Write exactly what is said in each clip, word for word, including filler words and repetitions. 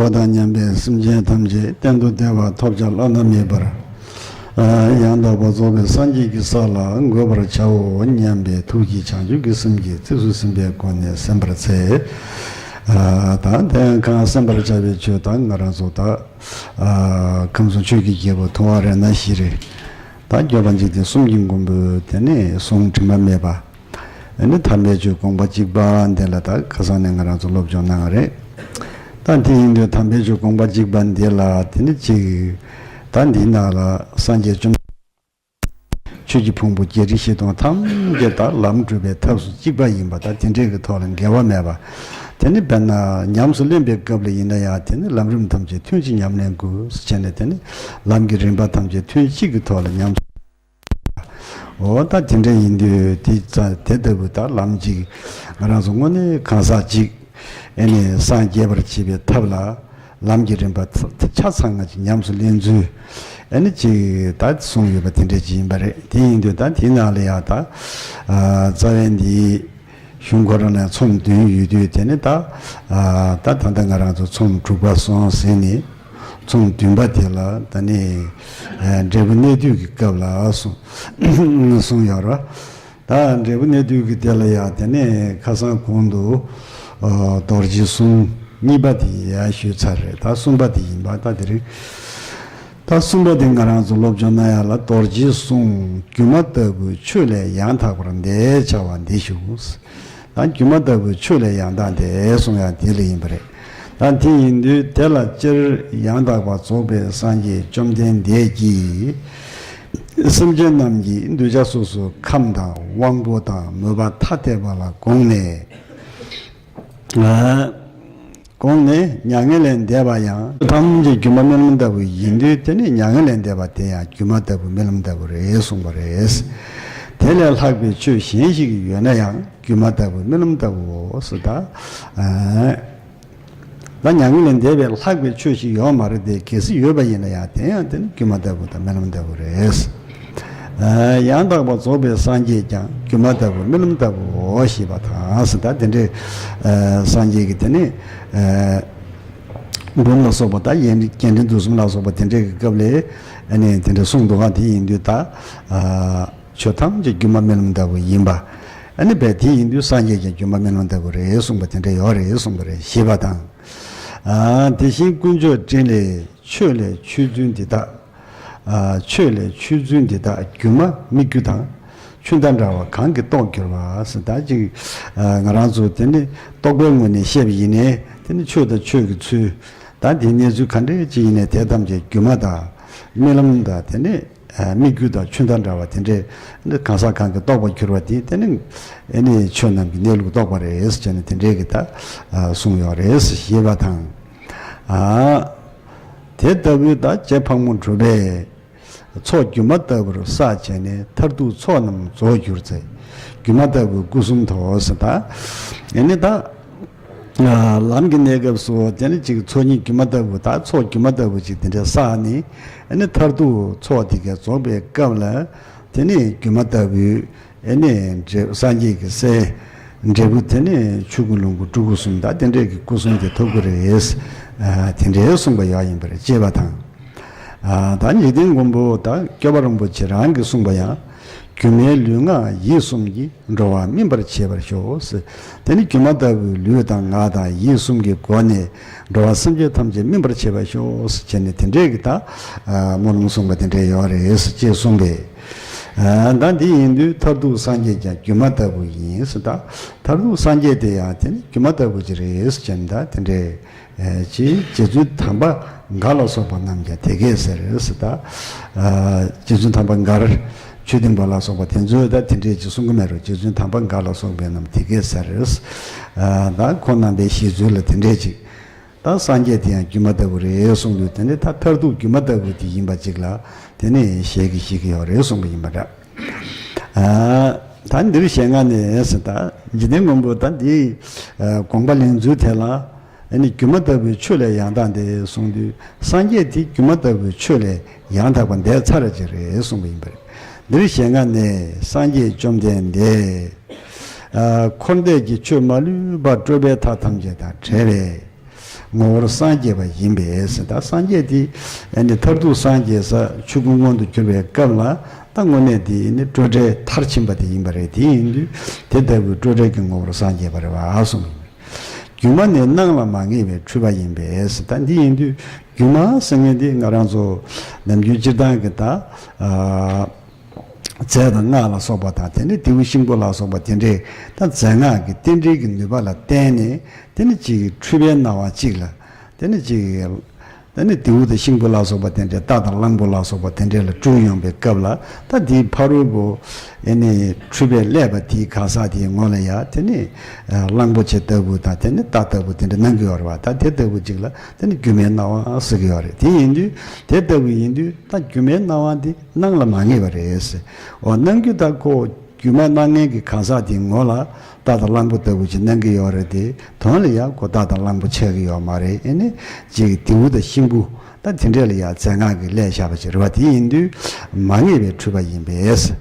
འགྲོ་དང་མཉམ་པའི་སེམས་ཅན་ཐམས་ཅད་གཏན་དུ་བདེ་བ་ཐོབ་བྱ་བླ་ན་མེད་པར། ཡང་དག་པར་རྫོགས་པའི་སངས་རྒྱས་ཀྱི་ས་ལ་འགོད་པར་བྱའོ་སྙམ་པའི་ཐུགས་ཀྱི་བྱང་ཆུབ་ཀྱི་སེམས་ཀྱིས་ཚིགས་སུ་ཟིན་པའི་སྒོ་ནས་གསན་པར་འཚལ། ད་དེ་ཡང་གང་གསན་པར་བྱ་བའི་ཆོས་དང་ང་རང་ཚོ་ད་ཁམས་གསུམ་ཆོས་ཀྱི་རྒྱལ་པོ་ཐུབ་དབང་རཏྣ་ཤྲཱི་རེད། ད་སྐྱོབ་པ་འཇིག་རྟེན་གསུམ་གྱི་མགོན་པོ་དེ་ནས་གསུང་དྲི་མ་མེད་པ། ཨ་ནི་དམ་པའི་ཆོས་དགོངས་པ་གཅིག་པ་འདི་ལ་ད་ཁ་སང་ནས་ང་རང་ཚོ་སློབ་སྦྱོང་གནང་བ་རེད། ད་དེ་ཡིན་དུས་དམ་པའི་ཆོས་དགོངས་པ་གཅིག་པ་འདི་ལ་དེ་ནི་གཅིག་ད་འདི་ནང་ལ་སངས་རྒྱས་བཅོམ་ཆོས་ཀྱི་ཕུང་པོ་བརྒྱད་ཁྲི་བཞི་སྟོང་ཐམས་ཅད་ད་ལམ་སྒྲུབ་པའི་ཐབས་སུ་གཅིག་པ་ཡིན་པ་ད་དེ་འདྲས་ཀྱི་ཐོག་ལ་འགལ་བ་མེད་པ། དེ་ནི་དཔེར་ན་ཉམས་སུ་ལེན་པའི་སྐབས་ལ་ཡིན་ན་ཡང་དེ་ནི་ལམ་རིམ་ཐམས་ཅད་ཐུན་གཅིག་ཉམས་ལེན་དགོས་ཟེར་བྱས་ནས་དེ་ནི་ལམ་གྱི་རིམ་པ་ཐམས་ཅད་ཐུན་གཅིག་གི་ཐོག་ལ་ཉམས་སུ། འོ་ད་དེ་འདྲ་ཡིན་དུས་དེ་ཙ་དེ་ལྟ་བུ་ད་ལམ་གཅིག་ང་རང་ཚོ་དངོས་གནས་གང་ཟག་གཅིག་ཨེ་ནས་སངས་རྒྱས་པར་བྱེད་པའི་ཐབས་ལ་ལམ་གྱི་རིམ་པ་ཚ་ཆ་ཚང་ང་ཅིག་ཉམས་སུ་ལེན་ཚུལ་ཨེ་ནས་ཅིག་ད་གསུངས་ཡོད་པ་དེ་འདྲ་ཅིག་ཡིན་པ་རེད། དེ་ཡིན་དུས་ད་དེའི་ནང་ལ་ཡང་ད་རྩ་བའི་འདི་གཞུང་ཁོ་རང་ལ་ཚོམས་བདུན་ཡོད་དུས་དེ་ནི་ད་ད་ད་ལྟ་ང་རང་ཚོ་ཚོམས་དྲུག་པ་སོང་ཟིན་ནས། ཚོམས་བདུན་པ་དེ་ལ་ད་ནི་འབྲས་བུ་གནས་དུས་ཀྱི་སྐབས་ལ་གསུངས་གསུངས་ཡོད་རེད། ད་འབྲས་བུ་གནས་དུས་ཀྱི་དེ་ལ་ཡང་དེ་ནས་ཁ་སང་གོང་དུ་རྡོ་རྗེ་གསུམ་གཉིས་པ་དེ་ཡང་ཞུས་ཚར་རེད། ད་གསུམ་པ་དེ་ཡིན་པ་ད་དེ་རིང་། ད་གསུམ་པ་དེ་ང་རང་ཚོ་སློབ་སྦྱོང་གནང་ཡ་ལ་རྡོ་རྗེ་གསུམ་སྒྱུ་མ་ལྟ་བུའི་ཆོས་ལས་ཡང་དག་པར་འདས་བྱ་བ་འདི་ཞུ། ད་སྒྱུ་མ་ལྟ་བུའི་ཆོས་ལས་ཡང་དག་འདས་གསུང་ཡང་དེ་ལ་ཡིན་པ་རེད། ད་དེ་ཡིན་དུས་དེ་ལ་སྤྱིར་ཡང་དག་པར་རྫོགས་པའི་སངས་རྒྱས་བཅོམ་ལྡན་འདས་ཀྱིས་སེམས་ཅན་རྣམས་ཀྱི་གདུལ་བྱ་སོ་སོའི་ཁམས་དང་དབང་པོ་དང་མོས་པ་ཐ་དད་པ་ལ་དགོངས་ནས། དགོངས་ནས་མྱ་ངན་ལས་འདས་པ་ཡང་ཐམས་ཅད་སྒྱུ་མ་རྨི་ལམ་ལྟ་བུ་ཡིན་དུས་དེ་ནི་མྱ་ངན་ལས་འདས་པ་དེ་ཡང་སྒྱུ་མ་ལྟ་བུ་རྨི་ལམ་ལྟ་བུ་རེད་གསུངས་པ་རེད། དེ་ལས་ལྷག་པའི་ཆོས་གཞན་ཞིག་ཡོད་ན་ཡང་སྒྱུ་མ་ལྟ་བུ་རྨི་ལམ་ལྟ་བུའོ་ཟེར་ད། ད་མྱ་ངན་ལས་འདས་པའི་ལྷག་པའི་ཆོས་ཤིག་ཡོད་མ་རེད་དེ། གལ་སྲིད་ཡོད་པ་ཡིན་ན་ཡང་དེ་ཡང་དེ་ནི་སྒྱུ་མ་ལྟ་བུ་དང་རྨི་ལམ་ལྟ་བུ་རེད། ཡང་དག་པར་རྫོགས་པའི་སངས་རྒྱས་ཀྱང་སྒྱུ་མ་ལྟ་བུ་རྨི་ལམ་ལྟ་བུའོ་ཞེས་པ་དང་ཟེར་ད་དེ་འདྲའི་སངས་རྒྱས་ཀྱི་དེ་ནི་འབུམ་ལ་སོགས་པ་ད་ཡན་རྒྱས་འབྲིང་བསྡུས་གསུམ་ལ་སོགས་པ་དེ་འདྲའི་གི་སྐབས་ལས་ཨ་ནི་དེ་འདྲ་གསུངས་འདུག་ག་དེ་ཡིན་དུས་ད། ཆོས་ཐམས་ཅད་སྒྱུ་མ་རྨི་ལམ་ལྟ་བུ་ཡིན་པ། ཨ་ནི་བས་དེ་ཡིན་དུས་སངས་རྒྱས་ཀྱང་སྒྱུ་མ་རྨི་ལམ་ལྟ་བུ་རེད་གསུངས་པ་དེ་འདྲ་ཡོད་རེད་གསུངས་པ་རེད་ཞེས་པ་དང་། ཨ་དེ་བཞིན་དཀོན་མཆོག་སྤྲིན་ལས་ཆོས་ལས་ཆོས་བརྫུན་འདི་དག་ཨ་ཆོས་ལས་ཆོས་བརྫུན་འདི་དག་སྒྱུ་མ་སྨིག་རྒྱུ་དང་། ཆུ་ཟླ་འདྲ་བ་གང་གིས་རྟོགས་འགྱུར་བ་ཟེར་ད་ཅིག་ཨ་ང་རང་ཚོ་དེ་ནི་རྟོག་པའི་ངོས་ནས་བཤད་པ་ཡིན་ནའི་དེ་ནི་ཆོས་དང་ཆོས་ཀྱི་ཚུལ། ད་དེའི་གནས་ཚུལ་ག་འདྲས་ཅིག་ཡིན་ནའི་དེ་ཐམས་ཅད་སྒྱུ་མ་དང་། རྨི་ལམ་དང་དེ་ནས་སྨིག་རྒྱུ་དང་ཆུ་ཟླ་འདྲ་བ་དེ་འདྲས་གང་ཟག་གང་གིས་རྟོགས་པར་གྱུར་པ་དེ་དེ་ནི་ཨེ་ནི་ཆོས་རྣམས་ཀྱི་གནས་ལུགས་རྟོགས་པ་རེད་ཟེར་བྱས་ནས་དེ་འདྲས་ཀྱི་ད་གསུངས་ཡོད་རེད་ཞེས་པ་དང་། དེ་ལྟ་བུའི་ད་རྗེ་ཕག་མོ་གྲུ་པས་ཚོགས་སྒྱུ་མ་ལྟ་བུར་བསགས་བྱས་ནས་མཐར་ཐུག་ཚོགས་རྣམས་རྫོགས་གྱུར་ཚེ། སྒྱུ་མ་ལྟ་བུའི་སྐུ་གསུམ་དོ་ཟེར་ད། ཨེ་ནི་ད། ལམ་གྱི་གནས་སྐབས་སུ་དེ་ནི་ཅིག་ཚོགས་གཉིས་སྒྱུ་མ་ལྟ་བུ་དང་ཚོགས་སྒྱུ་མ་ལྟ་བུ་ཅིག་དེ་འདྲ་བསགས་ནས་ཨ་ནི་མཐར་ཐུག་ཚོགས་དེ་ག་རྫོགས་པའི་སྐབས་ལ་དེ་ནི་སྒྱུ་མ་ལྟ་བུའི་ཨ་ནི་འབྲས་སངས་རྒྱས་ཀྱི་སའི་འབྲས་བུ་དེ་ནི་ཆོས་སྐུ་ལོངས་སྐུ་སྤྲུལ་སྐུ་གསུམ་དང་དེ་འདྲས་ཀྱི་སྐུ་གསུམ་དེ་ཐོབ་ཀྱི་རེད། དེ་འདྲའི་གསུངས་པ་ཡང་ཡིན་པར་བཅས་པ་དང་། ད་འཇིག་རྟེན་མགོན་པོ་དང་སྐྱོབ་པ་རིན་པོ་ཆེ་རང་གིས་གསུངས་པ་ཡང་། སྒྱུ་མའི་ལུས་ངག་ཡིད་གསུམ་གྱིས། འགྲོ་བ་སྨིན་པར་བྱེད་པར་ཤོག་ཟེར། དེ་ནི་སྒྱུ་མ་ལྟ་བུའི་ལུས་དང་ངག་དང་ཡིད་གསུམ་གྱི་སྒོ་ནས་འགྲོ་བ་སེམས་ཅན་ཐམས་ཅད་སྨིན་པར་བྱེད་པར་ཤོག་ཟེར་བྱས་ནས་དེ་འདྲས་ཀྱི་ད་སྨོན་ལམ་གསུངས་པ་དེ་འདྲས་ཡོད་རེད་ཟེར་ཅེས་གསུངས་པས། ད་འདི་ཡིན་དུས་མཐར་ཐུག་སངས་རྒྱས་ཀྱང་སྒྱུ་མ་ལྟ་བུ་ཡིན་ཟེར། ད་མཐར་ཐུག་སངས་རྒྱས་དེ་ཡང་དེ་ནི་སྒྱུ་མ་ལྟ་བུ་ཅིག་རེད་ཟེར་བྱས་ནས་ད་དེ་འདྲས། ཅེས་རྗེ་བཙུན་དམ་པ་འགའ་ལ་སོགས་པ་རྣམས་ཀྱང་དེ་སྐད་ཟེར་ཟེར་ད། རྗེ་བཙུན་དམ་པ་འགར་ཆོས་སྡིངས་པ་ལ་སོགས་པ་དེ་ཚོས་ད་དེ་འདྲས་ཅིག་གསུང་གི་མེད་རུང་རྗེ་བཙུན་དམ་པ་འགའ་ལ་སོགས་པའི་རྣམས་དེ་སྐད་ཟེར། ད་ཁོང་རྣམ་པའི་བཞེད་ཚུལ་ལ་དེ་འདྲས་ཅིག་ད་སངས་རྒྱས་དེ་ཡང་སྒྱུ་མ་ལྟ་བུ་རེད་གསུངས་དུས་དེ་ནི་ད་མཐར་ཐུག་སྒྱུ་མ་ལྟ་བུ་དེ་ཡིན་པ་ཅིག་ལ་དེ་ནི་ཞལ་གྱིས་བཞེས་ཀྱི་ཡོད་རེད་གསུངས་པ་ཡིན་པ་འདྲ། ད་འདིར་ཞལ་སྔ་ནས་ཟེར་ད་འཇིག་རྟེན་མགོན་པོ་ད་འདིའི་དགོངས་པ་ལེན་ཚུལ་དེ་ལ། ཨ་ནི་སྒྱུ་མ་ལྟ་བུའི་ཆོས་ལས་ཡང་དག་འདས་གསུངས་དུས་སངས་རྒྱས་དེ་སྒྱུ་མ་ལྟ་བུའི་ཆོས་ལས་ཡང་དག་པ་འདས་ཚར་ཅིག་རེད་གསུངས་པ་ཡིན་པ་རེད། འདིར་ཞལ་སྔ་ནས་སངས་རྒྱས་བཅོམ་ལྡན་འདས། འཁོར་འདས་ཀྱི་ཆོས་མ་ལུས་པ་སྤྲོས་པའི་མཐའ་ཐམས་ཅད་དང་བྲལ་བས། ངོ་བོར་སངས་རྒྱས་པ་ཡིན་པས་ཟེར། ད་སངས་རྒྱས་དེ་ཨ་ནི་མཐར་ཐུག་སངས་རྒྱས་ས་ཆོས་སྐུ་མངོན་དུ་གྱུར་པའི་སྐབས་ལ། ད་དངོས་གནས་དེ་ནི་སྤྲོས་བྲལ་མཐར་ཕྱིན་པ་དེ་ཡིན་པ་རེད། དེ་ཡིན་དུས་དེ་ལྟ་བུའི་སྤྲོས་བྲལ་གྱི་ངོ་བོར་སངས་རྒྱས་པ་རེད་བ་གསུངས་ཡིན། སྒྱུ་མ་ནི་སྣང་ལ་མ་ངེས་པའི་འཁྲུལ་པ་ཡིན་པས་ཟེར། ད་འདི་ཡིན་དུས་སྒྱུ་མ་ཟེར་མཁན་དེ་ང་རང་ཚོ་ནམ་རྒྱུན་སྤྱིར་བཏང་གི་ད་ཨ། རྫས་དང་སྔགས་ལ་སོགས་པ་དང་། དེ་ནས་རྡེའུ་ཤིང་ཕོ་ལ་སོགས་པ་དེ་འདྲས། ད་རྫས་སྔགས་ཀྱི་རྟེན་འབྲེལ་གྱི་ནུས་པ་ལ་བརྟེན་ནས། དེ་ནི་གཅིག་འཁྲུལ་པའི་སྣང་བ་གཅིག་ལ། དེ་ནི་གཅིག་དེ་ནི་རྡེའུ་དང་ཤིང་ཕོ་ལ་སོགས་པ་དེ་འདྲས། རྟ་དང་གླང་པོ་ལ་སོགས་པ་དེ་འདྲས་ལ་སྤྲུལ་ཡོང་པའི་སྐབས་ལ། ད་དེའི་ཕ་རོལ་པོ་ཨེ་ནི་འཁྲུལ་པས་བསླད་པ་དེའི་གང་ཟག་དེའི་ངོ་ལ་ཡ། དེ་ནི་གླང་པོ་ཆེ་ལྟ་བུ་དང་། དེ་ནི་རྟ་ལྟ་བུ་དེ་འདྲ་སྣང་གི་ཡོད་རེད་བ། ད་དེ་ལྟ་བུ་གཅིག་ལ་དེ་ནི་སྒྱུ་མའི་སྣང་བ་ཟེར་གི་ཡོད་རེད། དེ་ཡིན་དུས་དེ་ལྟ་བུ་ཡིན་དུས། ད་སྒྱུ་མའི་སྣང་བ་འདི་སྣང་ལ་མ་ངེས་པ་རེད་ཟེར། འོ། སྣང་རྒྱུ་ད་ཁོ་སྒྱུ་མ་སྣང་མཁན་གྱི་གང་ཟག་དེའི་ངོ་ལ་རྟ་དང་གླང་པོ་ལྟ་བུ་ཅིག་སྣང་གི་ཡོད་རེད་དེ། དོན་ལ་ཡང་ཁོ་རྟ་དང་གླང་པོ་ཆགས་ཀྱི་ཡོད་མ་རེད། ཨེ་ནི་ཅིག་རྡེའུ་དང་ཤིང་ཕོ་ད་དེ་འདྲས་ལ་ཡང་རྫས་སྔགས་ཀྱིས་བསླད་བཞག་པ་ཅིག་རེད་བ། དེ་ཡིན་དུས་མ་ངེས་པའི་འཁྲུལ་པ་ཡིན་པས།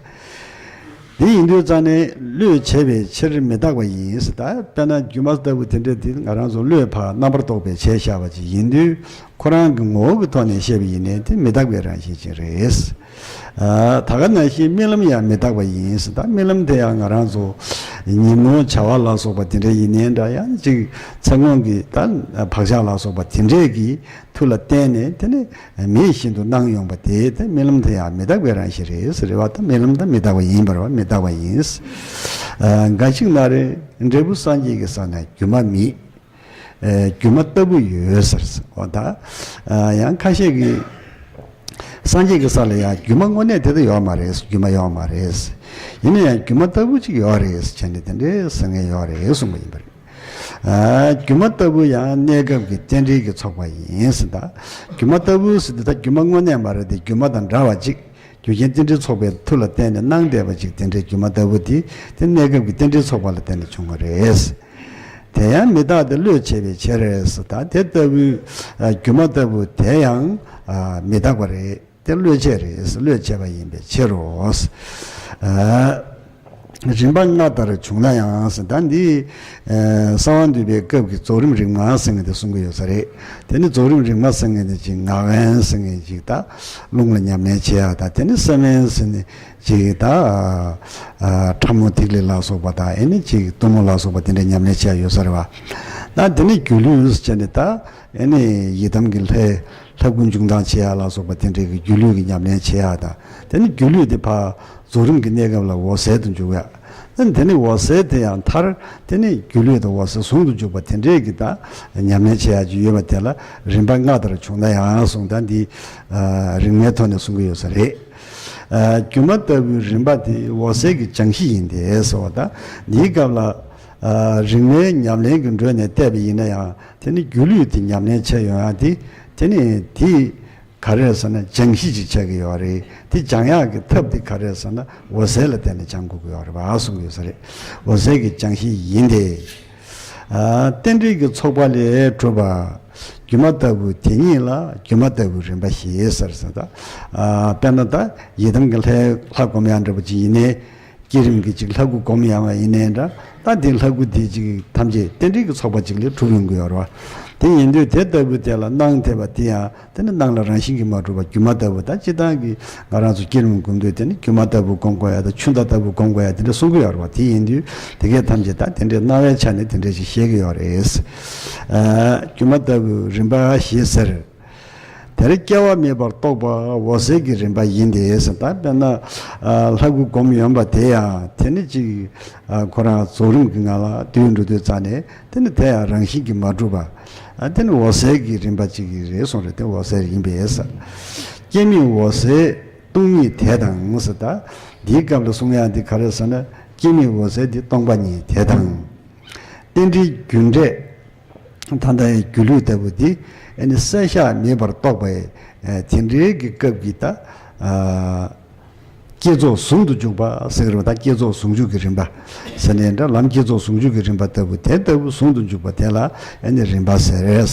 དེ་ཡིན་དུས་རྩ་ནས་བློས་བྱས་པའི་ཕྱིར་མི་རྟག་པ་ཡིན་ཟེར། ད་དཔེར་ན་སྒྱུ་མ་ལྟ་བུ་དེ་འདྲས་དེ་ང་རང་ཚོ་བློས་ཕར་རྣམ་པར་རྟོག་པས་བྱས་བཞག་པ་ཅིག་ཡིན་དུས། ཁོ་རང་གི་ངོ་བོ་གི་ཐོག་ནས་བཤད་པ་ཡིན་ནའི་དེ་མི་རྟག་པའི་རང་བཞིན་ཅིག་རེད། ཨ། ད་ག་ནང་བཞིན་རྨི་ལམ་ཡང་མི་རྟག་པ་ཡིན་ཟེར། ད་རྨི་ལམ་དེ་ཡང་ང་རང་ཚོ་ཉིན་མོ་བྱ་བ་ལ་སོགས་པ་དེ་འདྲ་ཡིན་ནའི་འདྲ། ཡང་ཅིག་མཚན་གུང་གི་ད་བག་ཆགས་ལ་སོགས་པ་དེ་འདྲས་ཀྱི་མཐུ་ལ་བརྟེན་ནས། དེ་ནི་མེད་བཞིན་དུ་སྣང་ཡོང་པ་དེ། དེ་རྨི་ལམ་དེ་ཡང་མི་རྟག་པའི་རང་བཞིན་རེད་ཟེར་བ། ད་རྨི་ལམ་ད་མི་རྟག་པ་ཡིན་པ་རེད་བ། མི་རྟག་པ་ཡིན། ཨ། འགའ་ཞིག་ན་རེ། འབྲས་བུ་སངས་རྒྱས་ཀྱི་ས་ན་སྒྱུ་མ་མེད། ཨེ། སྒྱུ་མ་ལྟ་བུ་ཡོད་ཟེར། འོ་ད། ཨ། ཡང་ཁ་ཤས་ཀྱིས་སངས་རྒྱས་ཀྱི་ས་ལ་ཡང་སྒྱུ་མ་དངོས་གནས་དེ་ལྟ་ཡོད་མ་རེད། སྒྱུ་མ་ཡོད་མ་རེད། ཡིན་ན་ཡང་སྒྱུ་མ་ལྟ་བུ་ཅིག་ཡོད་རེད་བྱས་ནས་དེ་འདྲའི་ཟེར་མཁན་ཡོད་རེད་གསུངས་པ་ཡིན་པ་རེད། ཨ། སྒྱུ་མ་ལྟ་བུ་ཡང་གནས་སྐབས་ཀྱི་རྟེན་འབྲེལ་གྱི་ཚོགས་པ་ཡིན་ཟེར། ད་སྒྱུ་མ་ལྟ་བུ་ཟེར་དུས་ད་སྒྱུ་མ་དངོས་གནས་མ་རེད་དེ། སྒྱུ་མ་དང་འདྲ་བ་ཅིག་རྒྱུ་རྐྱེན་རྟེན་འབྲེལ་ཚོགས་པའི་མཐུ་ལ་བརྟེན་ནས་སྣང་བསྡད་པ་ཅིག་དེ་འདྲའི་སྒྱུ་མ་ལྟ་བུ་དེ། དེ་གནས་སྐབས་ཀྱི་རྟེན་འབྲེལ་ཚོགས་པ་ལ་བརྟེན་ནས་བྱུང་བ་རེད། དེ་ཡང་མི་རྟག་སྟེ་བློས་བྱས་པའི་ཕྱིར་ཟེར། ད་དེ་ལྟ་བུའི་ཨ་སྒྱུ་མ་ལྟ་བུ་དེ་ཡང་ཨ་མི་རྟག་པ་རེད། དེ་བློས་བྱས་རེད། བློས་བྱས་པ་ཡིན་པའི་ཕྱིར་རོ། ཨ་རིམ་པ་ལྔ་ལྟར་བྱུང་ན་ཡང་ཟེར། ད་འདི་ཨ་གསང་བ་འདུས་པའི་སྐབས་ཀྱི་རྫོགས་རིམ་རིམ་ལྔ་ཟེར་མཁན་དེ་གསུང་གི་ཡོད་ས་རེད། དེ་ནི་རྫོགས་རིམ་རིམ་ལྔ་ཟེར་མཁན་དེ་ཅིག་ངག་དབེན་ཟེར་མཁན་ཅིག་ད་རླུང་ལ་ཉམས་ལེན་བྱེད་ཡག་དང་། དེ་ནི་སེམས་དབེན་ཟེར་ནས་ཅིག་ད་ཨ་ཨ་ཕྲ་མོ་ཐིག་ལེ་ལ་སོགས་པ་དང་། ཨེ་ནི་ཅིག་གཏུམ་མོ་ལ་སོགས་པ་དེ་འདྲའི་ཉམས་ལེན་བྱེད་ཡག་ཡོད་ས་རེད་བ། ད་དེ་ནི་སྒྱུ་ལུས་ཟེར་ནས་ད་ཨེ་ནི་ཡི་དམ་གྱི་ལྷའི་ལྷ་སྐུ་འབྱུང་ཐངས་བྱེད་ཡག་ལ་སོགས་པ་དེ་འདྲའི་གི་སྒྱུ་ལུས་ཀྱི་ཉམས་ལེན་བྱེད་ཡག་དང་། དེ་ནི་སྒྱུ་ལུས་དེ་ཕར་རྫོགས་རིམ་གྱི་གནས་སྐབས་ལ་འོད་གསལ་དུ་འཇུག་ཡག། ཨ་ནི་དེ་ནི་འོད་གསལ་དེ་ཡང་མཐར་དེ་ནི་སྒྱུ་ལུས་དང་འོད་གསལ་ཟུང་དུ་འཇུག་པ་དེ་འདྲའི་གི་ད་ཉམས་ལེན་བྱེད་ཡག་ཅིག་ཡོད་པ་དེ་ལ་རིམ་པ་ལྔ་ལྟར་བྱུང་ན་ཡང་གསུངས། ད་འདི་ཨ་རིམ་ལྔའི་ཐོག་ནས་གསུང་གི་ཡོད་ས་རེད། ཨ་སྒྱུ་མ་ལྟ་བུའི་རིམ་པ་དེ་འོད་གསལ་གྱི་སྦྱང་གཞི་ཡིན་ཏེ་ཟེར་བ། ད་འདིའི་སྐབས་ལ་ཨ་རིམ་ལྔའི་ཉམས་ལེན་གྱི་འགྲོས་ནས་བལྟས་པ་ཡིན་ན་ཡང་། དེ་ནི་སྒྱུ་ལུས་དེ་ཉམས་ལེན་བྱེད་ཡོང་ཡག་དེ། དེ་ནི་དེ་ག་རེ་ཟེར་ན་སྦྱང་གཞི་ཅིག་ཆགས་ཀྱི་ཡོད་རེད། དེ་སྦྱང་ཡག་གི་ཐབས་དེ་ག་རེ་ཟེར་ན་འོད་གསལ་ལ་བརྟེན་ནས་སྦྱང་དགོས་ཀྱི་ཡོད་རེད་བ་གསུང་གི་ཡོད་ས་རེད། འོད་གསལ་གྱི་སྦྱང་གཞི་ཡིན་ཏེ། ཨ་རྟེན་འབྲེལ་གྱི་ཚོགས་པ་ལས་གྲུབ་པ། སྒྱུ་མ་ལྟ་བུ་དེ་ཉིད་ལ་སྒྱུ་མ་ལྟ་བུའི་རིམ་པ་ཞེས་ཟེར་ཟེར། ད་ཨ་དཔེར་ན་ད་ཡི་དམ་གྱི་ལྷའི་ལྷ་སྒོམ་ཡག་འདྲ་པོ་ཅིག་ཡིན་ནའི། བསྐྱེད་རིམ་གྱི་ཅིག་ལྷ་སྐུ་སྒོམ་ཡོང་བ་ཡིན་ནའི་འདྲ། ད་དེ་ལྷ་སྐུ་དེ་ཅིག་ཐམས་ཅད་རྟེན་འབྲེལ་གྱི་ཚོགས་པ་ཅིག་ལས་གྲུབ་ཡོང་གི་ཡོད་རེད་བ། དེ་ཡིན་དུས་དེ་ལྟ་བུ་དེ་ལ་སྣང་ཐེབས་པ་དེ་ཡང་དེ་ནི་སྣང་ལ་རང་བཞིན་གྱིས་མ་གྲུབ་པ་སྒྱུ་མ་ལྟ་བུ། ད་སྤྱིར་བཏང་གི་ང་རང་ཚོ་བསྐྱེད་རིམ་སྒོམ་དུས་དེ་ནི་སྒྱུ་མ་ལྟ་བུ་སྒོམ་དགོས་ཡག་དང་། ཆུ་མདའ་ལྟ་བུ་སྒོམ་དགོས་ཡག་དེ་འདྲ་གསུང་གི་ཡོད་རེད་བ། དེ་ཡིན་དུས་དེ་གས་ཐམས་ཅད་ད་དེ་འདྲའི་སྣང་བའི་ཆ་ནས་དེ་འདྲ་ཞིག་བཤད་ཀྱི་ཡོད་རེད། ཨ་སྒྱུ་མ་ལྟ་བུའི་རིམ་པ་ཞེས་ཟེར། དེར་སྐྱེ་བ་མེད་པར་རྟོགས་པ་འོད་གསལ་གྱི་རིམ་པ་ཡིན་ཏེ་ཟེར། ད་དཔེར་ན་ཨ་ལྷ་སྐུ་སྒོམ་ཡོང་བ་དེ་ཡང་དེ་ནི་ཅིག་ཨ་ཁོ་རང་རྫོགས་རིམ་གྱི་ངང་ལ་སྡོད་འགྲོ་དུས་ཙ་ནས་དེ་ནི་དེ་ཡང་རང་བཞིན་གྱིས་མ་གྲུབ་པ། ཨ་དེ་ནི་འོད་གསལ་གྱི་རིམ་པ་ཅིག་རེད་གསུངས་རེད། དེ་འོད་གསལ་ཡིན་པས་ཟེར། སྐྱེ་མེད་འོད་གསལ་སྟོང་ཉིད་དེ་དང་ཟེར། ད་འདིའི་སྐབས་ལ་གསུང་ཡག་འདི་ག་རེ་ཟེར་ན། སྐྱེ་མེད་འོད་གསལ་འདི་སྟོང་པ་ཉིད་དེ་དང་། རྟེན་འབྲེལ་རྒྱུ་འབྲས། ད་ལྟའི་སྒྱུ་ལུས་ལྟ་བུ་འདི་ཨ་ནི་བསལ་བཞག་མེད་པར་རྟོགས་པའི་ཨ་དེ་འདྲའི་གི་སྐབས་ཀྱི་ད་ཨ་བསྐྱེད་རྫོགས་ཟུང་དུ་འཇུག་པ་ཟེར་གི་རེད་པ། ད་བསྐྱེད་རྫོགས་ཟུང་འཇུག་གི་རིམ་པ་ཟེར་ནའི་འདྲ། ལམ་བསྐྱེད་རྫོགས་ཟུང་འཇུག་གི་རིམ་པ་ལྟ་བུ་དེ་ལྟ་བུ་ཟུང་དུ་འཇུག་པ་དེ་ལ་ཨ་ནི་རིམ་པ་ཟེར།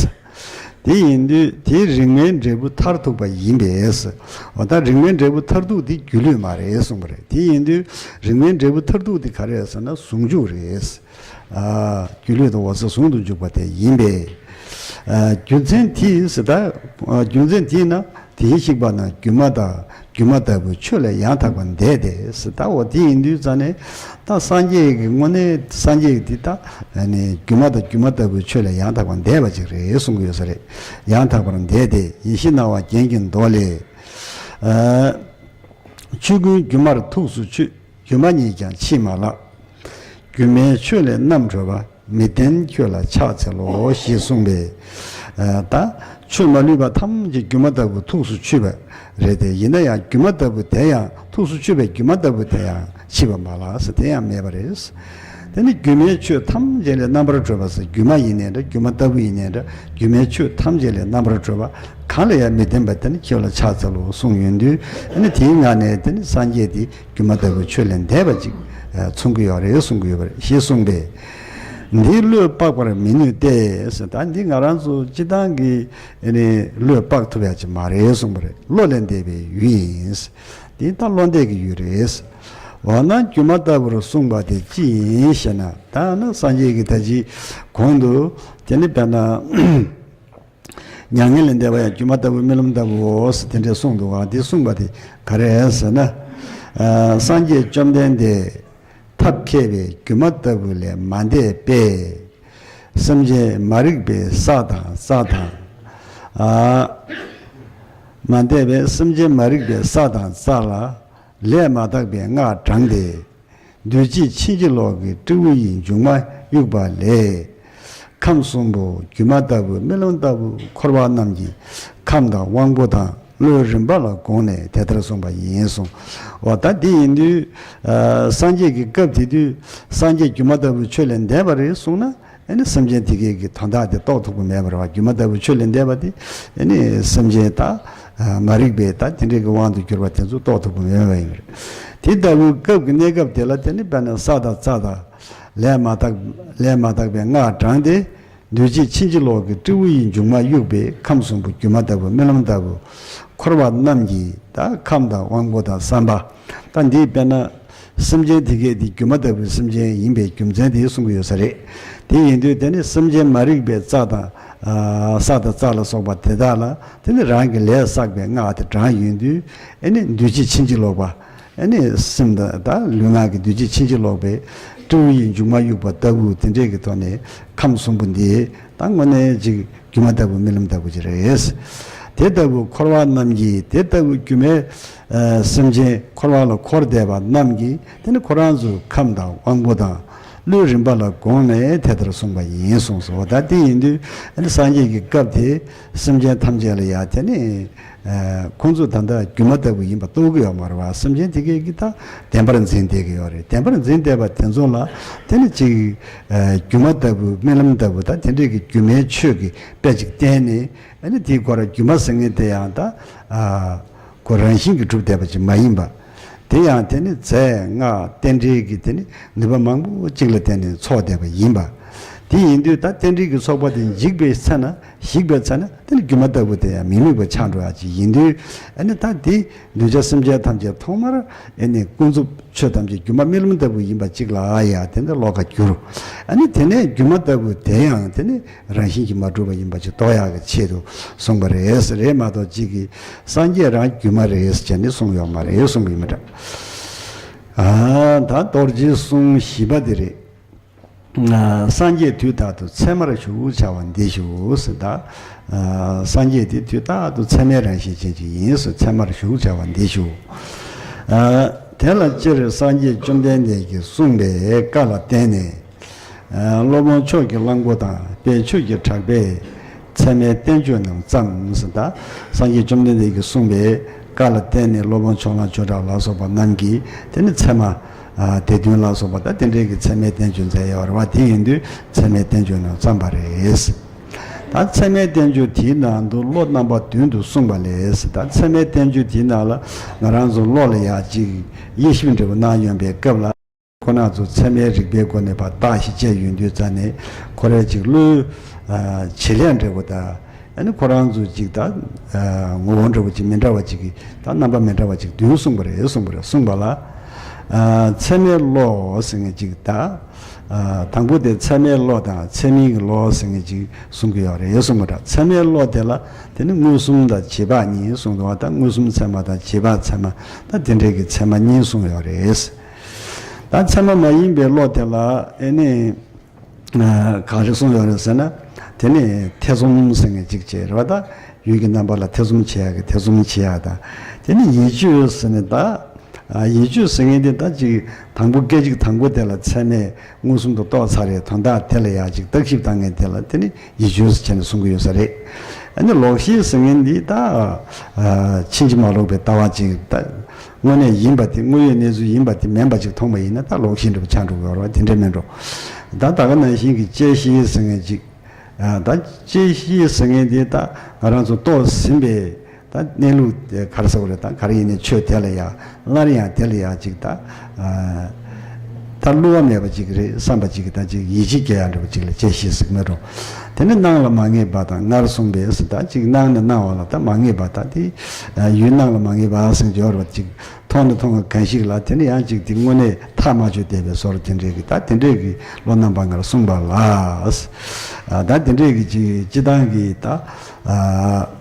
དེ་ཡིན་དུས་དེའི་རིམ་ལྔའི་འབྲས་བུ་མཐར་ཐུག་པ་ཡིན་པས། འོ་ད་རིམ་ལྔའི་འབྲས་བུ་མཐར་ཐུག་དེ་སྒྱུ་ལུས་མ་རེད་གསུངས་པ་རེད། དེ་ཡིན་དུས་རིམ་ལྔའི་འབྲས་བུ་མཐར་ཐུག་དེ་ག་རེ་རེད་ཟེར་ན་ཟུང་འཇུག་རེད། ཨ་སྒྱུ་ལུས་དང་འོད་གསལ་ཟུང་དུ་འཇུག་པ་དེ་ཡིན་པས། རྒྱུ་མཚན་དེས་ཟེར་ད། རྒྱུ་མཚན་དེས་ན་དེའི་ཤིག་པ་ན་སྒྱུ་མ་དང་སྒྱུ་མ་ལྟ་བུའི་ཆོས་ལས་ཡང་དག་པར་འདས་ཏེ་ཟེར་ད། འོ་དེ་ཡིན་དུས་ཙ་ནས་ད་སངས་རྒྱས་ཀྱི་དངོས་གནས་སངས་རྒྱས་ཀྱི་འདི་ད་ནི་སྒྱུ་མ་དང་སྒྱུ་མ་ལྟ་བུའི་ཆོས་ལས་ཡང་དག་པར་འདས་པ་ཅིག་རེད་གསུང་གི་ཡོད་ས་རེད། ཡང་དག་པར་འདས་ཏེ་ཡེ་ཤེས་སྣང་བ་རྒྱན་གྱི་མདོ་ལས། ཆོས་ཀུན་སྒྱུ་མར་ཐུགས་སུ་ཆུད། སྒྱུ་མ་ཉིད་ཀྱང་ཕྱིས་མ་ལགས། སྒྱུ་མའི་ཆོས་ལས་རྣམ་གྲོལ་བ། མི་བདེན་ཁྱོད་ལ་ཕྱག་འཚལ་ལོ། ཞེས་གསུངས་པས། ད་ཆོས་མ་ལུས་པ་ཐམས་ཅད་སྒྱུ་མ་ལྟ་བུ་ཐུགས་སུ་ཆུད་པ་རེད་དེ། ཡིན་ན་ཡང་སྒྱུ་མ་ལྟ་བུ་དེ་ཡང་། ཐུགས་སུ་ཆུད་པའི་སྒྱུ་མ་ལྟ་བུ་དེ་ཡང་ཕྱིས་པ་མ་ལགས་ཟེར་དེ་ཡང་མེད་པ་རེད། དེ་ནི་སྒྱུ་མའི་ཆོས་ཐམས་ཅད་ལས་རྣམ་པར་གྲོལ་བ་ཟེར། སྒྱུ་མ་ཡིན་ནའི་འདྲ། སྒྱུ་མ་ལྟ་བུ་ཡིན་ནའི་འདྲ། སྒྱུ་མའི་ཆོས་ཐམས་ཅད་ལས་རྣམ་པར་གྲོལ་བ་གང་ལ་ཡང་མི་བདེན་པ་དེ་ནི་ཁྱོད་ལ་ཕྱག་འཚལ་ལོ་གསུངས་ཡོང་དུས། ཨ་ནི་དེའི་ངང་ནས་དེ་ནི་སངས་རྒྱས་དེ་སྒྱུ་མ་ལྟ་བུའི་ཆོས་ལས་འདས་པ་ཅིག་མཚོན་གྱི་ཡོད་རེད་གསུང་གི་ཡོད་པ་རེད། ཞེས་གསུངས་པས། འདི་བློས་དཔག་པར་མི་ནུས་ཏེ་ཟེར། ད་འདི་ང་རང་ཚོ་སྤྱི་བཏང་གི་ཨ་ནི་བློས་དཔག་ཐུབ་ཡ་ཅིག་མ་རེད་གསུངས་པ་རེད། བློ་ལས་འདས་པའི་ཡུལ་ཡིན། འདི་ད་བློ་འདས་ཀྱི་ཡུལ་རེད། འོ་ན་སྒྱུ་མ་ལྟ་བུར་གསུངས་པ་དེ་ཅི་ཡིན་ཞེ་ན། ད་ནི་སངས་རྒྱས་ཀྱིས་ད་ཅི་གོང་དུ་དེ་ནི་དཔེར་ན། མྱ་ངན་ལས་འདས་པ་ཡང་སྒྱུ་མ་ལྟ་བུ་རྨི་ལམ་ལྟ་བུའོ་ཟེར་དེ་འདྲས་གསུངས་འདུག་ག་འདི་གསུངས་པ་དེ་ག་རེ་ཟེར་ན། ཨ། སངས་རྒྱས་བཅོམ་ལྡན་འདས་ཐབས་མཁས་པས་སྒྱུ་མ་ལྟ་བུ་ལས་མ་འདས་པས། སེམས་ཅན་མ་རིག་པའི་ས་དང་རྩྭ་དང་། ཨ། མ་འདས་པས་སེམས་ཅན་མ་རིག་པའི་ས་དང་རྩྭ་ལ་ལས་མ་དག་པའི་སྔགས་བགྲངས་ཏེ། འདུས་བྱས་ཕྱིན་ཅི་ལོག་གི་སྤྲེའུ་ཡི་མཇུག་མ་གཡུགས་པ་ལས། ཁམས་གསུམ་པོ་སྒྱུ་མ་ལྟ་བུ་རྨི་ལམ་ལྟ་བུ་འཁོར་བ་རྣམས་ཀྱི་ཁམས་དང་དབང་པོ་དང་བློའི་རིམ་པ་ལ་དགོངས་ནས་དེ་ལྟར་གསུངས་པ་ཡིན་གསུངས། འོ་ད་འདི་ཡིན་དུས། ཨ། སངས་རྒྱས་ཀྱི་སྐབས་དེ་དུས་སངས་རྒྱས་སྒྱུ་མ་ལྟ་བུའི་ཆོས་ལས་འདས་པ་རེད་གསུངས་ན། ཨ་ནི་སེམས་ཅན་དེ་གའི་གི་དོན་དག་དེ་རྟོགས་ཐུབ་ཀྱི་མེད་པ་རེད་བ། སྒྱུ་མ་ལྟ་བུའི་ཆོས་ལས་འདས་པ་དེ་ཨ་ནི་སེམས་ཅན་ད་མ་རིག་པའི་ད་དེ་འདྲའི་གི་དབང་དུ་གྱུར་པ་དེ་ཚོ་རྟོགས་ཐུབ་ཀྱི་མེད་པ་ཡིན་པ་རེད། དེ་ལྟ་བུའི་སྐབས་ཀྱི་གནས་སྐབས་དེ་ལ་དེ་ནི་དཔེར་ན་ས་དང་རྩྭ་དང་ལས་མ་དག་ལས་མ་དག་པའི་སྔགས་བགྲངས་ཏེ། འདུས་བྱས་ཕྱིན་ཅི་ལོག་གི་སྤྲེའུ་ཡི་མཇུག་མ་གཡུགས་པའི་ཁམས་གསུམ་པོ་སྒྱུ་མ་ལྟ་བུ་རྨི་ལམ་ལྟ་བུ། འཁོར་བ་རྣམས་ཀྱི་ད་ཁམས་དང་དབང་པོ་དང་བསམ་པ། ད་འདི་དཔེར་ན། སེམས་ཅན་དེ་གས་དེ་སྒྱུ་མ་ལྟ་བུའི་སེམས་ཅན་ཡིན་པའི་རྒྱུ་མཚན་དེ་གསུང་གི་ཡོད་ས་རེད། དེ་ཡིན་དུས་དེ་ནི་སེམས་ཅན་མ་རིག་པའི་རྩྭ་དང་། ཨ། ས་དང་རྩྭ་ལ་སོགས་པ་དེ་དག་ལ་དེ་ནི་རང་གི་ལས་བསགས་པའི་སྔགས་དེ་བགྲངས་ཡོང་དུས། ཨ་ནི་འདུས་བྱས་ཕྱིན་ཅི་ལོག་པ། ཨ་ནི་སེམས་དང་ད་ལུས་ངག་གི་འདུས་བྱས་ཕྱིན་ཅི་ལོག་པའི་སྤྲེའུ་ཡི་མཇུག་མ་གཡུགས་པ་ལྟ་བུ་དེ་འདྲས་ཀྱི་ཐོག་ནས་ཁམས་གསུམ་པོ་འདི་ད་དངོས་གནས་ཅིག་སྒྱུ་མ་ལྟ་བུ་རྨི་ལམ་ལྟ་བུ་ཅིག་རེད། དེ་ལྟ་བུ་འཁོར་བ་རྣམས་ཀྱི་དེ་ལྟ་བུ་སྒྱུ་མའི་ཨ་སེམས་ཅན་འཁོར་བ་ལ་འཁོར་བསྡད་པ་རྣམས་ཀྱིས་དེ་ནི་ཁོ་རང་ཚོའི་ཁམས་དང་དབང་པོ་དང་བློའི་རིམ་པ་ལ་དགོངས་ནས་དེ་ལྟར་གསུངས་པ་ཡིན་གསུངས་སོ། ད་དེ་ཡིན་དུས་ཨ་ནི་སངས་རྒྱས་ཀྱི་སྐབས་དེ་སེམས་ཅན་ཐམས་ཅད་ལ་ཡང་དེ་ནི། ཨ། ཁོང་ཚོ་ད་ལྟ་སྒྱུ་མ་ལྟ་བུ་ཡིན་པ་རྟོགས་ཀྱི་ཡོད་མ་རེད་བ། སེམས་ཅན་དེ་གས་ཀྱིས་ད་བདེན་པར་འཛིན་བསྡད་ཀྱི་ཡོད་རེད། བདེན་པར་འཛིན་བསྡད་པ་དེ་ཚོ་ལ་དེ་ནི་ཅིག་ཨ། སྒྱུ་མ་ལྟ་བུ་རྨི་ལམ་ལྟ་བུ་ད་དེ་འདྲས་ཀྱི་སྒྱུ་མའི་ཆོས་ཀྱི་དཔེ་ཅིག་བསྟན་ནས། ཨ་ནི་དེའི་སྐོར་སྒྱུ་མ་ཟེར་མཁན་དེ་ཡང་ད། ཨ། ཁོ་རང་བཞིན་གྱིས་གྲུབ་བསྡད་པ་ཅིག་མ་ཡིན་པ། དེ་ཡང་དེ་ནི་རྫས་སྔགས་རྟེན་འབྲེལ་གྱི་དེ་ནི་ནུས་པ་མང་པོ་གཅིག་ལ་བརྟེན་ནས་ཚོགས་བསྡད་པ་ཡིན་པ། དེ་ཡིན་དུས་ད་རྟེན་འབྲེལ་གྱི་ཚོགས་པ་དེ་འཇིག་པའི་ཚེ་ན་ཞིག་པའི་ཚེ་ན་དེ་ནི་སྒྱུ་མ་ལྟ་བུ་དེ་ཡང་མི་དམིགས་པ་ཆགས་འགྲོ་ཡ་ཅིག་ཡིན་དུས། ཨ་ནི་ད་དེ་གདུལ་བྱ་སེམས་ཅན་ཐམས་ཅད་ཐོག་མར་ཨ་ནི་ཀུན་རྫོབ་ཆོས་ཐམས་ཅད་སྒྱུ་མ་རྨི་ལམ་ལྟ་བུ་ཡིན་པ་གཅིག་ལ་ཡ་དེ་འདྲ་བློ་ཁ་བསྒྱུར། ཨ་ནི་དེ་ནས་སྒྱུ་མ་ལྟ་བུ་དེ་ཡང་དེ་ནི་རང་བཞིན་གྱིས་མ་གྲུབ་པ་ཡིན་པ་ཅིག་རྟོགས་ཡག་གི་ཆེད་དུ་གསུངས་པ་རེད། རེད་མ་གཏོགས་གཅིག་གིས་སངས་རྒྱས་རང་སྒྱུ་མ་རེད་ཟེར་ནས་གསུངས་ཡོད་མ་རེད་གསུངས་པ་ཡིན་པ་འདྲ། ཨ། ད་རྡོ་རྗེའི་གསུང་བཞི་པ་དེ་རེད། ཨ། སངས་རྒྱས་དུས་རྟག་ཏུ་ཚད་མར་ཞུགས་བྱ་བ་འདི་ཞུ་ཟེར་ད། ཨ། སངས་རྒྱས་དེ་དུས་རྟག་ཏུ་ཚད་མའི་རང་བཞིན་ཅན་ཅིག་ཡིན་ཟེར། ཚད་མར་ཞུགས་བྱ་བ་འདི་ཞུ། ཨ། དེ་ལ་སྤྱིར་སངས་རྒྱས་བཅོམ་ལྡན་འདས་ཀྱིས་གསུངས་པའི་བཀའ་ལ་བརྟེན་ནས། ཨ། སློབ་དཔོན་མཆོག་གི་གླང་པོ་དང་དཔལ་ཆོས་ཀྱི་གྲགས་པས་ཚད་མའི་བསྟན་བཅོས་རྣམས་བརྩམས་ཟེར་ད། སངས་རྒྱས་བཅོམ་ལྡན་འདས་ཀྱིས་གསུངས་པའི་བཀའ་ལ་བརྟེན་ནས་སློབ་དཔོན་ཕྱོགས་གླང་ཆོས་གྲགས་ལ་སོགས་པ་རྣམས་ཀྱིས་དེ་ནི་ཚད་མ། ཨ། སྡེ་བདུན་ལ་སོགས་པ་ད་དེ་འདྲའི་གི་ཚད་མའི་བསྟན་བཅོས་མཛད་ཡོད་རེད་བ། དེ་ཡིན་དུས་ཚད་མའི་བསྟན་བཅོས་རྣམས་བརྩམས་པ་རེད། ད་ཚད་མའི་བསྟན་བཅོས་དེའི་ནང་དུ་བློ་རྣམ་པ་བདུན་དུ་གསུངས་པ་ལས། ད་ཚད་མའི་བསྟན་བཅོས་དེའི་ནང་ལ་ང་རང་ཚོ་བློ་ལ་ཡ་གཅིག་དབྱེ་ཞིབ་འདྲ་བོ་གནང་ཡོང་པའི་སྐབས་ལ། ཁོ་རང་ཚོ་ཚད་མའི་རིགས་པའི་སྒོ་ནས་ཕར་བརྟག་ཞིབ་བྱས་ཡོང་དུས་ཙ་ནས་ཁོ་རའི་ཅིག་བློའི། ཨ། བྱེད་ལས་འདྲ་བོ་དང་། ཨ་ནི་ཁོ་རང་ཚོ་ཅིག་ད། ཨ། ངོ་བོ་འདྲ་བོ་ཅིག་མི་འདྲ་བ་ཅིག་གི་ད་རྣམ་པ་མི་འདྲ་བ་ཅིག་བདུན་གསུངས་པ་རེད་གསུངས་པ་རེད་གསུངས་པ་ལ། ཨ། ཚད་མའི་བློ་ཟེར་མཁན་ཅིག་དང་། ཨ། དང་པོ་དེ་ཚད་མའི་བློ་དང་ཚད་མིན་གྱི་བློ་ཟེར་མཁན་ཅིག་གསུང་གི་ཡོད་རེད་གསུངས་པ་འདྲ། ཚད་མའི་བློ་དེ་ལ་དེ་ནི་མངོན་སུམ་དང་རྗེས་དཔག་གཉིས་གསུངས་འདུག་བ། ད་མངོན་སུམ་ཚད་མ་དང་རྗེས་དཔག་ཚད་མ། ད་དེ་འདྲའི་གི་ཚད་མ་གཉིས་གསུངས་ཡོད་རེད། ད་ཚད་མ་མ་ཡིན་པའི་བློ་དེ་ལ་ཨེ་ནི། ཨ། ག་རེ་གསུངས་ཡོད་རེད་ཟེར་ན། དེ་ནི་ཐེ་ཚོམ་ཟེར་མཁན་ཅིག་བྱས་རེད་བ། ད་ཡུལ་གྱི་རྣམ་པ་ལ་ཐེ་ཚོམ་བྱེད་ཡག་གི་ཐེ་ཚོམ་བྱེད་ཡག་དང་། དེ་ནི་ཡིད་དཔྱོད་ཟེར་ནས་ད། ཨ། ཡིད་དཔྱོད་ཟེར་མཁན་དེ་ད་ཅིག་དང་པོ་སྐད་ཅིག་དང་པོ་དེ་ལ་ཚད་མས་མངོན་སུམ་དུ་རྟོགས་ཚར་རེད། དོན་དག་དེ་ལ་ཡང་ཅིག་བརྟག་ཞིབ་བཏང་མཁན་དེ་ལ་དེ་ནི་ཡིད་དཔྱོད་ཟེར་བྱས་ནས་གསུང་གི་ཡོད་ས་རེད། ཨ་ནི་ལོག་ཤེས་ཟེར་མཁན་འདི་ད། ཨ། ཕྱིན་ཅི་མ་ལོག་པའི་ལྟ་བ་ཅིག་ད། དངོས་གནས་ཡིན་པ་དེ། དངོས་ཡོད་གནས་ཚུལ་ཡིན་པ་དེ་མིན་པ་ཅིག་མཐོང་བ་ཡིན་ན་ད་ལོག་ཤེས་འདྲ་པོ་ཆགས་འགྲོ་གི་ཡོད་རེད་བ། དེ་འདྲ་མིན་འགྲོ། ད་ད་ག་ནང་བཞིན་གྱི་བཅད་ཤེས་ཟེར་མཁན་ཅིག་ཨ། ད་བཅད་ཤེས་ཟེར་མཁན་དེ་ད་ང་རང་ཚོ་རྟོགས་ཟིན་པའི་ད་གནས་ལུགས་དེ་ག་རེ་ཟེར་དགོས་རེད། ད་ག་རེ་ཡིན་ནའི་ཆོས་དེ་ལ་ཡ་སླར་ཡང་དེ་ལ་ཡ་ཅིག་ད། ཨ། ད་བསླུ་བ་མེད་པ་ཅིག་རེད་བསམ་པ་ཅིག་གི་ད་ཅིག་ཡིད་ཆེས་སྐྱེ་ཡག་འདྲ་པོ་ཅིག་ལ་བཅད་ཤེས་ཟེར་གི་མེད་འགྲོ། དེ་ནི་སྣང་ལ་མ་ངེས་པ་དང་སྔར་གསུངས་པའི་ཟེར། ད་ཅིག་སྣང་ནས་སྣང་བ་ལ་ད་མ་ངེས་པ། ད་དེ། ཨ། ཡུལ་སྣང་ལ་མ་ངེས་པ་ཟེར་འབྱོར་བ་ཅིག་མཐོང་ནས་མཐོང་བ་གང་ཞིག་ལ་དེ་ནི་ཡང་ཅིག་དེ་དངོས་གནས་ཐག་མ་ཆོད་བསྡད་པའི་བཟོ་འདྲ་དེ་འདྲའི་གི། ད་དེ་འདྲའི་གི་བློ་རྣམ་པ་སྔར་གསུངས་པ་ལ། ཨ། ད་དེ་འདྲའི་གི་ཅིག་སྤྱིར་བཏང་གི་ད། ཨ།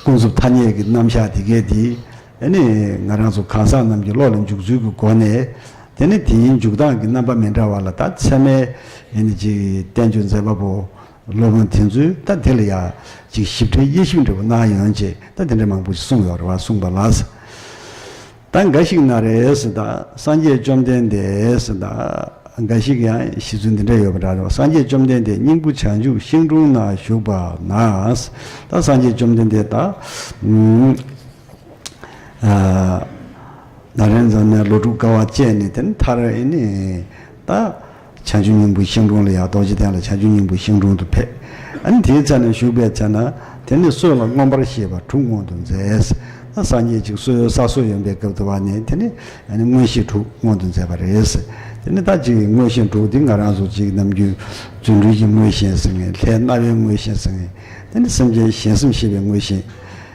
ཀུན་རྫོབ་ཐ་སྙད་ཀྱི་རྣམ་གཞག་དེ་གས་དེ། ཨ་ནི་ང་རང་ཚོ་གང་ཟག་རྣམས་ཀྱི་བློ་ལ་འཇུག་ཚུལ་གྱི་སྒོ་ནས། དེ་ནི་དེའི་འཇུག་སྟངས་ཀྱི་རྣམ་པ་མི་འདྲ་བ་ལ་ད་ཚད་མའི་ཨ་ནི་ཅིག་བསྟན་བཅོས་མཛད་པ་པོ་སློབ་དཔོན་དེ་ཚོས་ད་དེ་ལ་ཡ་ཅིག་ཞིབ་ཕྲའི་དབྱེ་ཞིབ་འདྲ་པོ་གནང་ཡོང་བྱས་ད་དེ་འདྲ་མང་པོ་ཞིག་གསུངས་ཡོད་རེད་བ། གསུངས་པ་ལ། ད་འགའ་ཞིག་ན་རེ་ཟེར། ད་སངས་རྒྱས་བཅོམ་ལྡན་འདས་ཟེར། ད་འགའ་ཞིག་ཡང་བཤད་ཚུལ་འདི་འདྲ་ཡོད་པ་འདྲ་རེད་བ། སངས་རྒྱས་བཅོམ་ལྡན་འདས་སྙིང་པོ་བྱང་ཆུབ་ཤིང་དྲུང་ན་བཞུགས་པ་ན། ད་སངས་རྒྱས་བཅོམ་ལྡན་འདས་ད། ཨ། ན་རེ་ཟེར་ནས་ལོ་དྲུག་དཀའ་བ་སྤྱད་ནས་དེ་ནས་མཐར་ཨེ་ནི་ད་བྱང་ཆུབ་སྙིང་པོའི་ཤིང་དྲུང་ལ་ཡ། རྡོ་རྗེ་གདན་ལ་བྱང་ཆུབ་སྙིང་པོའི་ཤིང་དྲུང་དུ་ཕེབས། ཨ་ནི་དེའི་ཚེ་ན་བཞུགས་པའི་ཚེ་ན་དེ་ནི་སྲོད་ལ་མངོན་པར་ཤེས་པ་དྲུག་མངོན་དུ་མཛད། ད་སངས་རྒྱས་ཅིག་སྲོད་ཡོལ་ས་སྲོད་ཡོལ་བའི་སྐབས་དུ་བ་ནས་དེ་ནི་ཨ་ནི་མངོན་ཤེས་དྲུག་མངོན་དུ་མཛད་པ་རེད། དེ་ནི་ད་ཅིག་མངོན་ཤེས་དྲུག་དེ་ང་རང་ཚོ་ཅིག་ནམ་རྒྱུན་རྫུ་འཕྲུལ་གྱི་མངོན་ཤེས་ཟེར་མཁན། ལྷའི་རྣ་བའི་མངོན་ཤེས་ཟེར་མཁན། དེ་ནི་སེམས་ཅན་གཞན་སེམས་ཤེས་པའི་མངོན་ཤེས།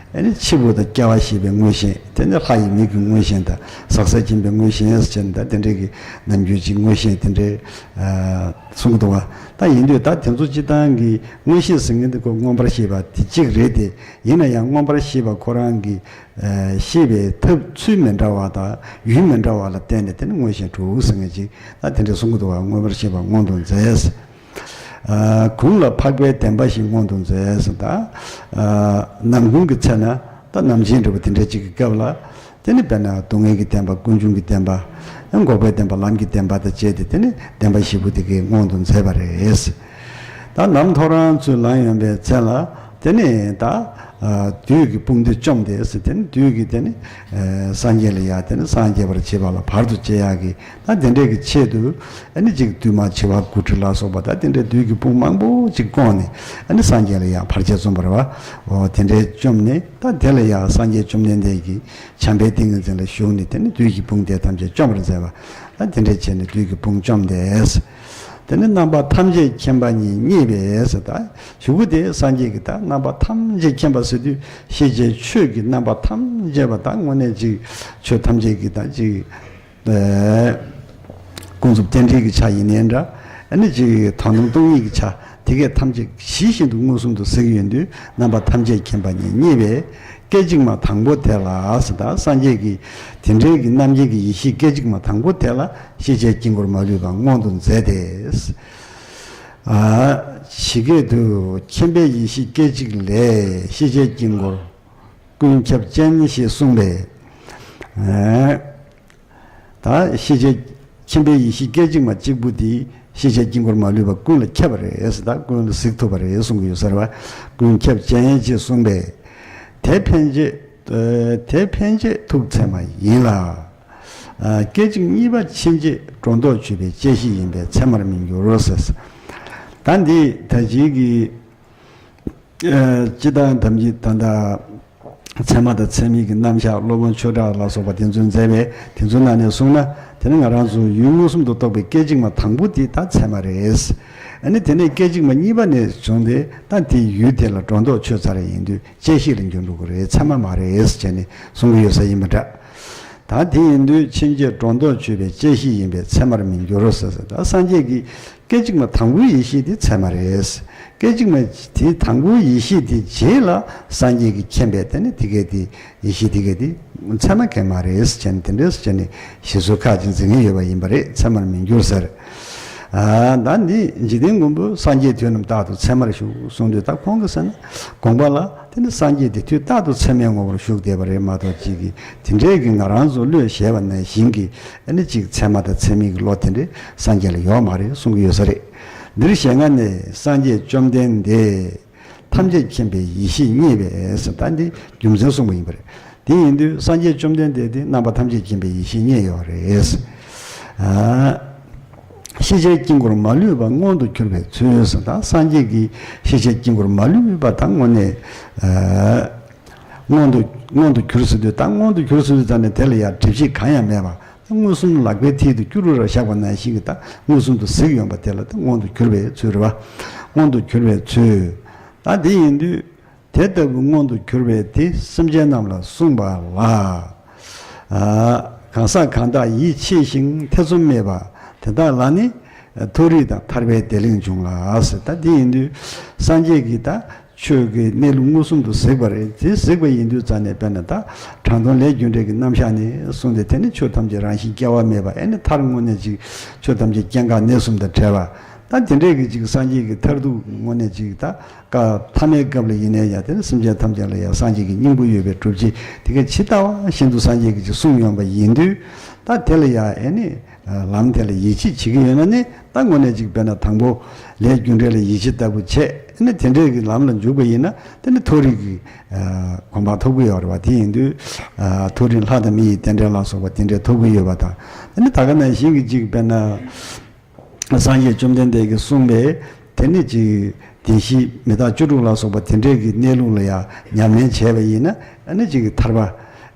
ཨ་ནི་འཆི་བ་དང་སྐྱེ་བ་ཤེས་པའི་མངོན་ཤེས། དེ་ནི་ལྷ་ཡི་མིག་གི་མངོན་ཤེས་དང་ཟག་ཟད་མཁྱེན་པའི་མངོན་ཤེས་ཟེར་ནས་ད་དེ་འདྲའི་གི་ནམ་རྒྱུན་ཅིག་མངོན་ཤེས་དེ་འདྲའི། ཨ། གསུང་གི་འདུག་བ། ད་ཡིན་དུས་ད་དེ་ཚོ་སྤྱིར་བཏང་གི་མངོན་ཤེས་ཟེར་མཁན་དེ་ཁོ་མངོན་པར་ཤེས་པ་དེ་གཅིག་རེད་དེ། ཡིན་ན་ཡང་མངོན་པར་ཤེས་པ་ཁོ་རང་གི། ཨ། ཤེས་པའི་ཐབས་ཚུལ་མི་འདྲ་བ་དང་ཡུལ་མི་འདྲ་བ་ལ་བརྟེན་ནས་དེ་ནི་མངོན་ཤེས་དྲུག་ཟེར་མཁན་ཅིག་ད་དེ་འདྲའི་གསུང་གི་འདུག་བ། མངོན་པར་ཤེས་པ་མངོན་དུ་མཛད། ཨ། གུང་ལ་འཕགས་པའི་བདེན་པ་བཞི་མངོན་དུ་མཛད་ཟེར། ད། ཨ། ནམ་གུང་གི་ཚེ་ན་ད་ནམ་ཕྱེད་འདྲ་པོ་དེ་འདྲ་ཅིག་གི་སྐབས་ལ། དེ་ནི་དཔེར་ན་སྡུག་བསྔལ་གྱི་བདེན་པ། ཀུན་འབྱུང་གི་བདེན་པ། འགོག་པའི་བདེན་པ། ལམ་གྱི་བདེན་པ་དང་བཅས་ཏེ་དེ་ནི་བདེན་པ་བཞི་པོ་དེ་གས་མངོན་དུ་མཛད་པ་རེད། ད་ནམ་ཐོ་རངས་ཚུར་ལངས་ཡོང་པའི་ཚེ་ལ་དེ་ནི་ད། ཨ། བདུད་ཀྱི་དཔུང་དེ་བཅོམ་སྟེ་ཟེར། དེ་ནི་བདུད་ཀྱི་དེ་ནི། ཨ། སངས་རྒྱས་ལ་ཡ་དེ་ནི་སངས་རྒྱས་པར་བྱེད་པ་ལ་བར་དུ་གཅད་ཡག་གི། ད་དེ་འདྲའི་གི་ཆེད་དུ་ཨ་ནི་ཅིག་བདུད་དམག་བྱེ་བ་དགུ་ཁྲི་ལ་སོགས་པ་ད་དེ་འདྲའི་བདུད་ཀྱི་དཔུང་མང་པོ་ཅིག་བསྐོངས་ནས་ཨ་ནི་སངས་རྒྱས་ལ་ཡང་བར་ཆད་རྩོམ་པ་རེད་བ། འོ་དེ་འདྲའི་བཅོམ་ནས་ད་དེ་ལ་ཡང་སངས་རྒྱས་བཅོམ་ལྡན་འདས་ཀྱིས་བྱམས་པའི་ཏིང་ངེ་འཛིན་ལ་ཞུགས་ནས་དེ་ནི་བདུད་ཀྱི་དཔུང་དེ་ཐམས་ཅད་བཅོམ་པར་མཛད་པ། ད་དེ་འདྲའི་བྱས་ནས་བདུད་ཀྱི་དཔུང་བཅོམ་སྟེ། དེ་ནི་རྣམ་པ་ཐམས་ཅད་མཁྱེན་པ་ཉིད་བརྙེས་པས་ཟེར། ད་གཞུག་གུ་དེ་སངས་རྒྱས་ཀྱིས་ད་རྣམ་པ་ཐམས་ཅད་མཁྱེན་པ་ཟེར་དུས་ཤེས་བྱའི་ཆོས་ཀྱི་རྣམ་པ་ཐམས་ཅད་པ། ད་དངོས་གནས་ཅིག་ཆོས་ཐམས་ཅད་ཀྱི་ད་ཅིག་ཨེ། ཀུན་རྫོབ་རྟེན་འབྲེལ་གྱི་ཆ་ཡིན་ནའི་འདྲ། ཨ་ནི་ཅིག་དོན་དམ་སྟོང་ཉིད་ཀྱི་ཆ་དེ་གས་ཐམས་ཅད་ཇི་བཞིན་དུ་མངོན་སུམ་དུ་གཟིགས་ཡོང་དུས་རྣམ་པ་ཐམས་ཅད་མཁྱེན་པ་ཉིད་བརྙེས་པས། སྐད་ཅིག་མ་དང་པོ་དེ་ལ་ཟེར། ད་སངས་རྒྱས་ཀྱི་དེ་འདྲའི་གི་རྣམ་མཁྱེན་གྱི་ཡེ་ཤེས་སྐད་ཅིག་མ་དང་པོ་དེ་ལ་ཤེས་བྱའི་དཀྱིལ་འཁོར་མ་ལུས་པ་མངོན་དུ་མཛད་དེ། ཨ། ཇི་སྐད་དུ། མཁྱེན་པའི་ཡེ་ཤེས་སྐད་ཅིག་ལས། ཤེས་བྱའི་དཀྱིལ་འཁོར་ཀུན་ཁྱབ་ཅན་ཞེས་གསུངས་པས། ཨ། ད་ཤེས་བྱའི། མཁྱེན་པའི་ཡེ་ཤེས་སྐད་ཅིག་མ་གཅིག་པུ་དེ་ཤེས་བྱའི་དཀྱིལ་འཁོར་མ་ལུས་པ་ཀུན་ལ་ཁྱབ་པ་རེད་ཟེར། ད་ཀུན་ལ་གཟིགས་ཐུབ་པ་རེད་གསུང་གི་ཡོད་ས་རེད་བ། ཀུན་ཁྱབ་ཅན་ཞེས་གསུངས་པས། དེ་ཕན་ཆད། ཨ། དེ་ཕན་ཆད་ཐུགས་ཚད་མ་ཡིན་ལ། ཨ། སྐད་ཅིག་གཉིས་པ་ཕྱིན་ཆད་སྒྲོ་འདོགས་ཆོད་པའི་བཅད་ཤེས་ཡིན་པས་ཚད་མར་མི་འགྱུར་ཟེར། ད་འདི་ད་ཅིག་གི། ཨ། སྤྱིར་བཏང་དམ་ཅིག་ད་ལྟ་ཚད་མ་དང་ཚད་མིན་གྱི་རྣམ་གཞག་སློབ་དཔོན་ཆོས་གྲགས་ལ་སོགས་པ་དེ་ཚོས་མཛད་པའི་དེ་ཚོའི་ནང་ནས་གསུངས་ན། དེ་ནི་ང་རང་ཚོ་ཡུལ་མངོན་སུམ་དུ་རྟོགས་པའི་སྐད་ཅིག་མ་དང་པོ་དེ་ད་ཚད་མ་རེད། ཨ་ནི་དེ་ནས་སྐད་ཅིག་མ་གཉིས་པ་ནས་བྱུང་སྟེ་ད་དེའི་ཡུལ་དེ་ལ་སྒྲོ་འདོགས་ཆོད་ཚར་ཡིན་དུས་བཅད་ཤེས་ལ་འགྱུར་འགྲོ་གི་རེད། ཚད་མ་མ་རེད་ཟེར་བྱས་ནས་གསུང་གི་ཡོད་ས་ཡིན་པ་འདྲ། ད་དེ་ཡིན་དུས་ཕྱིན་ཆད་སྒྲོ་འདོགས་གཅོད་པའི་བཅད་ཤེས་ཡིན་པས་ཚད་མར་མི་འགྱུར་ཟེར། ད་སངས་རྒྱས་ཀྱི་སྐད་ཅིག་མ་དང་པོའི་ཡེ་ཤེས་དེ་ཚད་མ་རེད། སྐད་ཅིག་མ་དེ་དང་པོའི་ཡེ་ཤེས་དེ་རྗེས་ལ་སངས་རྒྱས་ཀྱིས་མཁྱེན་པས་དེ་ནི་དེ་གས་དེ་ཡེ་ཤེས་དེ་གས་དེ་ཚད་མ་གས་མ་རེད་ཟེར་ནས་དེ་འདྲས་ཟེར་ནས་ཞེས་སོགས་ཁ་ཅིག་འཛིན་མཁན་ཡོད་པ་ཡིན་པ་རེད། ཚད་མར་མི་འགྱུར་ཟེར། ཨ་ད་འདི་འཇིག་རྟེན་མགོན་པོ་སངས་རྒྱས་དུས་རྣམས་རྟག་ཏུ་ཚད་མར་བཞུགས་གསུངས་དུས། ད་ཁོང་གིས་ཟེར་ན་དགོངས་པ་ལ་དེ་ནི་སངས་རྒྱས་དེ་དུས་རྟག་ཏུ་ཚད་མའི་ངོ་བོར་བཞུགས་བསྡད་པ་རེད་མ་གཏོགས་ཅིག་གིས་དེ་འདྲའི་གི་ང་རང་ཚོ་བློས་བྱས་པ་ནང་བཞིན་གྱི་ཨ་ནི་ཅིག་ཚད་མ་དང་ཚད་མིན་གྱི་བློ་དེ་འདྲའི་སངས་རྒྱས་ལ་ཡོད་མ་རེད་གསུང་གི་ཡོད་ས་རེད། འདིར་ཞལ་སྔ་ནས་སངས་རྒྱས་བཅོམ་ལྡན་འདས། ཐམས་ཅད་མཁྱེན་པའི་ཡེ་ཤེས་བརྙེས་པས་ཟེར། ད་འདི་རྒྱུ་མཚན་གསུངས་པ་ཡིན་པ་རེད། དེ་ཡིན་དུས་སངས་རྒྱས་བཅོམ་ལྡན་འདས་དེ་རྣམ་པ་ཐམས་ཅད་མཁྱེན་པའི་ཡེ་ཤེས་བརྙེས་ཡོད་རེད། ཨ། ཤེས་བྱའི་དཀྱིལ་འཁོར་མ་ལུས་པ་མངོན་དུ་གྱུར་པའི་ཚུལ་ཟེར། ད་སངས་རྒྱས་ཀྱི་ཤེས་བྱའི་དཀྱིལ་འཁོར་མ་ལུས་པ་ད་དངོས་གནས་ཨ་མངོན་དུ་མངོན་དུ་གྱུར་ཟེར་དུས། ད་མངོན་དུ་གྱུར་ཟེར་དུས་ད་ནི་དེ་ལ་ཡང་སྒྲིབ་བྱེད་གང་ཡང་མེད་པ། མངོན་སུམ་ལག་པའི་མཐིལ་དུ་སྐྱུ་རུ་ར་བཞག་པ་ནང་བཞིན་གྱི་ད་མངོན་སུམ་དུ་གཟིགས་ཡོང་པ་དེ་ལ་ད་མངོན་དུ་གྱུར་པའི་ཚུལ་རེད་བ། མངོན་དུ་གྱུར་པའི་ཚུལ། ད་དེ་ཡིན་དུས་དེ་ལྟ་བུ་མངོན་དུ་གྱུར་པའི་དེ་སེམས་ཅན་རྣམས་ལ་གསུངས་པ་ལ། ཨ་གང་ཟག་གང་དག་ཡིད་ཆེས་ཤིང་ཐེ་ཚོམ་མེད་པ་དེ་དག་ལ་ནི་མཐོ་རིས་དང་ཐར་པའི་བདེ་ལེགས་འབྱུང་ལ་ཟེར། ད་དེ་ཡིན་དུས་སངས་རྒྱས་ཀྱིས་ད་ཆོས་ཀྱི་གནས་ལུགས་མངོན་སུམ་དུ་གཟིགས་པ་རེད། དེ་གཟིགས་པ་ཡིན་དུས་ཙང་ནས་དཔེར་ན་ད་དྲང་དོན་ལས་རྒྱུ་འབྲས་ཀྱི་རྣམ་གཞག་ནས་གསུངས་ཏེ། དེ་ནི་ཆོས་ཐམས་ཅད་རང་བཞིན་སྐྱེ་བ་མེད་པ། ཨེ་ནི་མཐར་དངོས་གནས་ཅིག་ཆོས་ཐམས་ཅད་སྐྱེ་འགག་གནས་གསུམ་དང་བྲལ་བ། ད་དེ་འདྲས་ཀྱི་ཅིག་སངས་རྒྱས་ཀྱི་མཐར་ཐུག་དངོས་གནས་ཅིག་ད་སྐབས་ཐ་མའི་སྐབས་ལ་ཡིན་ནའི་ཡང་དེ་ནི་སེམས་ཅན་ཐམས་ཅད་ལ་ཡང་སངས་རྒྱས་ཀྱི་སྙིང་པོ་ཡོད་པའི་སྒྲུབ་བྱེད་དེ་ག་ཇི་ལྟ་བ་བཞིན་དུ་སངས་རྒྱས་ཀྱིས་ཅིག་གསུངས་ཡོང་པ་ཡིན་དུས། ད་དེ་ལ་ཡང་ཨེ་ནི་ལམ་དེ་ལ་ཡིད་ཆེས་བྱེད་ཀྱི་ཡོད་ན་ནི་ད་དངོས་གནས་ཅིག་དཔེར་ན་དང་པོ་ལས་རྒྱུ་འབྲས་ལ་ཡིད་ཆེས་ལྟ་བུ་བྱས་ཨེ་ནི་དེ་འདྲས་ཀྱི་ལམ་ལ་འཇུག་པ་ཡིན་ན་དེ་ནི་མཐོ་རིས་ཀྱི་གོ་འཕང་ཐོབ་ཀྱི་ཡོད་རེད་བ། དེ་ཡིན་དུས་མཐོ་རིས་ལྷ་དང་མི་ཡི་རྟེན་འབྲེལ་ལ་སོགས་པ་དེ་འདྲས་ཐོབ་ཀྱི་ཡོད་པ་དང་། དེ་ནི་ད་ག་ནང་བཞིན་གྱི་ཅིག་དཔེར་ན། སངས་རྒྱས་བཅོམ་ལྡན་འདས་ཀྱིས་གསུངས་པའི་དེ་ནི་ཅིག་བདེན་བཞི་མི་རྟག་བཅུ་དྲུག་ལ་སོགས་པ་དེ་འདྲའི་གི་གནས་ལུགས་ལ་ཡང་ཉམས་ལེན་བྱས་པ་ཡིན་ན་ཨ་ནི་ཅིག་ཐར་པ་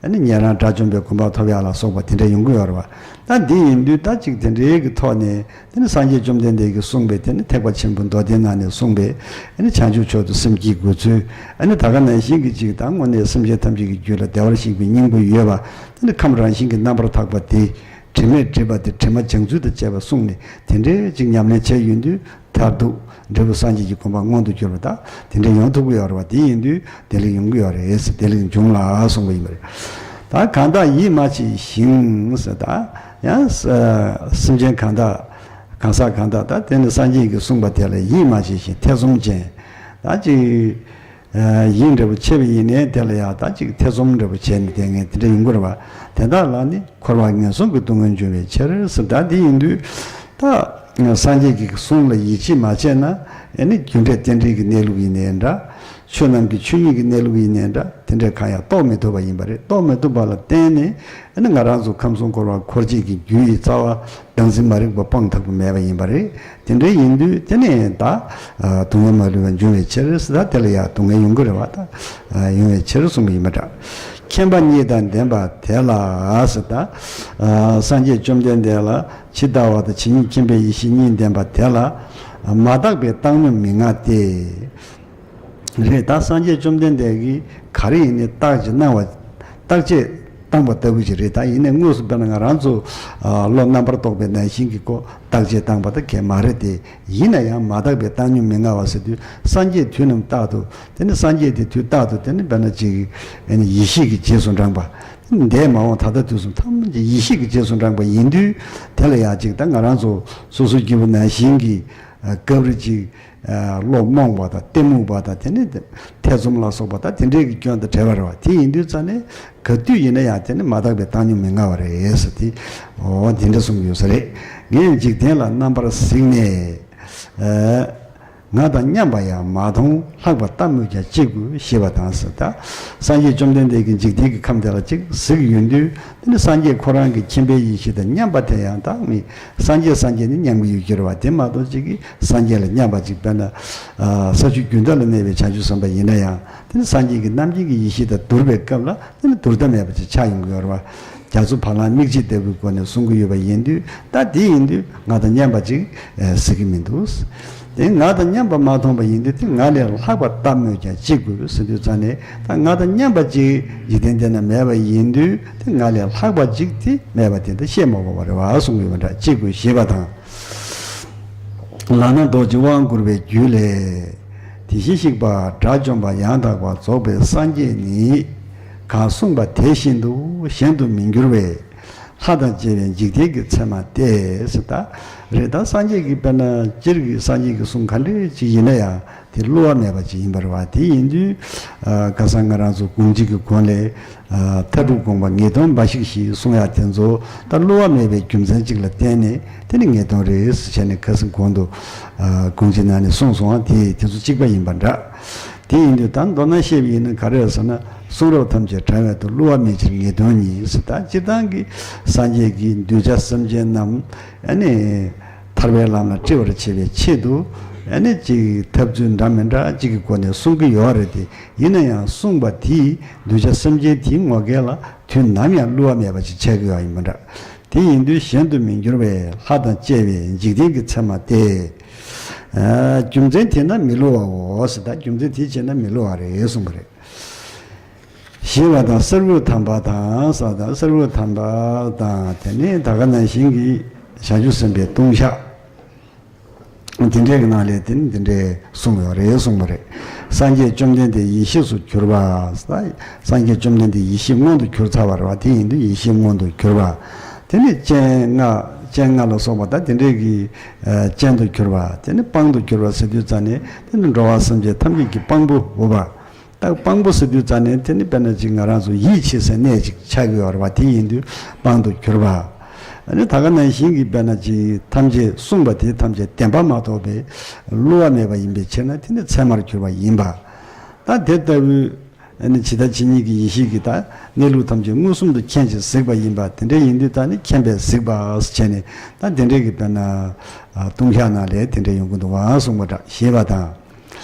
ཨ་ནི་ཉན་རང་དགྲ་བཅོམ་པའི་གོ་འཕང་ཐོབ་ཡག་ལ་སོགས་པ་དེ་འདྲ་ཡོང་གི་ཡོད་རེད་བ། ད་འདི་ཡིན་དུས་ད་ཅིག་དེ་འདྲའི་གི་ཐོག་ནས་དེ་ནི་སངས་རྒྱས་བཅོམ་ལྡན་འདས་ཀྱིས་གསུངས་པའི་དེ་ནི་ཐེག་པ་ཆེན་པོ་མདོ་སྡེ་ནང་ནས་གསུངས་པའི་ཨ་ནི་བྱང་ཆུབ་མཆོག་ཏུ་སེམས་བསྐྱེད་དགོས་ཚུལ། ཨ་ནི་ད་ག་ནང་བཞིན་གྱི་ཅིག་ད་དངོས་གནས་སེམས་ཅན་ཐམས་ཅད་ཀྱི་རྒྱུད་ལ་བདེ་བར་གཤེགས་པའི་སྙིང་པོ་ཡོད་པ། དེ་ནི་ཁམས་རང་བཞིན་གྱི་རྣམ་པར་དག་པ་དེ། དྲི་མས་བསྒྲིབས་པ་དེ་དྲི་མ་སྦྱང་ཚུལ་དང་བཅས་པ་གསུངས་ནས་དེ་འདྲའི་ཅིག་ཉམས་ལེན་བྱས་ཡོང་དུས་མཐར་ཐུག་འབྲས་བུ་སངས་རྒྱས་ཀྱི་གོ་འཕང་མངོན་དུ་གྱུར་པ་དང་དེ་འདྲ་ཡོང་ཐུབ་ཀྱི་ཡོད་རེད་བ། དེ་ཡིན་དུས་བདེ་ལེགས་ཡོང་གི་ཡོད་རེད་ཟེར། བདེ་ལེགས་འབྱུང་ལ་གསུངས་པ་ཡིན་པ་རེད། ད་གང་དག་ཡིད་མ་ཆེས་ཤིང་ཟེར། ད་ཡང་སེམས་ཅན་གང་དག་གང་ཟག་གང་དག་ད་དེ་ནི་སངས་རྒྱས་ཀྱིས་གསུངས་པ་དེ་ལ་ཡིད་མ་ཆེས་ཤིང་ཐེ་ཚོམ་ཅན་ད་ཅིག་ཡིད་འབྲས་བུ་ཆེ་བ་ཡིན་ནའི་དེ་ལ་ཡང་ད་ཅིག་ཐེ་ཚོམ་འདྲ་བོ་བྱས་ནས་བསྡད་མཁན་དེ་འདྲ་ཡོང་གི་རེད་བ། དེ་དག་ལ་ནི་འཁོར་བ་ངན་སོང་གི་སྡུག་བསྔལ་འབྱུང་བའི་ཕྱིར་ཟེར། ད་འདི་ཡིན་དུས་ད་སངས་རྒྱས་ཀྱི་གསུང་ལ་ཡིད་ཆེས་མ་བྱས་ན་ཨེ་ནི་རྒྱུ་འབྲས་རྟེན་འབྲེལ་གྱི་གནས་ལུགས་ཡིན་ནའི་འདྲ། ཆོས་རྣམས་ཀྱི་ཆོས་ཉིད་ཀྱི་གནས་ལུགས་ཡིན་ནའི་འདྲ། དེ་འདྲ་གང་ཡང་རྟོགས་མི་ཐུབ་པ་ཡིན་པ་རེད། རྟོགས་མི་ཐུབ་པ་ལ་བརྟེན་ནས་ཨེ་ནི་ང་རང་ཚོ་ཁམས་གསུམ་འཁོར་བ་འཁོར་བྱེད་ཀྱི་རྒྱུ་ཡི་རྩ་བ། བདག་འཛིན་མ་རིག་པ་སྤངས་ཐབས་མེད་པ་ཡིན་པ་རེད། དེ་འདྲ་ཡིན་དུས་དེ་ནས་ད་སྡུག་བསྔལ་མ་ལུས་པ་འབྱུང་བའི་ཕྱིར་ཟེར། ད་དེ་ལ་ཡང་སྡུག་བསྔལ་ཡོང་གི་རེད་བ། ད་ཡོང་བའི་ཕྱིར་གསུངས་པ་ཡིན་པ་འདྲ། མཁྱེན་པ་གཉིས་དང་ལྡན་པ་དེ་ལ་ཟེར། ད་སངས་རྒྱས་བཅོམ་ལྡན་འདས་ལ་ཇི་ལྟ་བ་དང་ཇི་སྙེད་མཁྱེན་པའི་ཡེ་ཤེས་གཉིས་ལྡན་པ་དེ་ལ་མ་དག་པའི་བཏང་སྙོམས་མི་མངའ་སྟེ། རེད། ད་སངས་རྒྱས་བཅོམ་ལྡན་འདས་ཀྱིས་ག་རེ་ཡིན་ནའི་བརྟག་དཔྱད་གནང་བ། བརྟག་དཔྱད་བཏང་བ་ལྟ་བུ་ཞིག་རེད། ད་ཡིན་ནའི་དངོས་སུ་དཔེར་ན་ང་རང་ཚོ་བློ་རྣམ་པར་རྟོག་པའི་ནང་བཞིན་གྱི་ཀོ་བརྟག་དཔྱད་བཏང་བ་ད་གས་མ་རེད་དེ། ཡིན་ན་ཡང་མ་དག་པའི་བཏང་སྙོམས་མི་མངའ་བ་ཟེར་དུས་སངས་རྒྱས་དུས་རྣམས་རྟག་ཏུ་དེ་ནི་སངས་རྒྱས་དེ་དུས་རྟག་ཏུ་དེ་ནི་དཔེར་ན་ཅིག་ཡེ་ཤེས་ཀྱི་རྗེས་སུ་འབྲངས་པ། འདས་མ་འོངས་ད་ལྟ་དུས་གསུམ་ཐམས་ཅད་ཡེ་ཤེས་ཀྱི་རྗེས་སུ་འབྲངས་པ་ཡིན་དུས་དེ་ལ་ཡང་ཅིག་ད་ང་རང་ཚོ་སོ་སོ་སྐྱེ་བོ་ནང་བཞིན་གྱི་སྐབས་རེ་ཅིག་བློ་རྨོངས་པ་དང་གཏི་མུག་པ་དང་དེ་ནི་ཐེ་ཚོམ་ལ་སོགས་པ་དང་དེ་འདྲའི་གི་སྐྱོན་དང་བྲལ་བ་རེད་བ། དེ་ཡིན་དུས་ཙང་ནས་ག་དུས་ཡིན་ན་ཡང་དེ་ནི་མ་དག་པའི་བཏང་སྙོམས་མི་མངའ་བ་རེད་ཟེར་ཏེ། འོ་དེ་འདྲ་གསུངས་ཡོད་ས་རེད། ངས་འཇིག་རྟེན་ལ་རྣམ་པར་གཟིགས་ནས། ང་དང་མཉམ་པ་ཡང་མ་མཐོང་ལྷག་པར་ལྟ་སྨོས་ཀྱང་ཅི་དགོས་ཞེས་པ་དང་ཟེར། ད་སངས་རྒྱས་བཅོམ་ལྡན་འདས་ཀྱིས་འཇིག་རྟེན་གྱི་ཁམས་དེ་ལ་ཅིག་གཟིགས་ཡོང་དུས། དེ་ནི་སངས་རྒྱས་ཁོ་རང་གི་མཁྱེན་པའི་ཡེ་ཤེས་དང་མཉམ་པ་དེ་ཡང་དག་མི་སངས་རྒྱས་སངས་རྒྱས་ནི་མཉམ་གྱི་ཡུལ་གྱུར་བ་དེ་མ་གཏོགས་ཅིག་གིས་སངས་རྒྱས་ལ་མཉམ་པ་ཅིག་དཔེར་ན་ས་བཅུ་རྒྱུན་མཐའ་ལ་གནས་པའི་བྱང་ཆུབ་སེམས་དཔའ་ཡིན་ན་ཡང་དེ་ནི་སངས་རྒྱས་ཀྱི་རྣམ་མཁྱེན་གྱི་ཡེ་ཤེས་དང་བསྡུར་བའི་སྐབས་ལ་དེ་ནི་བསྡུར་ཐབས་མེད་པ་ཅིག་ཆགས་ཡོང་གི་ཡོད་རེད་བ། རྒྱ་མཚོ་བ་ལང་རྨིག་རྗེས་ལྟ་བུའི་སྒོ་ནས་གསུང་གི་ཡོད་པ་ཡིན་དུས། ད་དེ་ཡིན་དུས་ང་དང་མཉམ་པ་ཅིག་ཟེར་གྱི་མི་འདུག། དེ་ང་དང་མཉམ་པ་མ་མཐོང་བ་ཡིན་དུས། དེ་ང་ལས་ལྷག་པ་ལྟ་སྨོས་ཀྱང་ཅི་དགོས་ཟེར་དུས་ཙང་ནས། ད་ང་དང་མཉམ་པ་ཅིག་འཇིག་རྟེན་འདི་ན་མེད་པ་ཡིན་དུས། དེ་ང་ལས་ལྷག་པ་ཅིག་དེ་མེད་པ་དེ་འདི་བཤད་མ་དགོས་པ་རེད་བ་གསུང་གི་ཡོད་པ་འདྲ། ཅི་དགོས་ཞེས་པ་དང་། ལག་ན་རྡོ་རྗེ་དབང་བསྐུར་བའི་རྒྱུད་ལས། དེ་བཞིན་གཤེགས་པ་དགྲ་བཅོམ་པ་ཡང་དག་པར་རྫོགས་པའི་སངས་རྒྱས་ནི། གང་གསུངས་པ་དེ་བཞིན་དུ་གཞན་དུ་མི་འགྱུར་བའི། ལྷ་དང་བཅས་པའི་འཇིག་རྟེན་གྱི་མཚན་མ་སྟེ་ཟེར། ད་རེད། ད་སངས་རྒྱས་ཀྱི་དཔེར་ན་སྤྱིར་གྱི་སངས་རྒྱས་ཀྱི་གསུང་ག་འདྲ་ཅིག་ཡིན་ན་ཡང་། དེ་བསླུ་བ་མེད་པ་ཅིག་ཡིན་པ་རེད་བ། དེ་ཡིན་དུས། ཨ། ཁ་སང་ང་རང་ཚོ་དགོངས་གཅིག་གི་སྒོ་ལས། ཨ། མཐའ་དྲུག་དགོངས་པ་ངེས་དོན་འབའ་ཞིག་ཞེས་གསུང་ཡག་དེ་ཚོ་ད་བསླུ་བ་མེད་པའི་རྒྱུ་མཚན་གཅིག་ལ་བརྟེན་ནས་དེ་ནི་ངེས་དོན་རེད་ཟེར་བྱས་ནས། ཁ་སང་གོང་དུ། ཨ། དགོངས་གཅིག་ནང་ནས་གསུངས་སོང་བ། དེ་དེ་ཚོ་གཅིག་པ་ཡིན་པ་འདྲ། དེ་ཡིན་དུས་ད་མདོར་ན་བཤད་པ་ཡིན་ན་ག་རེ་རེད་ཟེར་ན། གསུང་རབ་ཐམས་ཅད་དྲང་བའི་མཐུ། བསླུ་བ་མེད་ཕྱིར་ངེས་དོན་ཉིད་ཟེར། ད་སྤྱིར་བཏང་གི་སངས་རྒྱས་ཀྱིས་གདུལ་བྱ་སེམས་ཅན་རྣམས། ཨ་ནི། ཐར་པའི་ལམ་ལ་སྤྲོད་པར་བྱེད་པའི་ཆེད་དུ། ཨ་ནི་ཅིག་ཐབས་ཚུལ་འདྲ་མི་འདྲ་ཅིག་གི་སྒོ་ནས་གསུང་གི་ཡོད་རེད་དེ། ཡིན་ན་ཡང་གསུངས་པ་དེས་གདུལ་བྱ་སེམས་ཅན་དེའི་ངོ་སྐལ་ལ་དུས་ནམ་ཡང་བསླུ་བ་མེད་པ་ཅིག་ཆགས་ཀྱི་ཡོད་ཡིན་པ་འདྲ། དེ་ཡིན་དུས་གཞན་དུ་མི་འགྱུར་བའི་ལྷ་དང་བཅས་པའི་འཇིག་རྟེན་གྱི་མཚན་མ་སྟེ། ཨ། རྒྱུ་མཚན་དེས་ན་མི་བསླུ་བའོ་ཟེར། ད་རྒྱུ་མཚན་དེས་བྱས་ན་མི་བསླུ་བ་རེད་གསུངས་པ་རེད། ཞེས་པ་དང་། གསེར་འོད་དམ་པ་དང་ཟེར། ད་གསེར་འོད་དམ་པ་དང་། དེ་ནས་ད་ག་ནང་བཞིན་གྱི་བྱང་ཆུབ་སེམས་དཔའི་ལྟུང་བཤགས། དེ་འདྲའི་གི་ནང་ལས་དེ་ནི་དེ་འདྲའི་གསུངས་ཡོད་རེད་གསུངས་པ་རེད། སངས་རྒྱས་བཅོམ་ལྡན་འདས་ཡེ་ཤེས་སུ་གྱུར་པ། སངས་རྒྱས་བཅོམ་ལྡན་འདས་ཡེ་ཤེས་མངོན་དུ་གྱུར་ཚར་བ་རེད་བ། དེ་ཡིན་དུས་ཡེ་ཤེས་མངོན་དུ་གྱུར་པ། དེ་ནས་སྤྱན་ལྔ། སྤྱན་ལྔ་ལ་སོགས་པ་ད་དེ་འདྲའི་གི། ཨ། སྤྱན་དུ་གྱུར་པ། དེ་ནས་དཔང་དུ་གྱུར་པ་ཟེར་དུས་ཙང་ནས། དེ་ནི་འགྲོ་བ་སེམས་ཅན་ཐམས་ཅད་ཀྱི་དཔང་པོ་འོ་བ། ད་དཔང་པོ་ཟེར་དུས་ཙང་ནས་དེ་ནི་དཔེར་ན་ཅིག་ང་རང་ཚོ་ཡིད་ཆེས་སའི་གནས་ཅིག་ཆགས་ཀྱི་ཡོད་རེད་བ། དེ་ཡིན་དུས་དཔང་དུ་གྱུར་པ། ཨ་ནི་ད་ག་ནང་བཞིན་གྱི་དཔེར་ན་ཅིག་ཐམས་ཅད་གསུངས་པ་དེ་ཐམས་ཅད་བདེན་པ་མ་གཏོགས་པའི་བསླུ་བ་མེད་པ་ཡིན་པའི་ཕྱིར་ན། དེ་ནི་ཚད་མར་གྱུར་པ་ཡིན་པ། ད་དེ་ལྟ་བུའི། ཨ་ནི་ཇི་ལྟ་ཇི་སྙེད་ཀྱི་ཡེ་ཤེས་ཀྱིས་ད་གནས་ལུགས་ཐམས་ཅད་མངོན་སུམ་དུ་མཁྱེན་ཅིང་གཟིགས་པ་ཡིན་པ། དེ་འདྲ་ཡིན་དུས་ད་ནི་མཁྱེན་པས་གཟིགས་པ་ཟེར་བྱས་ནས། ད་དེ་འདྲའི་གི་དཔེར་ན། ཨ། ལྟུང་བཤགས་ནང་ལས་དེ་འདྲ་ཡོང་གི་འདུག་ག་གསུངས་པ་འདྲ། ཞེས་པ་དང་།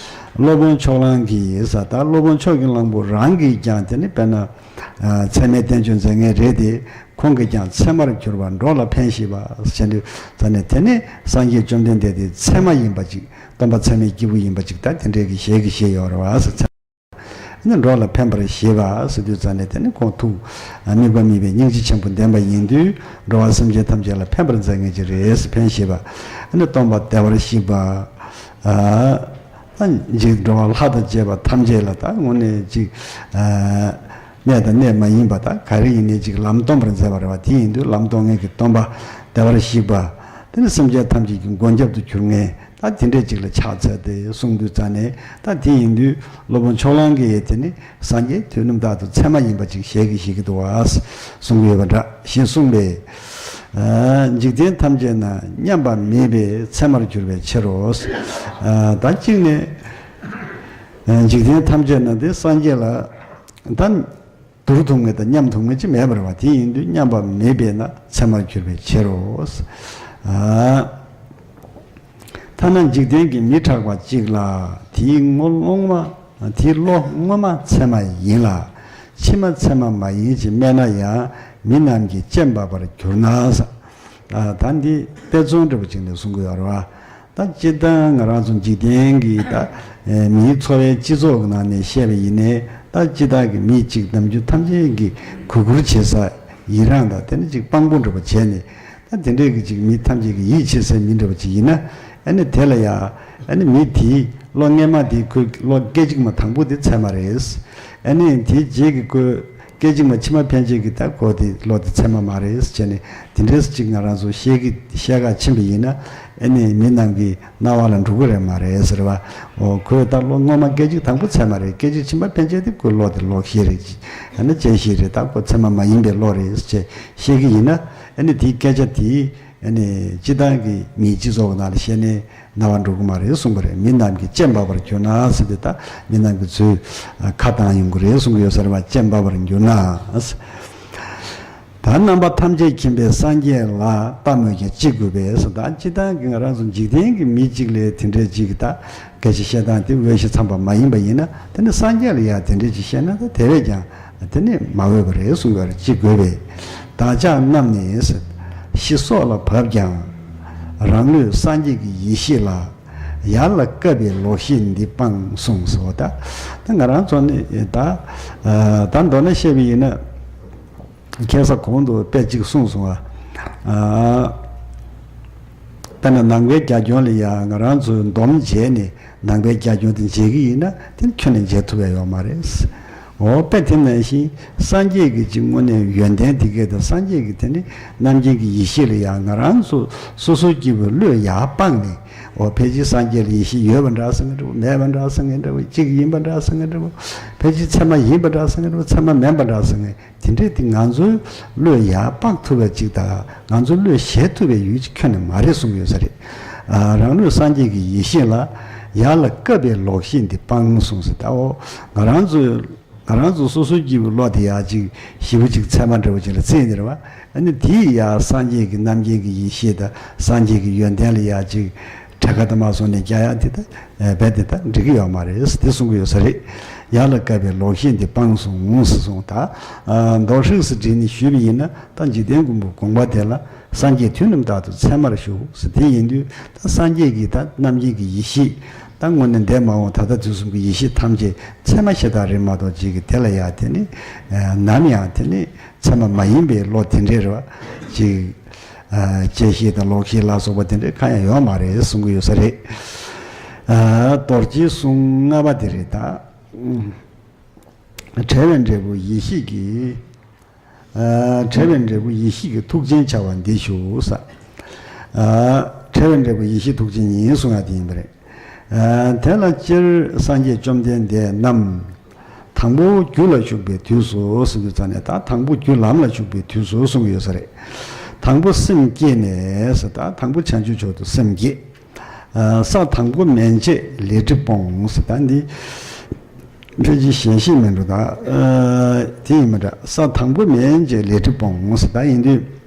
སློབ་དཔོན་ཕྱོགས་གླང་གིས་ཟེར། ད་སློབ་དཔོན་ཕྱོགས་ཀྱི་གླང་པོ་རང་གིས་ཀྱང་དེ་ནི་དཔེར་ན། ཨ། ཚད་མའི་བསྟན་བཅོས་མཛད་མཁན་རེད་དེ། ཁོང་གིས་ཀྱང་ཚད་མར་གྱུར་པ་འགྲོ་ལ་ཕན་ཞེས་པ་ཟེར་དུས་ཙང་ནས། དེ་ནི་སངས་རྒྱས་བཅོམ་ལྡན་འདས་དེ་ཚད་མ་ཡིན་པ་ཅིག། སྟོན་པ་ཚད་མའི་སྐྱེས་བུ་ཡིན་པ་ཅིག་ད་དེ་འདྲའི་གི་ཞལ་གྱིས་བཞེས་ཡོད་རེད་བ་ཟེར། ནི་འགྲོ་ལ་ཕན་པར་བཞེད་པ་ཟེར་དུས་ཙང་ནས། དེ་ནི་ཁོང་ཐུགས་དམིགས་པ་དམིགས་པའི་སྙིང་རྗེ་ཆེན་པོ་ལྡན་པ་ཡིན་དུས། འགྲོ་བ་སེམས་ཅན་ཐམས་ཅད་ལ་ཕན་པར་མཛད་མཁན་ཅིག་རེད་ཟེར། ཕན་ཞེས་པ། ནི་སྟོན་པ་བདེ་བར་གཤེགས་པ། ཨ། ད་འཇིག་འགྲོ་བ་ལྷ་དང་བཅས་པ་ཐམས་ཅད་ལ་ད་དངོས་གནས་ཅིག། ཨ། གནས་དང་གནས་མ་ཡིན་པ་ད་ག་རེ་ཡིན་ནའི་ཅིག་ལམ་སྟོན་པར་མཛད་པ་རེད་བ། དེ་ཡིན་དུས་ལམ་སྟོན་མཁན་གྱི་སྟོན་པ་བདེ་བར་གཤེགས་པ། དེ་ནི་སེམས་ཅན་ཐམས་ཅད་ཀྱི་མགོན་སྐྱབས་སུ་གྱུར་མཁན། ད་དེ་འདྲས་ཅིག་ལ་ཕྱག་འཚལ་ཏེ་གསུངས་དུས་ཙང་ནས། ད་དེ་ཡིན་དུས་སློབ་དཔོན་ཕྱོགས་གླང་གིས་དེ་ནི་སངས་རྒྱས་དུས་རྣམ་དག་ཏུ་ཚད་མ་ཡིན་པ་ཅིག་ཞལ་གྱིས་བཞེས་ཀྱི་འདུག་བ་གསུང་གི་ཡོད་པ་འདྲ་ཞེས་གསུངས་པས། ཨ། འཇིག་རྟེན་ཐམས་ཅད་ན་མཉམ་པ་མེད་པས་ཚད་མར་གྱུར་པའི་ཕྱིར་རོ། ཨ། ད་གཅིག་ནས། ཨ། འཇིག་རྟེན་ཐམས་ཅད་ན་དེ་སངས་རྒྱས་ལ་ད་བསྡུར་ཐུབ་མཁན་དང་མཉམ་ཐུབ་མཁན་ཅིག་མེད་པ་རེད་བ། དེ་ཡིན་དུས་མཉམ་པ་མེད་པས་ན་ཚད་མར་གྱུར་པའི་ཕྱིར་རོ། ཨ། ཐ་ན་འཇིག་རྟེན་གྱི་མི་ཕྲག་པ་གཅིག་ལ། དེའི་ངོ་སློང་མ། དེའི་བློ་སྔོན་མ་ཚད་མ་ཡིན་ལ། ཕྱི་མ་ཚད་མ་མ་ཡིན་ཅེས་སྨྲས་ན་ཡང་། མི་རྣམས་ཀྱིས་དཔྱད་འབབ་པར་འགྱུར་ན་ཟེར། ཨ། ད་འདི་དཔེ་མཚོན་འདྲ་པོ་ཅིག་ནས་གསུང་གི་ཡོད་རེད་བ། ད་སྤྱིར་བཏང་ང་རང་ཚོ་འཇིག་རྟེན་གྱི་ད། ཨེ། མིའི་འཚོ་བའི་སྤྱི་ཚོགས་ཀྱི་ནང་ནས་བཤད་པ་ཡིན་ནའི། ད་སྤྱིར་བཏང་གི་མི་གཅིག་ནམ་རྒྱུན་ཐམས་ཅད་ཀྱིས་གུས་བཀུར་བྱེད་ས། ཡི་རངས་དང་། དེ་ནི་ཅིག་དཔང་པོ་འདྲ་པོ་བྱས་ནས། ད་དེ་འདྲའི་གི་ཅིག་མི་ཐམས་ཅད་ཀྱིས་ཡིད་ཆེས་སའི་མི་འདྲ་པོ་ཅིག་ཡིན་ན། ཨ་ནི་དེ་ལ་ཡ། ཨ་ནི་མི་དེའི་བློ་སྔོན་མ་དེ། ཁོའི་བློ་སྐད་ཅིག་མ་དང་པོ་དེ་ཚད་མ་རེད། ཨ་ནི་དེའི་རྗེས་ཀྱི་ཁོའི་སྐད་ཅིག་མ་ཕྱི་མ་ཕན་ཆད་ཀྱི་ད་ཁོ་དེ་བློ་དེ་ཚད་མ་མ་རེད་ཟེར་ནས། དེ་འདྲས་ཅིག་ང་རང་ཚོ་བཤད་ཀྱི་བཤད་ག་ཕྱིན་པ་ཡིན་ན། ཨ་ནི་མི་རྣམས་ཀྱི་རྣ་བ་ལ་འགྲོ་གི་རེད་མ་རེད་ཟེར་བ། འོ། ཁོས་ད་བློ་སྔོན་མ་སྐད་ཅིག་དང་པོ་ཚད་མ་རེད། སྐད་ཅིག་ཕྱི་མ་ཕན་ཆད་དེ་ཁོའི་བློ་དེ་ལོག་ཤེས་རེད། ཨ་ནི་བཅད་ཤེས་རེད། ད་ཁོ་ཚད་མ་མ་ཡིན་པའི་བློ་རེད་ཅེས་བཤད་ཀྱི་ཡིན་ན། ཨ་ནི་དེའི་སྐད་ཆ་དེ། ཨ་ནི་སྤྱིར་བཏང་གི་མིའི་སྤྱི་ཚོགས་ཀྱི་ནང་ལ་བཤད་ནས་རྣ་བར་འགྲོ་གི་མ་རེད་གསུངས་པ་རེད། མི་རྣམས་ཀྱིས་དཔྱད་འབབ་པར་གྱུར་ན་ཟེར་དུས། ད་མི་རྣམས་ཀྱིས་ཚུར་ཁ་བཏང་ཡོང་གི་རེད་གསུང་གི་ཡོད་ས་རེད་བ། དཔྱད་འབབ་པར་གྱུར་ན། ད་རྣམ་པ་ཐམས་ཅད་མཁྱེན་པའི་སངས་རྒྱས་ལ་ལྟ་སྨོས་ཀྱང་ཅི་དགོས་པས་ཟེར། ད་སྤྱིར་བཏང་གི་ང་རང་ཚོ་འཇིག་རྟེན་གྱི་མི་གཅིག་ལ་དེ་འདྲས་ཅིག་གི་ད་སྐད་ཆ་བཤད་སྟངས་དེ་འོས་ཤིང་འཚམས་པ་མ་ཡིན་པ་ཡིན་ན། དེ་ནི་སངས་རྒྱས་ལ་ཡང་དེ་འདྲས་ཅིག་བཤད་ན། ད་དེ་བས་ཀྱང་དེ་ནི་མ་འོས་པ་རེད་གསུང་གི་ཡོད་རེད། ཅི་དགོས་པས། བདག་ཅག་རྣམས་ནི་ཟེར། ཤི་སྲོག་ལ་བབ་ཀྱང་། རང་ལུས་སངས་རྒྱས་ཀྱི་ཡེ་ཤེས་ལ། ཡར་ལ་བཀབ་པའི་ལོག་ཤེས་འདི་སྤང་གསུངས་སོ། ད་ད་ང་རང་ཚོ་ནི་ད་ད་མདོར་ན་བཤད་པ་ཡིན་ན། ཁ་སང་གོང་དུ་དཔེ་གཅིག་གསུངས་སོང་བ། ཨ། དཔེར་ན་ནང་པའི་རྒྱ་ཁྱོན་ལ་ཡང་ང་རང་ཚོའི་སྡོམ་བྱས་ནས་ནང་པའི་རྒྱ་ཁྱོན་དེ་འཇལ་གྱི་ཡིན་ན་དེ་ནི་ཁྱོན་ནས་འཇལ་ཐུབ་ཡ་ཡོད་མ་རེད། འོ་དཔེ་དེ་ནང་བཞིན་སངས་རྒྱས་ཀྱི་ཅིག་དངོས་གནས་ཡོན་ཏན་དེ་གས་དང་སངས་རྒྱས་ཀྱི་དེ་ནི་རྣམ་མཁྱེན་གྱི་ཡེ་ཤེས་ལ་ཡང་ང་རང་ཚོ་སོ་སོ་སྐྱེ་བོའི་བློས་ཡར་སྤངས་ནས། འོ་ཕལ་ཆེར་སངས་རྒྱས་ལ་ཡེ་ཤེས་ཡོད་པ་འདྲ་ཟེར་མཁན་འདྲ་བོ། མེད་པ་འདྲ་ཟེར་མཁན་འདྲ་བོ། གཅིག་ཡིན་པ་འདྲ་ཟེར་མཁན་འདྲ་བོ། ཕལ་ཆེར་ཚད་མ་ཡིན་པ་འདྲ་ཟེར་མཁན་འདྲ་བོ། ཚད་མ་མིན་པ་འདྲ་ཟེར་མཁན། དེ་འདྲས་དེ་ང་ཚོའི་བློས་ཡར་སྤག་ཐུབ་པ་ཅིག་དང་ང་ཚོའི་བློས་གཞལ་ཐུབ་པའི་ཡུལ་ཅིག་ཁྱོན་ནས་མ་རེད་གསུང་གི་ཡོད་ས་རེད། ཨ། རང་ལུས་སངས་རྒྱས་ཀྱི་ཡེ་ཤེས་ལ། ཡར་ལ་བཀབ་པའི་ལོག་ཤེས་འདི་སྤང་གསུངས་ཟེར། ད་འོ་ང་རང་ཚོའི་ང་རང་ཚོ་སོ་སོའི་སྐྱེ་བོའི་བློ་དེ་ཡར་ཅིག་ཞེ་པོ་ཅིག་ཚད་མ་འདྲ་བོ་ཅིག་ལ་བརྩིས་ནས་རེད་བ། ཨ་ནི་དེ་ཡར་སངས་རྒྱས་ཀྱི་རྣམ་མཁྱེན་གྱི་ཡེ་ཤེས་དང་སངས་རྒྱས་ཀྱི་ཡོན་ཏན་ལ་ཡར་ཅིག་གྲལ་ཁ་དུ་མ་སོང་ནས་རྒྱག་ཡག་དེ་ད་རྦད་དེ་ད་འགྲིག་གི་ཡོད་མ་རེད་དེ་གསུང་གི་ཡོད་ས་རེད། ཡར་ལ་བཀབ་པའི་ལོག་ཤེས་འདི་སྤངས་གསུངས་ཟེར་གསུངས། ད་མདོ་ཧྲིལ་སུ་བསྒྲིལ་ནས་ཞུས་པ་ཡིན་ན་ད་འཇིག་རྟེན་མགོན་པོ་དགོངས་པ་དེ་ལ་སངས་རྒྱས་དུས་རྣམས་རྟག་ཏུ་ཚད་མར་བཞུགས་ཟེར། དེ་ཡིན་དུས་ད་སངས་རྒྱས་ཀྱི་ད་རྣམ་མཁྱེན་གྱི་ཡེ་ཤེས་ད་དངོས་གནས་འདས་མ་འོངས་ད་ལྟ་དུས་གསུམ་གྱི་ཡེ་ཤེས་ཐམས་ཅད་ཚད་མ་ཤ་སྟག་རེད་མ་གཏོགས་ཅིག་གི་དེ་ལ་ཡང་དེ་ནི་ནམ་ཡང་དེ་ནི་ཚད་མ་མ་ཡིན་པའི་བློ་དེ་འདྲས་རེད་བ། ཅིག་ཨ། བཅད་ཤེས་དང་ལོག་ཤེས་ལ་སོགས་པ་དེ་འདྲའི་གང་ཡང་ཡོད་མ་རེད་གསུང་གི་ཡོད་ས་རེད། ཨ། རྡོ་རྗེའི་གསུང་ལྔ་པ་དེ་རེད་ད། བྲལ་བའི་འབྲས་བུ་ཡེ་ཤེས་ཀྱི། ཨ། བྲལ་བའི་འབྲས་བུ་ཡེ་ཤེས་ཀྱི་ཐུགས་རྗེའི་བྱ་བ་འདི་ཞུ་ས། ཨ། བྲལ་བའི་འབྲས་བུ་ཡེ་ཤེས་ཐུགས་རྗེ་ཉིད་གསུང་ཡ་དེ་ཡིན་པ་རེད། ཨ། དེ་ལ་སྤྱིར་སངས་རྒྱས་བཅོམ་ལྡན་འདས་རྣམས། དང་པོ་རྒྱུ་ལ་ཞུགས་པའི་དུས་སུ་ཟེར་དུས་ཙ་ནས་ད་དང་པོ་རྒྱུ་ལམ་ལ་ཞུགས་པའི་དུས་སུ་གསུང་གི་ཡོད་ས་རེད། དང་པོ་སེམས་བསྐྱེད་ནས་ཟེར། ད་དང་པོ་བྱང་ཆུབ་མཆོག་ཏུ་སེམས་བསྐྱེད། ཨ། ས་དང་པོ་མན་ཆད་ལས་སྒྲིབ་སྤོང་ཟེར། ད་འདི་ཕལ་ཆེར་ཞལ་བཞེས་མིན་འགྲོ་ད། ཨ། དེ་ཡིན་མི་འདྲ། ས་དང་པོ་མན་ཆད་ལས་སྒྲིབ་སྤོང་ཟེར། ད་ཡིན་དུས།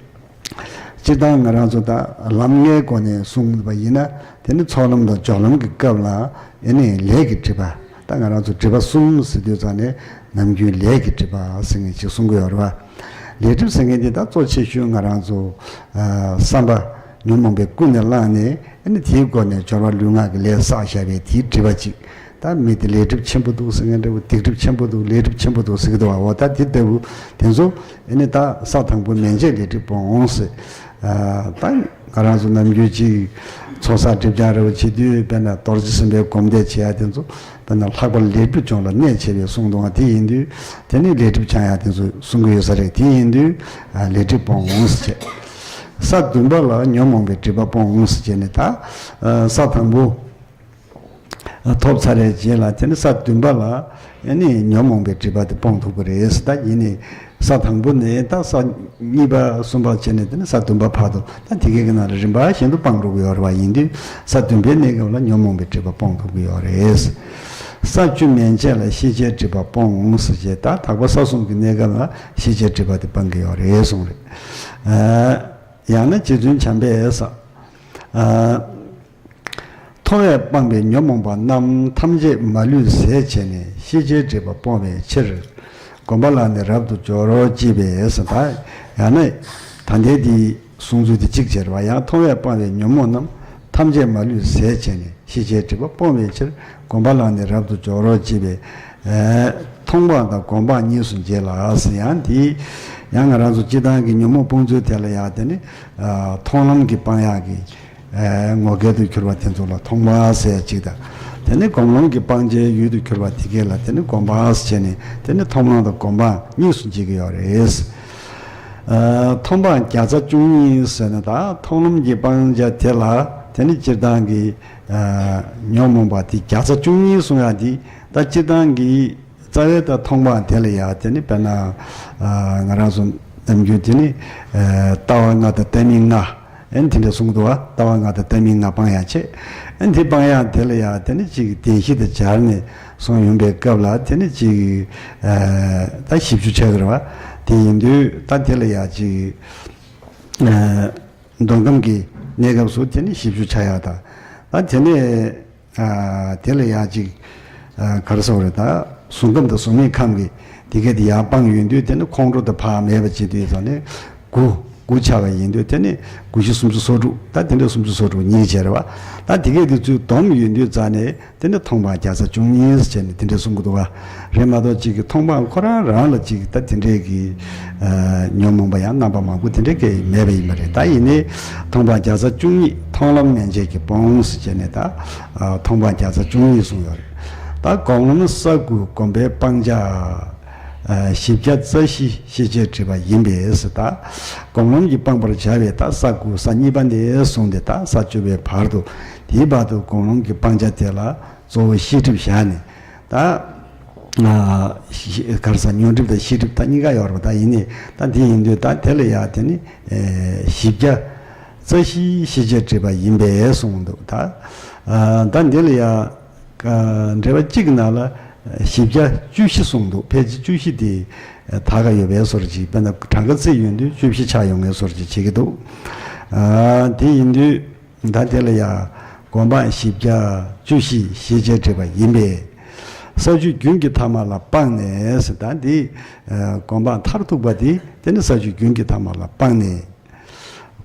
སྤྱིར་བཏང་ང་རང་ཚོ་ད་ལམ་ལྔའི་སྒོ་ནས་གསུངས་པ་ཡིན་ན། དེ་ནི་ཚོགས་ལམ་དང་སྦྱོར་ལམ་གྱི་སྐབས་ལ་ཨེ་ནི་ལས་ཀྱི་སྒྲིབ་པ། ད་ང་རང་ཚོ་སྒྲིབ་པ་གསུམ་ཟེར་དུས་ཙང་ནས་ནམ་རྒྱུན་ལས་ཀྱི་སྒྲིབ་པ་ཟེར་མཁན་ཅིག་གསུང་གི་ཡོད་རེད་བ། ལས་སྒྲིབ་ཟེར་མཁན་དེ་ད་གཙོ་ཆེ་ཤོས་ང་རང་ཚོ་ཨ་བསམ་པ་ཉོན་མོངས་པས་ཀུན་ནས་བསླངས་ནས་ཨེ་ནི་དེའི་སྒོ་ནས་སྦྱོར་བ་ལུས་ངག་གི་ལས་བསགས་བཞག་པའི་དེའི་སྒྲིབ་པ་ཅིག་ད་མི་དེ་ལས་སྒྲིབ་ཆེན་པོ་འདུག་ཟེར་མཁན་འདྲ་བོ། སྡིག་སྒྲིབ་ཆེན་པོ་འདུག་ལས་སྒྲིབ་ཆེན་པོ་འདུག་ཟེར་གྱི་འདུག་བ། འོ་ད་དེ་ལྟ་བུ་དེ་ཚོ་ཨེ་ནི་ད་ས་དང་པོ་མན་ཆད་ལས་སྒྲིབ་སྤོང་ཟེར། ཨ། ད་ང་རང་ཚོ་ནམ་རྒྱུན་ཅིག་ཚོགས་བསགས་སྒྲིབ་སྦྱང་འདྲ་བོ་བྱེད་དུས་དཔེར་ན་རྡོ་རྗེ་སེམས་དཔའི་སྒོམ་བཟླས་བྱེད་ཡ་དེ་ཚོ་དཔེར་ན་ལྷག་པར་ལས་སྒྲིབ་སྦྱོང་ལ་གནད་ཆེ་བའི་གསུང་འདུག་བ། དེ་ཡིན་དུས་དེ་ནི་ལས་སྒྲིབ་སྦྱང་ཡ་དེ་ཚོ་གསུང་གི་ཡོད་ས་རེད། དེ་ཡིན་དུས་ཨ་ལས་སྒྲིབ་སྤོང་ཟེར་བྱས། ས་བདུན་པ་ལ་ཉོན་མོངས་པའི་སྒྲིབ་པ་སྤོང་ཟེར་བྱས་ནས་ད་ཨ་ས་དང་པོ། ཐོབ་ཚར་བའི་རྗེས་ལ་དེ་ནི་ས་བདུན་པ་ལ་ཨེ་ནི་ཉོན་མོངས་པའི་སྒྲིབ་པ་དེ་སྤོང་ཐུབ་ཀྱི་རེད། ད་ཡིན་ནི་ས་དང་པོ་ནས་ད་ས་གཉིས་པ་གསུམ་པ་བྱས་ནས་དེ་ནི་ས་བདུན་པ་བར་དུ་ད་དེ་གའི་གི་ནང་ལ་རིམ་པ་བཞིན་དུ་སྤང་འགྲོ་གི་ཡོད་རེད་བ། ཡིན་དུས་ས་བདུན་པའི་གནས་སྐབས་ལ་ཉོན་མོངས་པའི་སྒྲིབ་པ་སྤོང་ཐུབ་ཀྱི་ཡོད་རེད། ས་བཅུ་མན་ཆད་ལ་ཤེས་བྱའི་སྒྲིབ་པ་སྤོང་ཟེར་བྱས། ད་དག་པ་ས་གསུམ་གྱི་གནས་སྐབས་ལ་ཤེས་བྱའི་སྒྲིབ་པ་དེ་སྤང་གི་ཡོད་རེད་གསུངས་རེད། ཨ། ཡང་ན་རྗེ་བཙུན་བྱམས་པས་ས། ཨ། མཐོང་བས་སྤངས་པའི་ཉོན་མོངས་པ་རྣམས་ཐམས་ཅད་མ་ལུས་ཟད་བྱས་ནས་ཤེས་བྱའི་སྒྲིབ་པ་སྤོང་བའི་ཕྱིར། སྒོམ་པ་ལ་ནི་རབ་ཏུ་སྦྱོར་ཅེས་པས་ཟེར། ད་ཡང་ན་ད་ལྟའི་འདིའི་གསུང་ཚུལ་དེ་གཅིག་བྱས་རེད་བ། ཡང་མཐོང་བས་སྤངས་པའི་ཉོན་མོངས་རྣམས་ཐམས་ཅད་མ་ལུས་ཟད་བྱས་ནས་ཤེས་བྱའི་སྒྲིབ་པ་སྤོང་བའི་ཕྱིར། སྒོམ་པ་ལ་ནི་རབ་ཏུ་སྦྱོར་ཅེས་པས། ཨ། མཐོང་སྤང་དང་སྒོམ་སྤང་གཉིས་སུ་འབྱེད་ལ་ཟེར། ཡང་འདི་ཡང་ང་རང་ཚོ་སྤྱིར་བཏང་གི་ཉོན་མོངས་སྤོང་ཚུལ་དེ་ལ་ཡང་དེ་ནི་ཨ་མཐོང་ལམ་གྱི་སྤང་ཡག་གི་ཨ་ངོ་སྐལ་དུ་གྱུར་པ་དེ་ཚོ་ལ་མཐོང་སྤང་ཟེར་ཅིག་དང་། དེ་ནི་སྒོམ་ལམ་གྱི་སྤང་བྱའི་ཡུལ་དུ་གྱུར་པ་དེ་གས་ལ་དེ་ནི་སྒོམ་སྤང་ཟེར་བྱས་ནས་དེ་ནི་མཐོང་ལམ་དང་སྒོམ་སྤང་གཉིས་སུ་འབྱེད་ཀྱི་ཡོད་རེད། ཨ་མཐོང་སྤང་བརྒྱ་རྩ་བཅུ་གཉིས་ཟེར་ན་ད་མཐོང་ལམ་གྱི་སྤང་བྱ་དེ་ལ་དེ་ནི་སྤྱིར་བཏང་གི་ཨ་ཉོན་མོངས་པ་དེ་བརྒྱ་རྩ་བཅུ་གཉིས་གསུང་ཡག་དེ་ད་སྤྱིར་བཏང་གི་རྩ་བའི་ད་མཐོང་སྤང་དེ་ལ་ཡང་དེ་ནི་དཔེར་ན་ཨ་ང་རང་ཚོ་ནམ་རྒྱུན་དེ་ནི་ཨ་ལྟ་བ་ལྔ་དང་ལྟ་མིན་ལྔ་ཨེ་ནི་དེ་འདྲ་གསུང་གི་འདུག་བ། ལྟ་བ་ལྔ་དང་ལྟ་མིན་ལྔ་སྤང་ཡག་བྱེད། ཨེ་ནི་དེ་སྤང་ཡག་དེ་ལ་ཡང་དེ་ནི་ཅིག་བདེན་བཞི་དང་སྦྱར་ནས་གསུངས་ཡོང་པའི་སྐབས་ལ་དེ་ནི་ཅིག་ཨ་ད་བཞི་བཅུ་ཆགས་ཀྱི་རེད་བ། དེ་ཡིན་དུས་ད་དེ་ལ་ཡང་ཅིག་ཨ་འདོད་ཁམས་ཀྱི་གནས་སྐབས་སུ་དེ་ནི་བཞི་བཅུ་ཆགས་ཡག་དང་། ད་དེ་ནས་ཨ་དེ་ལ་ཡང་ཅིག་ཨ་ག་རེ་ཟེར་དགོས་རེད། ད་གཟུགས་ཁམས་དང་གཟུགས་མེད་ཁམས་ཀྱི་དེ་གས་དེ་ཡར་སྤངས་ཡོང་དུས་དེ་ནི་ཁོང་ཁྲོ་དང་བག་མེད་པ་བྱེད་དུས་ཙང་ནས་ དགུ། དགུ་ཆགས་པ་ཡིན་དུས་དེ་ནི་དགུ་བཞི་སུམ་ཅུ་སོ་དྲུག། ད་དེ་འདྲ་སུམ་ཅུ་སོ་དྲུག་གཉིས་བྱས་རེད་བ། ད་དེ་གས་དེ་ཚོའི་བསྡོམས་ཡོད་དུས་ཙང་ནས་དེ་ནི་མཐོང་སྤང་བརྒྱ་རྩ་བཅུ་གཉིས་བྱས་ནས་དེ་འདྲ་གསུང་གི་འདུག་བ། རེད་མ་གཏོགས་གཅིག་གི་མཐོང་སྤང་ཁོ་རང་རང་ལ་གཅིག་ད་དེ་འདྲས་ཀྱི་ཨ་ཉོན་མོངས་པ་ཡང་རྣམ་པ་མང་པོ་དེ་འདྲས་ཀྱི་མེད་པ་ཡིན་པ་རེད། ད་ཡིན་ནའི་མཐོང་སྤང་བརྒྱ་རྩ་བཅུ་གཉིས་མཐོང་ལམ་མན་ཆད་ཀྱི་སྤོང་ཟེར་བྱས་ནས་ད་ཨ་མཐོང་སྤང་བརྒྱ་རྩ་བཅུ་གཉིས་གསུངས་ཡོད་རེད། ད་སྒོམ་ལམ་ས་དགུ་སྒོམ་པའི་སྤང་བྱ། ཨ་བཞི་བརྒྱ་རྩ་བཞི་ཤེས་བྱའི་སྒྲིབ་པ་ཡིན་པས་ཟེར། ད་སྒོམ་ལམ་གྱི་སྤང་བར་བྱ་བའི་ད་ས་དགུ་ས་གཉིས་པ་ནས་བཟུང་སྟེ་ད་ས་བཅུ་པའི་བར་དུ། དེའི་བར་དུ་སྒོམ་ལམ་གྱི་སྤང་བྱ་དེ་ལ་གཙོ་བོ་ཤེས་སྒྲིབ་བཞག་ནས། ད་ཨ་ག་རེ་ཟ། ཉོན་སྒྲིབ་དང་ཤེས་སྒྲིབ་ད་གཉིས་ཀ་ཡོད་རེད་པ། ད་ཡིན་ནའི་ད་དེ་ཡིན་དུས་ད་དེ་ལ་ཡ་དེ་ནི་ཨེ་བཞི་བརྒྱ་རྩ་བཞི་ཤེས་བྱའི་སྒྲིབ་པ་ཡིན་པས་གསུངས་འདུག་ད་ཨ་ད་འདི་ལ་ཡ། ཨ་འགྲེལ་པ་གཅིག་གི་ནང་ལ་བཞི་བརྒྱ་བཅུ་བཞི་གསུངས་འདུག་ཕལ་ཆེར་བཅུ་བཞི་དེ་དག་ག་ཡོད་པའི་བཟོ་འདྲ་ཅིག་དཔེར་ན་གྲངས་ཀ་བརྩིས་ཡོང་དུས་བཅུ་བཞི་ཆགས་ཡོང་ངེས་བཟོ་འདྲ་ཅིག་བྱེད་ཀྱི་འདུག་ཨ་དེ་ཡིན་དུས་ད་དེ་ལ་ཡ་སྒོམ་སྤང་བཞི་བརྒྱ་བཅུ་བཞི་ཤེས་བྱའི་སྒྲིབ་པ་ཡིན་པས། ས་བཅུ་རྒྱུན་གྱི་ཐ་མ་ལ་སྤངས་ནས་ཟེར། ད་འདི་ཨ་སྒོམ་སྤང་མཐར་ཐུག་པ་དེ་དེ་ནི་ས་བཅུ་རྒྱུན་གྱི་ཐ་མ་ལ་སྤངས་ནས།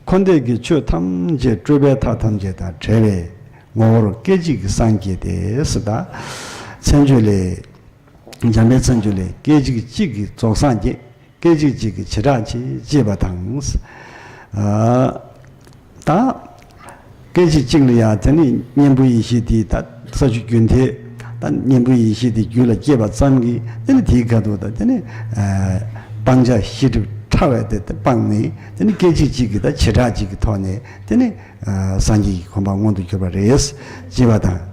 འཁོར་འདས་ཀྱི་ཆོས་ཐམས་ཅད་སྤྲོས་པའི་མཐའ་ཐམས་ཅད་དང་བྲལ་བའི་ངོ་བོར་སྐད་ཅིག་གིས་སངས་རྒྱས་ཏེ་ཟེར། ད་མཚན་བརྗོད་ལས། འཇམ་དཔལ་མཚན་བརྗོད་ལས། སྐད་ཅིག་གཅིག་གིས་རྫོགས་སངས་རྒྱས། སྐད་ཅིག་གཅིག་གིས་བྱེ་བྲག་ཕྱེ་ཅེས་པ་དང་། ཨ་ད་སྐད་ཅིག་གཅིག་ལ་ཡང་དེ་ནི་གཉེན་པོ་ཡེ་ཤེས་དེ་ད་ས་བཅུ་རྒྱུན་མཐའི་ད་གཉེན་པོ་ཡེ་ཤེས་དེ་རྒྱུད་ལ་སྐྱེས་པ་ཙམ་གྱིས་དེ་ནི་དེའི་ཁ་ཐུག་ད་དེ་ནི་ཨ་སྤང་བྱ་ཤེས་སྒྲིབ་ཕྲ་བ་དེ་དེ་སྤངས་ནས་དེ་ནི་སྐད་ཅིག་གཅིག་གིས་ད་བྱེ་བྲག་གཅིག་གི་ཐོག་ནས་དེ་ནི་ཨ་སངས་རྒྱས་ཀྱི་གོ་འཕང་མངོན་དུ་གྱུར་པ་རེད་ཅེས་པ་དང་།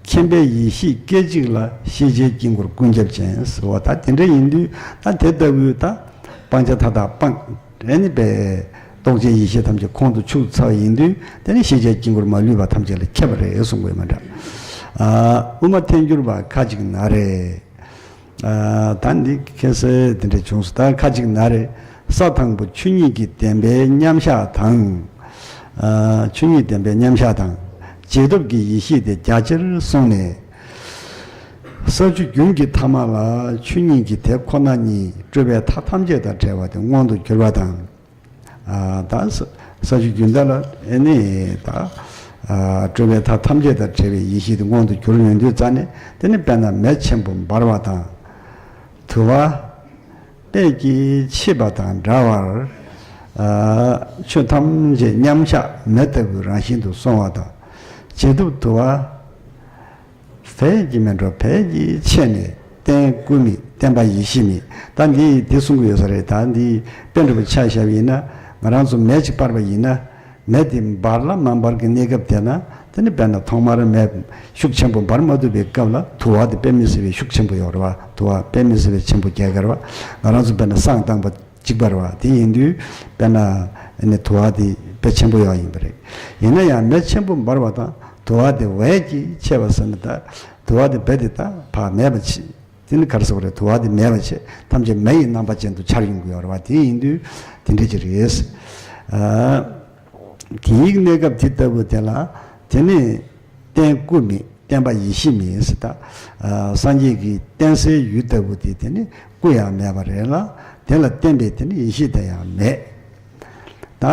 མཁྱེན་པའི་ཡེ་ཤེས་སྐད་ཅིག་ལ་ཤེས་བྱའི་དཀྱིལ་འཁོར་ཀུན་ཁྱབ་ཅན་ཟེར་བ། ད་དེ་འདྲ་ཡིན་དུས་ད་དེ་ལྟ་བུའི་ད་སྤང་བྱ་མཐའ་དག་སྤངས་རེ་ནི་པའི་རྟོགས་བྱའི་ཡེ་ཤེས་ཐམས་ཅད་ཁོང་དུ་ཆུད་ཚར་བ་ཡིན་དུས་དེ་ནི་ཤེས་བྱའི་དཀྱིལ་འཁོར་མ་ལུས་པ་ཐམས་ཅད་ལ་ཁྱབ་པ་རེད་གསུངས་པས་མ་འདྲ། ཨ་དབུ་མ་ཐལ་འགྱུར་བ་ཁ་ཅིག་ན་རེ། ཨ་ད་འདི་ཁ་སང་དེ་འདྲ་བྱུང་སོང་། ད་ཁ་ཅིག་ན་རེ། ས་དང་པོ་ཆོས་ཉིད་ཀྱི་བདེན་པའི་མཉམ་གཞག་དང་། ཨ་ཆོས་ཉིད་བདེན་པའི་མཉམ་གཞག་དང་། རྗེས་ཐོབ་ཀྱི་ཡེ་ཤེས་དེ་རྒྱ་ཆེར་སོང་ནས། ས་བཅུ་རྒྱུན་གྱི་ཐ་མ་ལ་ཆོས་ཉིད་ཀྱི་དེ་ཁོ་ན་ཉིད་སྤྲོས་པའི་མཐའ་ཐམས་ཅད་དང་བྲལ་བ་དེ་མངོན་དུ་གྱུར་པ་དང་། ཨ་ད་ས་ས་བཅུ་རྒྱུན་མཐའ་ལ་ཨེ་ནི་ད་ཨ་སྤྲོས་པའི་མཐའ་ཐམས་ཅད་དང་བྲལ་བའི་ཡེ་ཤེས་དེ་མངོན་དུ་གྱུར་ཡོང་དུས་ཙ་ནས་དེ་ནི་དཔེར་ན་མེ་ཆེན་པོ་འབར་བ་དང་། དུ་བ་དཔལ་གྱིས་ཕྱེས་པ་དང་འདྲ་བར། ཨ་ཆོས་ཐམས་ཅད་མཉམ་གཞག་མེ་ལྟ་བུའི་རང་བཞིན་དུ་སོང་བ་དང་། རྗེས་ཐོབ་དུ་བ། ཕལ་གྱི་མེ་འགྲོ་ཕལ་གྱིས་ཕྱེ་ནས་རྟེན་སྐུ་མེད་བརྟེན་པ་ཡེ་ཤེས་མེད། ད་འདི་འདི་གསུང་གི་ཡོད་ས་རེད། ད་འདི་དཔེ་འདྲ་པོ་ཆ་བཞག་པ་ཡིན་ན་ང་རང་ཚོ་མེ་ཅིག་སྤར་བ་ཡིན་ན་མེ་དེ་འབར་ལ་མ་འབར་གྱི་གནས་སྐབས་དེ་ན་དེ་ནི་དཔེར་ན་ཐོག་མར་མེ་ཤུགས་ཆེན་པོ་འབར་མ་ཐུབ་པའི་སྐབས་ལ་དུ་བ་དེ་དཔེ་མི་སྲིད་པའི་ཤུགས་ཆེན་པོ་ཡོད་རེད་བ། དུ་བ་དཔེ་མི་སྲིད་པའི་ཆེན་པོ་རྒྱས་གར་བ། ང་རང་ཚོ་དཔེར་ན་བསང་བཏང་པ་གཅིག་པ་རེད་བ། དེ་ཡིན་དུས་དཔེར་ན་ཨ་ནི་དུ་བ་དེ་དཔེ་ཆེན་པོ་ཡོད་ཡིན་པ་རེད། ཡིན་ན་ཡང་མེ་ཆེན་པོ་འབར་བ་དང་དུ་བ་དེ་བས་ཀྱིས་ཆེ་བ་ཟེར་ན་ད་དུ་བ་དེ་བས་དེ་ད་ཕར་མེད་པ་ཆེ། དེ་ནི་ག་རེ་ཟེར་བ་རེད། དུ་བ་དེ་མེད་པ་ཆེ་ཐམས་ཅད་མེ་ཡི་རྣམ་པ་ཅན་དུ་འཆར་ཡོང་གི་ཡོད་རེད་བ། དེ་ཡིན་དུས་དེ་འདྲ་ཅིག་རེད། ཨ་དེའི་གནས་སྐབས་དེ་ལྟ་བུ་དེ་ལ་དེ་ནི་རྟེན་སྐུ་མེད་བརྟེན་པ་ཡེ་ཤེས་མེད་ཟེར། ད་ཨ་སངས་རྒྱས་ཀྱི་བརྟེན་སའི་ཡུལ་ལྟ་བུ་དེ་དེ་ནི་སྐུ་ཡང་མེད་པ་རེད་ལ། དེ་ལ་བརྟེན་པའི་དེ་ནི་ཡེ་ཤེས་དེ་ཡང་མེད། ད་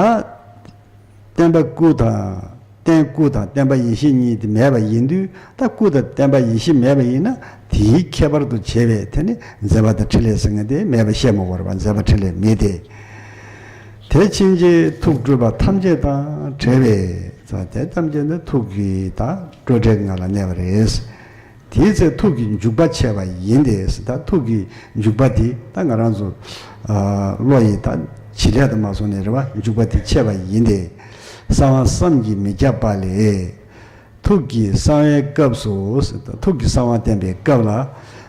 བརྟེན་པ་སྐུ་དང་། རྟེན་སྐུ་དང་བརྟེན་པ་ཡེ་ཤེས་གཉིས་དེ་མེད་པ་ཡིན་དུས། ད་སྐུ་དང་བརྟེན་པ་ཡེ་ཤེས་མེད་པ་ཡིན་ན་དེའི་ཁྱད་པར་དུ་བྱས་པའི་དེ་ནི་མཛད་པ་དང་ཕྲིན་ལས་ཟེར་མཁན་དེ་མེད་པ་བཤད་མི་དགོས་རེད་བ། མཛད་པ་ཕྲིན་ལས་མེད་དེ། དེ་ཕྱིན་ཆད་ཐུགས་སྤྲོས་པ་ཐམས་ཅད་དང་བྲལ་བས། ད་དེ་ཐམས་ཅད་ནི་ཐུགས་ཀྱི་ད་སྤྲོས་བྲལ་ངང་ལ་གནས་པ་རེད། དེའི་ཚེ་ཐུགས་ཀྱི་འཇུག་པ་ཆད་པ་ཡིན་ཏེ། ད་ཐུགས་ཀྱི་འཇུག་པ་དེ་ད་ང་རང་ཚོ་ཨ་བློ་ཡི་ད་བྱེད་ལས་དུ་མ་སོང་ནས་རེད་བ། འཇུག་པ་དེ་ཆད་པ་ཡིན་ཏེ། གསང་བ་བསམ་གྱིས་མི་ཁྱབ་པ་ལས། ཐུགས་ཀྱི་གསང་བའི་སྐབས་སུ། ཐུགས་ཀྱི་གསང་བ་བསྟན་པའི་སྐབས་ལ།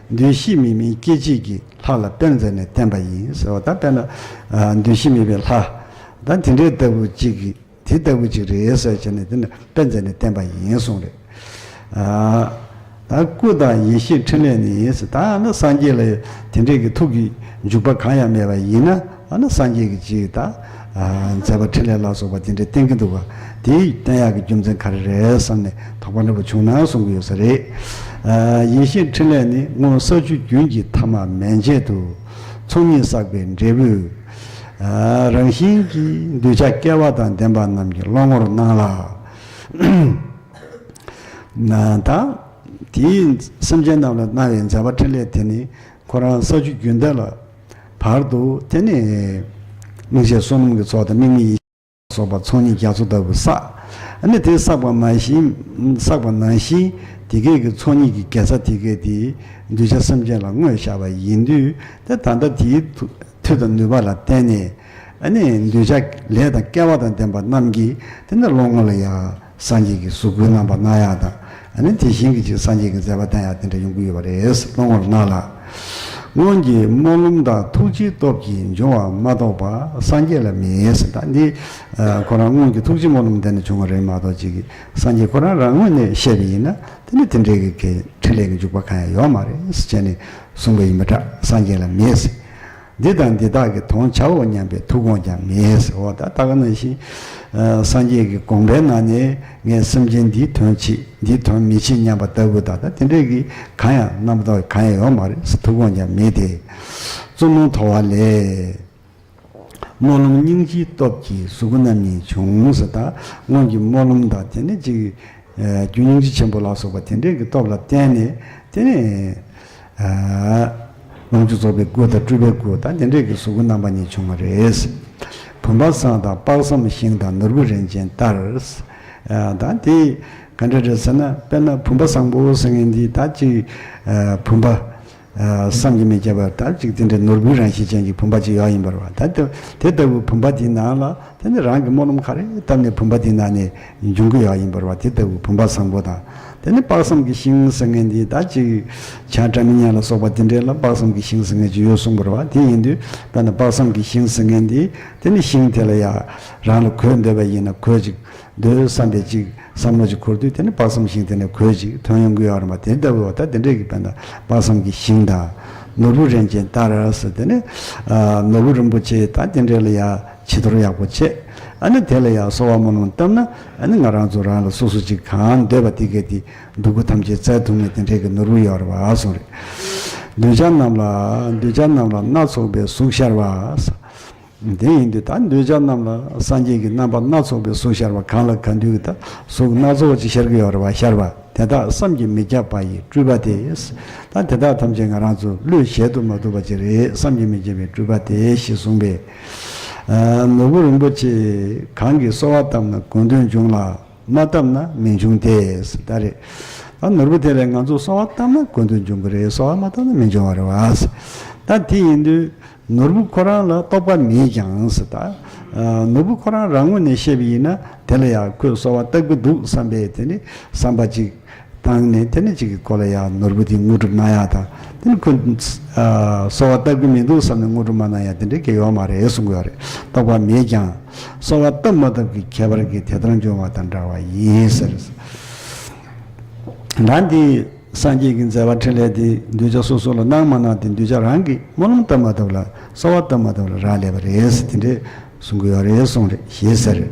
འདུ་ཤེས་མེད་མིན་སྐད་ཅིག་གིས་ལྷ་ལ་དཔེར་མཛད་ནས་བསྟན་པ་ཡིན་ཟེར་བ། ད་དཔེར་ན་ཨ་འདུ་ཤེས་མེད་པའི་ལྷ་ད་དེ་འདྲའི་ལྟ་བུ་གཅིག་གིས། དེ་ལྟ་བུ་ཅིག་རེད་ཟེར་བྱས་ནས་དེ་ནི་དཔེ་མཛད་ནས་བསྟན་པ་ཡིན་གསུངས་རེད། ཨ་ད་སྐུ་དང་ཡེ་ཤེས་ཕྲིན་ལས་ནི་ཟེར། ད་ནི་སངས་རྒྱས་ལ་དེ་འདྲས་ཀྱི་ཐུགས་ཀྱི་འཇུག་པ་གང་ཡང་མེད་པ་ཡིན་ན། ཨ་ནི་སངས་རྒྱས་ཀྱི་ཅིག་ད་ཨ་མཛད་པ་ཕྲིན་ལས་ལ་སོགས་པ་དེ་འདྲས་བསྟན་གྱི་འདུག་ག་དེ་བསྟན་ཡག་གི་རྒྱུ་མཚན་ག་རེ་རེད་བསམ་ནས་དོགས་པ་འདྲ་པོ་བྱུང་ན་གསུང་གི་ཡོད་ས་རེད། ཨ་ཡེ་ཤེས་ཕྲིན་ལས་ནི་སྔོན་ས་བཅུ་རྒྱུན་གྱི་ཐ་མ་མན་ཆད་དུ་ཚོགས་གཉིས་བསགས་པའི་འབྲས་བུས། རང་བཞིན་གྱིས་འདོད་ཆགས་སྐྱེ་བ་དང་ལྡན་པ་རྣམས་ཀྱི་བློ་ངོར་སྣང་ལ། ན་ད་དེའི་སེམས་ཅན་རྣམས་ལ་གནང་བའི་མཛད་པ་འཕྲིན་ལས་དེ་ནི་ཁོ་རང་ས་བཅུ་རྒྱུན་ལྡན་ལ་བར་དུ་དེ་ནི་སྙིང་རྗེ་བསོད་ནམས་ཀྱི་ཚོགས་དང་དམིགས་མེད་ཡེ་ཤེས་སོགས་པ་ཚོགས་གཉིས་རྒྱ་མཚོ་ལྟ་བུ་བསགས། ཨ་ནི་དེ་བསགས་པ་མ་བཞིན་བསགས་པ་ནང་བཞིན་དེ་སྐད་ཀྱི་ཚོགས་གཉིས་ཀྱི་དགེ་རྩ་དེ་སྐད་དེ་འདོད་ཆགས་སེམས་ཅན་ལ་བསྔོས་བཞག་པ་ཡིན་དུས། དེ་ད་ལྟ་དེའི་མཐུ་མཐུ་དང་ནུས་པ་ལ་བརྟེན་ནས། ཨ་ནི་འདོད་ཆགས་ལས་དང་སྐལ་བ་དང་ལྡན་པ་རྣམས་ཀྱིས་དེ་ནི་བློ་ངོ་ལ་ཡང་སངས་རྒྱས་ཀྱི་གཟུགས་སྐུའི་རྣམ་པ་སྣང་ཡག་དང་། ཨ་ནི་དེ་བཞིན་གྱི་ཅིག་སངས་རྒྱས་ཀྱི་མཛད་པ་བསྟན་ཡག་དེ་འདྲ་ཡོང་གི་ཡོད་པ་རེད། བློ་ངོར་སྣང་ལ། སྔོན་གྱི་སྨོན་ལམ་དང་ཐུགས་རྗེའི་སྟོབས་ཀྱིས་འབྱུང་བ་མ་གཏོགས་པ་སངས་རྒྱས་ལ་མེད་ཟེར། ད་འདི་ཁོ་རང་སྔོན་གྱི་ཐུགས་རྗེ་སྨོན་ལམ་དེ་ནས་བྱུང་བ་རེད་མ་གཏོགས། ཅིག་གིས་སངས་རྒྱས་ཁོ་རང་རང་ངོས་ནས་བཤད་པ་ཡིན་ན། དེ་ནི་དེ་འདྲའི་གི་འཕྲིན་ལས་ཀྱི་འཇུག་པ་གང་ཡང་ཡོད་མ་རེད་ཟེར་བྱས་ནས་གསུངས་པ་ཡིན་པ་འདྲ། སངས་རྒྱས་ལ་མེད་ཟེར། འདི་དང་འདི་དག་གི་དོན་བྱའོ་སྙམ་པའི་ཐུགས་དགོངས་ཀྱང་མེད་ཟེར། འོ་ད་ད་ག་ནང་བཞིན་སངས་རྒྱས་ཀྱི་དགོངས་པའི་ནང་ནས་ངས་སེམས་ཅན་འདིའི་དོན་བྱེད་འདིའི་དོན་མི་བྱེད་སྙམ་པ་ལྟ་བུ་དང་། ད་དེ་འདྲའི་གི་གང་ཡང་རྣམ་པ་ལྟ་བུ་གང་ཡང་ཡོད་མ་རེད་ཟེར། ཐུགས་དགོངས་ཀྱང་མེད་དེ། བཙུན་མོ་མཐོ་བ་ལས། སྨོན་ལམ་སྙིང་རྗེའི་སྟོབས་ཀྱིས་གཟུགས་སྐུ་རྣམ་གཉིས་བྱུང་ཟེར། ད་སྔོན་གྱི་སྨོན་ལམ་དང་དེ་ནས་ཅིག་རྒྱུ་སྙིང་རྗེ་ཆེན་པོ་ལ་སོགས་པ་དེ་འདྲའི་གི་སྟོབས་ལ་བརྟེན་ནས། དེ་ནས་ལོངས་སྤྱོད་རྫོགས་པའི་སྐུ་དང་སྤྲུལ་པའི་སྐུ་དང་དེ་འདྲའི་གི་གཟུགས་སྐུ་རྣམ་པ་གཉིས་བྱུང་བ་རེད། བུམ་པ་བཟང་དང་དཔག་བསམ་ཤིང་དང་ནོར་བུ་རིན་ཆེན་ལྟར། ད་དེ་ག་འདྲ་རེད་ཟེར་ན། དཔེར་ན་བུམ་པ་བཟང་པོ་ཟེར་མཁན་འདི་ད་ཅིག་བུམ་པ། བསམ་གྱིས་མི་ཁྱབ་པ་ད་ཅིག་དེ་འདྲའི་ནོར་བུའི་རང་བཞིན་ཅན་གྱི་བུམ་པ་ཅིག་ཡོད་ཡིན་པ་རེད་བ། ད་དེ་དེ་ལྟ་བུའི་བུམ་པ་དེའི་ནང་ལ་དེ་ནི་རང་གི་སྨོན་ལམ་ག་རེ་བཏབ་ནས་བུམ་པ་དེའི་ནང་ནས་འབྱུང་གི་ཡོད་ཡིན་པ་རེད་བ། དེ་ལྟ་བུའི་བུམ་པ་བཟང་པོ་དང་། དེ་ནི་དཔག་བསམ་གྱི་ཤིང་ཟེར་མཁན་འདི་ད་ཅིག་བྱང་སྒྲ་མི་སྙན་ལ་སོགས་པ་དེ་འདྲའི་ལ་དཔག་བསམ་གྱི་ཤིང་ཟེར་མཁན་ཅིག་ཡོད་གསུངས་པ་རེད་བ། དེ་ཡིན་དུས་དཔེར་ན་དཔག་བསམ་གྱི་ཤིང་ཟེར་མཁན་འདི་དེ་ནི་ཤིང་དེ་ལ་ཡང་རང་ལ་གོས་འདོད་པ་ཡིན་ན་གོས་ཅིག་འདོད་བསམ་པའི་ཅིག་བསམ་བློ་ཅིག་འཁོར་དུས་དེ་ནི་དཔག་བསམ་ཤིང་དེ་ནས་གོས་ཅིག་ཐོན་ཡོང་གི་ཡོད་རེད་མ། དེ་ལྟ་བུ་ད་དེ་འདྲས་ཀྱི་དཔེར་ན་དཔག་བསམ་གྱི་ཤིང་དང་ནོར་བུ་རིན་ཆེན་ལྟར་ཟེར། དེ་ནི་ནོར་བུ་རིན་པོ་ཆེ་ད་དེ་འདྲས་ལ་ཡ་བྱི་དོར་ཡག་པོ་བྱས། ཨ་ནི་དེ་ལ་ཡ་གསོལ་བ་སྨོན་ལམ་བཏབ་ན། ཨ་ནི་ང་རང་ཚོ་རང་ལ་སོ་སོ་ཅིག་གང་འདོད་པ་དེ་གས་དེ་སྡུག་པོ་ཐམས་ཅད་བསལ་ཐུབ་ནས་དེ་འདྲས་ཀྱི་ནོར་བུ་ཡོད་རེད་བ་གསུངས་རེད། འདོད་ཆགས་རྣམས་ལ་འདོད་ཆགས་རྣམས་ལ་སྣ་ཚོགས་པའི་གཟུགས་ཤར་བ། དེ་ཡིན་དུས་ད་འདོད་ཆགས་རྣམས་ལ་སངས་རྒྱས་ཀྱི་རྣམ་པ་སྣ་ཚོགས་པའི་གཟུགས་ཤར་བ། གང་ལ་གང་འདུལ་གྱི་ད་གཟུགས་སྣ་ཚོགས་ཅིག་ཤར་གྱི་ཡོད་རེད་བ། ཤར་བ་དེ་དག་བསམ་གྱིས་མི་ཁྱབ་པ་ཡི་སྤྲུལ་པ་སྟེ། ད་དེ་དག་ཐམས་ཅད་ང་རང་ཚོ་བློས་གཞལ་དུ་མ་བཏུབ་པ་ཅིག་རེད། བསམ་གྱིས་མི་ཁྱབ་པའི་སྤྲུལ་པ་སྟེ་ཞེས་གསུངས་པས། ནོར་བུ་རིན་པོ་ཆེ་གང་གིས་གསོལ་བ་བཏབ་ན་དགོས་འདོད་འབྱུང་ལ། མ་བཏབ་ན་མི་འབྱུང་སྟེ། ད་རེད། ད་ནོར་བུ་དེ་ལས་ང་ཚོ་གསོལ་བ་བཏབ་ན་དགོས་འདོད་འབྱུང་གི་རེད། གསོལ་བ་མ་བཏབ་ན་མི་འབྱུང་བ་རེད་བ། ད་དེ་ཡིན་དུས་ནོར་བུ་ཁོ་རང་ལ་རྟོགས་པ་མེད་ཀྱང་ཟེར། ད་ནོར་བུ་ཁོ་རང་རང་ངོས་ནས་བཤད་པ་ཡིན་ན་དེ་ལ་ཡང་ཁོས་གསོལ་བ་བཏབ་ཀྱི་འདུག་བསམ་པའི་དེ་ནི་བསམ་པ་ཅིག་བཏང་ནས་དེ་ནི་ཅིག་གི་ཁོ་ལ་ཡང་ནོར་བུ་དེ་དངོས་གྲུབ་གནང་ཡག་དང་། དེ་ནི་ཁོས་གསོལ་བ་བཏབ་ཀྱི་མི་འདུག་བསམ་ནས་དངོས་གྲུབ་མ་གནང་ཡག་དེ་འདྲའི་གི་ཡོད་མ་རེད་གསུང་གི་ཡོད་རེད། རྟོགས་པ་མེད་ཀྱང་། གསོལ་བ་བཏབ་མ་བཏབ་ཀྱི་ཁྱད་པར་གྱིས་དེ་ལྟར་འབྱུང་བ་དང་འདྲ་བ་ཡིན་ཟེར། ད་འདི་སངས་རྒྱས་ཀྱི་མཛད་པ་འཕྲིན་ལས་འདི་འདོད་ཆགས་སོ་སོ་ལ་གནང་མ་གནང་དེ་འདོད་ཆགས་རང་གིས་སྨོན་ལམ་བཏབ་མ་བཏབ་ལ་གསོལ་བ་བཏབ་མ་བཏབ་ལ་རག་ལས་པ་རེད་ཟེར། དེ་འདྲས་གསུང་གི་ཡོད་རེད་གསུངས་རེད། ཞེས་ཟེར།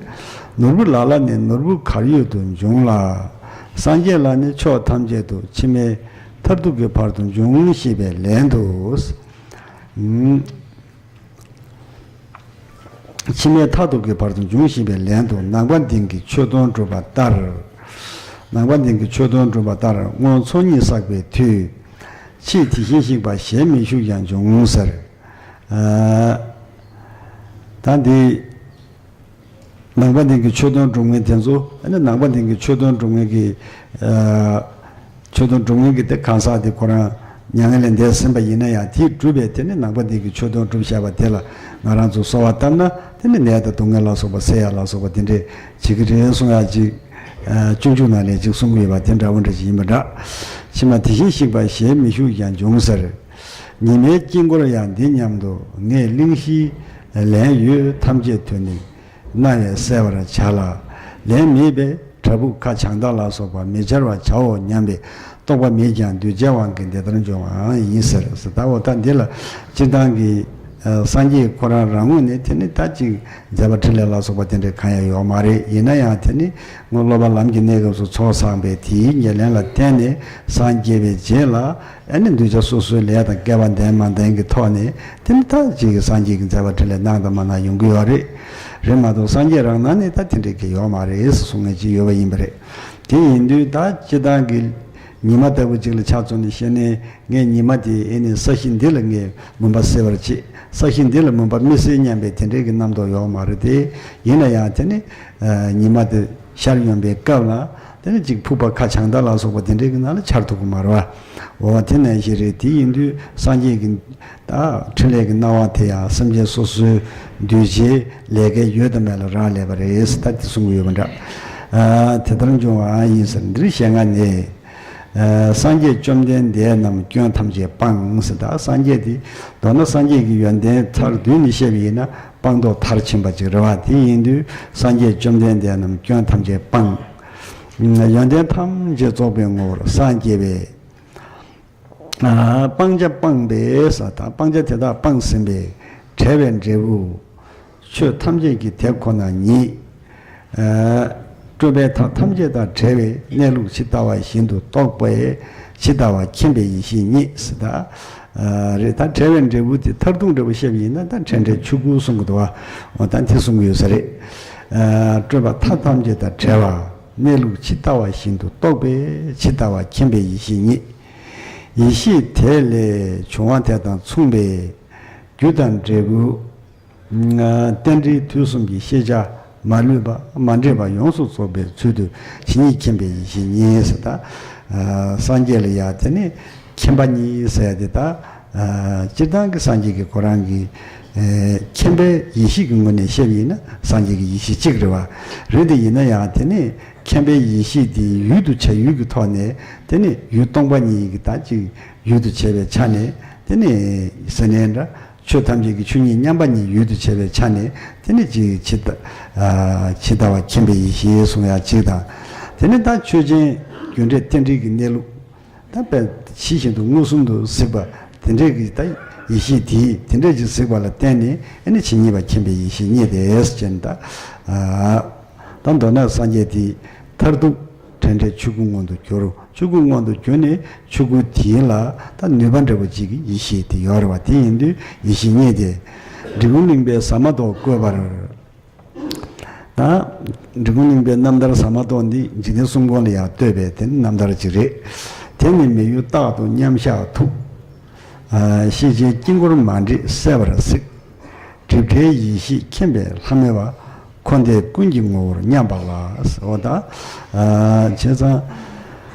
ནོར་བུ་ལ་ལ་ནི་ནོར་བུ་གར་ཡོད་དུ་འབྱུང་ལ། སངས་རྒྱས་ལ་ནི་ཕྱོགས་ཐམས་ཅད་དུ་ཕྱི་མའི་མཐར་ཐུག་གི་བར་དུ་འབྱུང་ཞེས་པའི་ལན་དུ། ཕྱི་མའི་མཐར་ཐུག་གི་བར་དུ་འབྱུང་ཞེས་པའི་ལན་དུ་ནང་པ་འདི་གི་ཆོས་དོན་སྒྲུབ་པ་ལྟར། ནང་པ་འདི་གི་ཆོས་དོན་སྒྲུབ་པ་ལྟར་སྔོན་ཚོགས་གཉིས་བསགས་པའི་མཐུས། ཕྱིས་དེ་བཞིན་གཤེགས་པ་ཞལ་མི་བཞུགས་ཀྱང་འབྱུང་ཟེར། ད་འདི། ནང་པ་འདི་གི་ཆོས་དོན་སྒྲུབ་མཁན་དེ་ཚོ། ཨ་ནི་ནང་པ་འདི་གི་ཆོས་དོན་སྒྲུབ་མཁན་གྱི། ཆོས་དོན་སྒྲུབ་མཁན་གྱི་དེ་གང་ཟག་དེ་ཁོ་རང་མྱ་ངན་ལས་འདས་ཟིན་པ་ཡིན་ན་ཡང་། དེས་གྲུབ་པའི་དེ་ནི་ནང་པ་འདི་གི་ཆོས་དོན་སྒྲུབ་བཞག་པ་དེ་ལ་ང་རང་ཚོ་གསོལ་བ་བཏབ་ན། དེ་ནི་ནད་དང་སྡུག་བསྔལ་ལ་སོགས་པ་སེལ་ཡག་ལ་སོགས་པ་དེ་འདྲས་བྱེད་ཀྱི་རེད་གསུང་ཡག་ཅིག་སྤྱོད་འཇུག་ནང་ལས་ཅིག་གསུང་གི་ཡོད་པ་དེ་འདྲ་བོ་འདྲ་ཅིག་ཡིན་པ་འདྲ། ཕྱི་མ་དེ་བཞིན་གཤེགས་པ་ཞལ་མི་བཞུགས་ཀྱང་འབྱུང་ཟེར། ཉི་མའི་དཀྱིལ་འཁོར་ཡང་འདི་སྙམ་དུ། ངས་གླེང་གཞིའི་ལན་ཡོད་ཐམས་ཅད་དུ་ནི། རྣ་བས་གསལ་བར་བྱ་ལ། ལན་མེད་པས་བྲག་ཕུག་ཁ་བྱང་ལྟ་ལ་སོགས་པ་མི་སྦྱར་བར་བྱའོ་སྙམ་པའི་རྟོག་པ་མེད་ཀྱང་འདོད་བྱའི་དབང་གིས་འདི་ལྟར་འབྱུང་བའང་ཡིན་ཟེར། ཟེར་ད་འོ་ད་འདི་ལ་སྤྱིར་བཏང་གི་ སངས་རྒྱས་ཁོ་རང་རང་ངོས་ནས་དེ་ནི་ད་ཅིག་མཛད་པ་འཕྲིན་ལས་ལ་སོགས་པ་དེ་འདྲ་གང་ཡང་ཡོད་མ་རེད། ཡིན་ན་ཡང་དེ་ནི་སྔོན་སློབ་པ་ལམ་གྱི་གནས་སྐབས་སུ་ཚོགས་བསགས་པའི་དེའི་ཉེར་ལེན་ལ་བརྟེན་ནས་སངས་རྒྱས་པའི་རྗེས་ལ་ཨ་ནི་གདུལ་བྱ་སོ་སོའི་ལས་དང་སྐལ་བ་ལྡན་མ་ལྡན་གྱི་ཐོག་ནས་དེ་ནི་ད་ཅིག་སངས་རྒྱས་ཀྱི་མཛད་པ་འཕྲིན་ལས་གནང་དང་མ་གནང་ཡོང་གི་ཡོད་རེད། རེད་མ་གཏོགས་སངས་རྒྱས་རང་སྣང་ནས་ད་དེ་འདྲ་གི་ཡོད་མ་རེད་གསུང་མཁན་ཅིག་ཡོད་པ་ཡིན་པ་རེད། དེ་ཡིན་དུས་ད་སྤྱིར་བཏང་གི་ཉི་མ་ལྟ་བུ་ཅིག་ལ་ཆ་མཚོན་ནས་བཤད་ནས། ངས་ཉི་མ་དེ་ཨེ་ནི་ས་གཞི་འདི་ལ་ངས་མུན་པ་སེལ་བར་བྱེད། ས་གཞི་འདི་ལ་མུན་པ་མི་སེལ་སྙམ་པའི་དེ་འདྲའི་གི་རྣམ་རྟོག་ཡོད་མ་རེད་དེ། ཡིན་ན་ཡང་དེ་ནི་ཉི་མ་དེ་ཤར་ཡོང་པའི་སྐབས་ལ་དེ་ནི་ཅིག་ཕུག་པ་ཁ་བྱང་ལྟ་ལ་སོགས་པ་དེ་འདྲའི་གི་ནང་ལ་འཆར་ཐུབ་ཀྱི་མ་རེད་བ། འོ་དེ་ནང་བཞིན་རེད། དེ་ཡིན་དུས་སངས་རྒྱས་ཀྱི་ད་འཕྲིན་ལས་ཀྱི་སྣང་བ་དེ་ཡང་སེམས་ཅན་སོ་སོའི་གདུལ་བྱའི་ལས་ཀའི་ཡོད་དང་མེད་ལ་རག་ལས་པ་རེད་ཟེར་ད་དེ་གསུང་གི་ཡོད་པ་འདྲ། དེ་ལྟར་འབྱུང་བ་ཡིན་ཟེར་འདིར་ཞེ་ལྔ་ནས། སངས་རྒྱས་བཅོམ་ལྡན་འདས་རྣམས་སྐྱོན་ཐམས་ཅད་སྤངས་ཟེར། ད་སངས་རྒྱས་དེ་མདོར་ན་སངས་རྒྱས་ཀྱི་ཡོན་ཏན་མཐར་བསྡུས་ནས་བཤད་པ་ཡིན་ན་སྤངས་རྟོགས་མཐར་ཕྱིན་པ་ཅིག་རེད་བ། དེ་ཡིན་དུས་སངས་རྒྱས་བཅོམ་ལྡན་འདས་རྣམས་སྐྱོན་ཐམས་ཅད་སྤངས། ཡོན་ཏན་ཐམས་ཅད་རྫོགས་པའི་ངོ་བོར་སངས་རྒྱས་པས། སྤང་བྱ་སྤངས་པས་ཟེར། ད་སྤང་བྱ་དེ་དག་སྤངས་ཟིན་པས་བྲལ་བའི་འབྲས་བུ། ཆོས་ཐམས་ཅད་ཀྱི་དེ་ཁོ་ན་ཉིད། སྤྲོས་པའི་མཐའ་ཐམས་ཅད་དང་བྲལ་བའི་གནས་ལུགས་ཇི་ལྟ་བ་བཞིན་དུ་རྟོགས་པས་ཇི་ལྟ་བ་མཁྱེན་པའི་ཡེ་ཤེས་རྙེད་ཟེར། ད་རེད། ད་བྲལ་བའི་འབྲས་བུ་དེ་མཐར་ཐུག་འབྲས་བུ་བཤད་པ་ཡིན་ན་ད་བྲལ་འབྲས་ཆོས་སྐུ་གསུང་གི་འདུག་བ། འོ་ད་དེ་གསུང་གི་ཡོད་ས་རེད། སྤྲོས་པ་མཐའ་ཐམས་ཅད་དང་བྲལ་བ། གནས་ལུགས་ཇི་ལྟ་བ་བཞིན་དུ་རྟོགས་པས་ཇི་ལྟ་བ་མཁྱེན་པའི་ཡེ་ཤེས་རྙེད། ཡེ་ཤེས་དེ་ལས་བྱུང་བ་དེ་དང་མཚུངས་པའི་རྒྱུ་དང་འབྲས་བུ། རྟེན་འབྲེལ་དུས་གསུམ་གྱི་ཤེས་བྱ་མ་ལུས་པ་མ་འདྲེས་པ་ཡོངས་སུ་རྫོགས་པའི་ཚུལ་དུ་ཇི་སྙེད་མཁྱེན་པའི་ཡེ་ཤེས་རྙེད་ཟེར། ད་སངས་རྒྱས་ལ་ཡང་དེ་ནི་མཁྱེན་པ་རྙེད་ཟེར་ཡ་དེ་ད་སྤྱིར་བཏང་གི་སངས་རྒྱས་ཀྱི་ཁོ་རང་གི་མཁྱེན་པའི་ཡེ་ཤེས་ཀྱི་ངོས་ནས་བཤད་པ་ཡིན་ན་སངས་རྒྱས་ཀྱི་ཡེ་ཤེས་གཅིག་རེད་བ། རེད་དེ་ཡིན་ན་ཡང་དེ་ནི་མཁྱེན་པའི་ཡེ་ཤེས་དེ་ཡུལ་དུ་བྱ་ཡུལ་གྱི་ཐོག་ནས་དེ་ནི་ཡུལ་སྟོང་པ་ཉིད་ཀྱི་ད་ཅིག་ཡུལ་དུ་བྱས་པའི་ཆ་ནས་དེ་ནི་ཟེར་ནའི་འདྲ། ཆོས་ཐམས་ཅད་ཀྱི་ཆོས་ཉིད་མཉམ་པ་ཉིད་ཡུལ་དུ་བྱས་པའི་ཆ་ནས་དེ་ནི་ཅིག་ཇི་ལྟ་ཇི་ལྟ་བ་མཁྱེན་པའི་ཡེ་ཤེས་གསུང་ཡ་གཅིག་དང་། དེ་ནི་ད་ཆོས་ཅན་རྒྱུ་འབྲས་རྟེན་འབྲེལ་གྱི་གནས་ལུགས། ད་དཔེ་ཇི་བཞིན་དུ་མངོན་སུམ་དུ་གཟིགས་པ་དེ་འདྲས་ཀྱི་ད་ཡེ་ཤེས་དེ་དེ་འདྲས་ཀྱི་གཟིགས་པ་ལ་བརྟེན་ནས་ཨ་ནི་ཇི་སྙེད་པ་མཁྱེན་པའི་ཡེ་ཤེས་རྙེད་དེ་ཟེར་ནས་ད། ད་མདོར་ན་སངས་རྒྱས་དེ་མཐར་ཐུག་བྲལ་འབྲས་ཆོས་སྐུ་མངོན་དུ་གྱུར། ཆོས་སྐུ་མངོན་དུ་གྱུར་ནས་ཆོས་སྐུ་དེ་ལ་ད་ནུས་པ་འདྲ་པོ་ཅིག་གི་ཡེ་ཤེས་དེ་ཡོད་རེད་བ། དེ་ཡིན་དུས་ཡེ་ཤེས་རྙེད་དེ། འབྲི་གུང་གླིང་པས་ཟ་མ་ཏོག་བཀོད་པར། ད་འབྲི་གུང་གླིང་པའི་རྣམ་ཐར་ཟ་མ་ཏོག་འདི་འཇིག་རྟེན་གསུམ་མགོན་ལ་ཡང་བསྟོད་པའི་དེ་ནི་རྣམ་ཐར་ཅིག་རེད། དེ་ནི་མི་ཡུལ་རྟག་ཏུ་མཉམ་བཞག་ཐུགས། ཤེས་བྱའི་དཀྱིལ་འཁོར་མ་འདྲེས་གསལ་བར་གཟིགས། སྒྲིབ་བྲལ་ཡེ་ཤེས་མཁྱེན་པའི་ལྷ་མོས་པ། འཁོར་འདས་ཀུན་གྱི་ངོ་བོར་མཉམ་པ་ལ། འོ་ད་བྱས་ཙང་།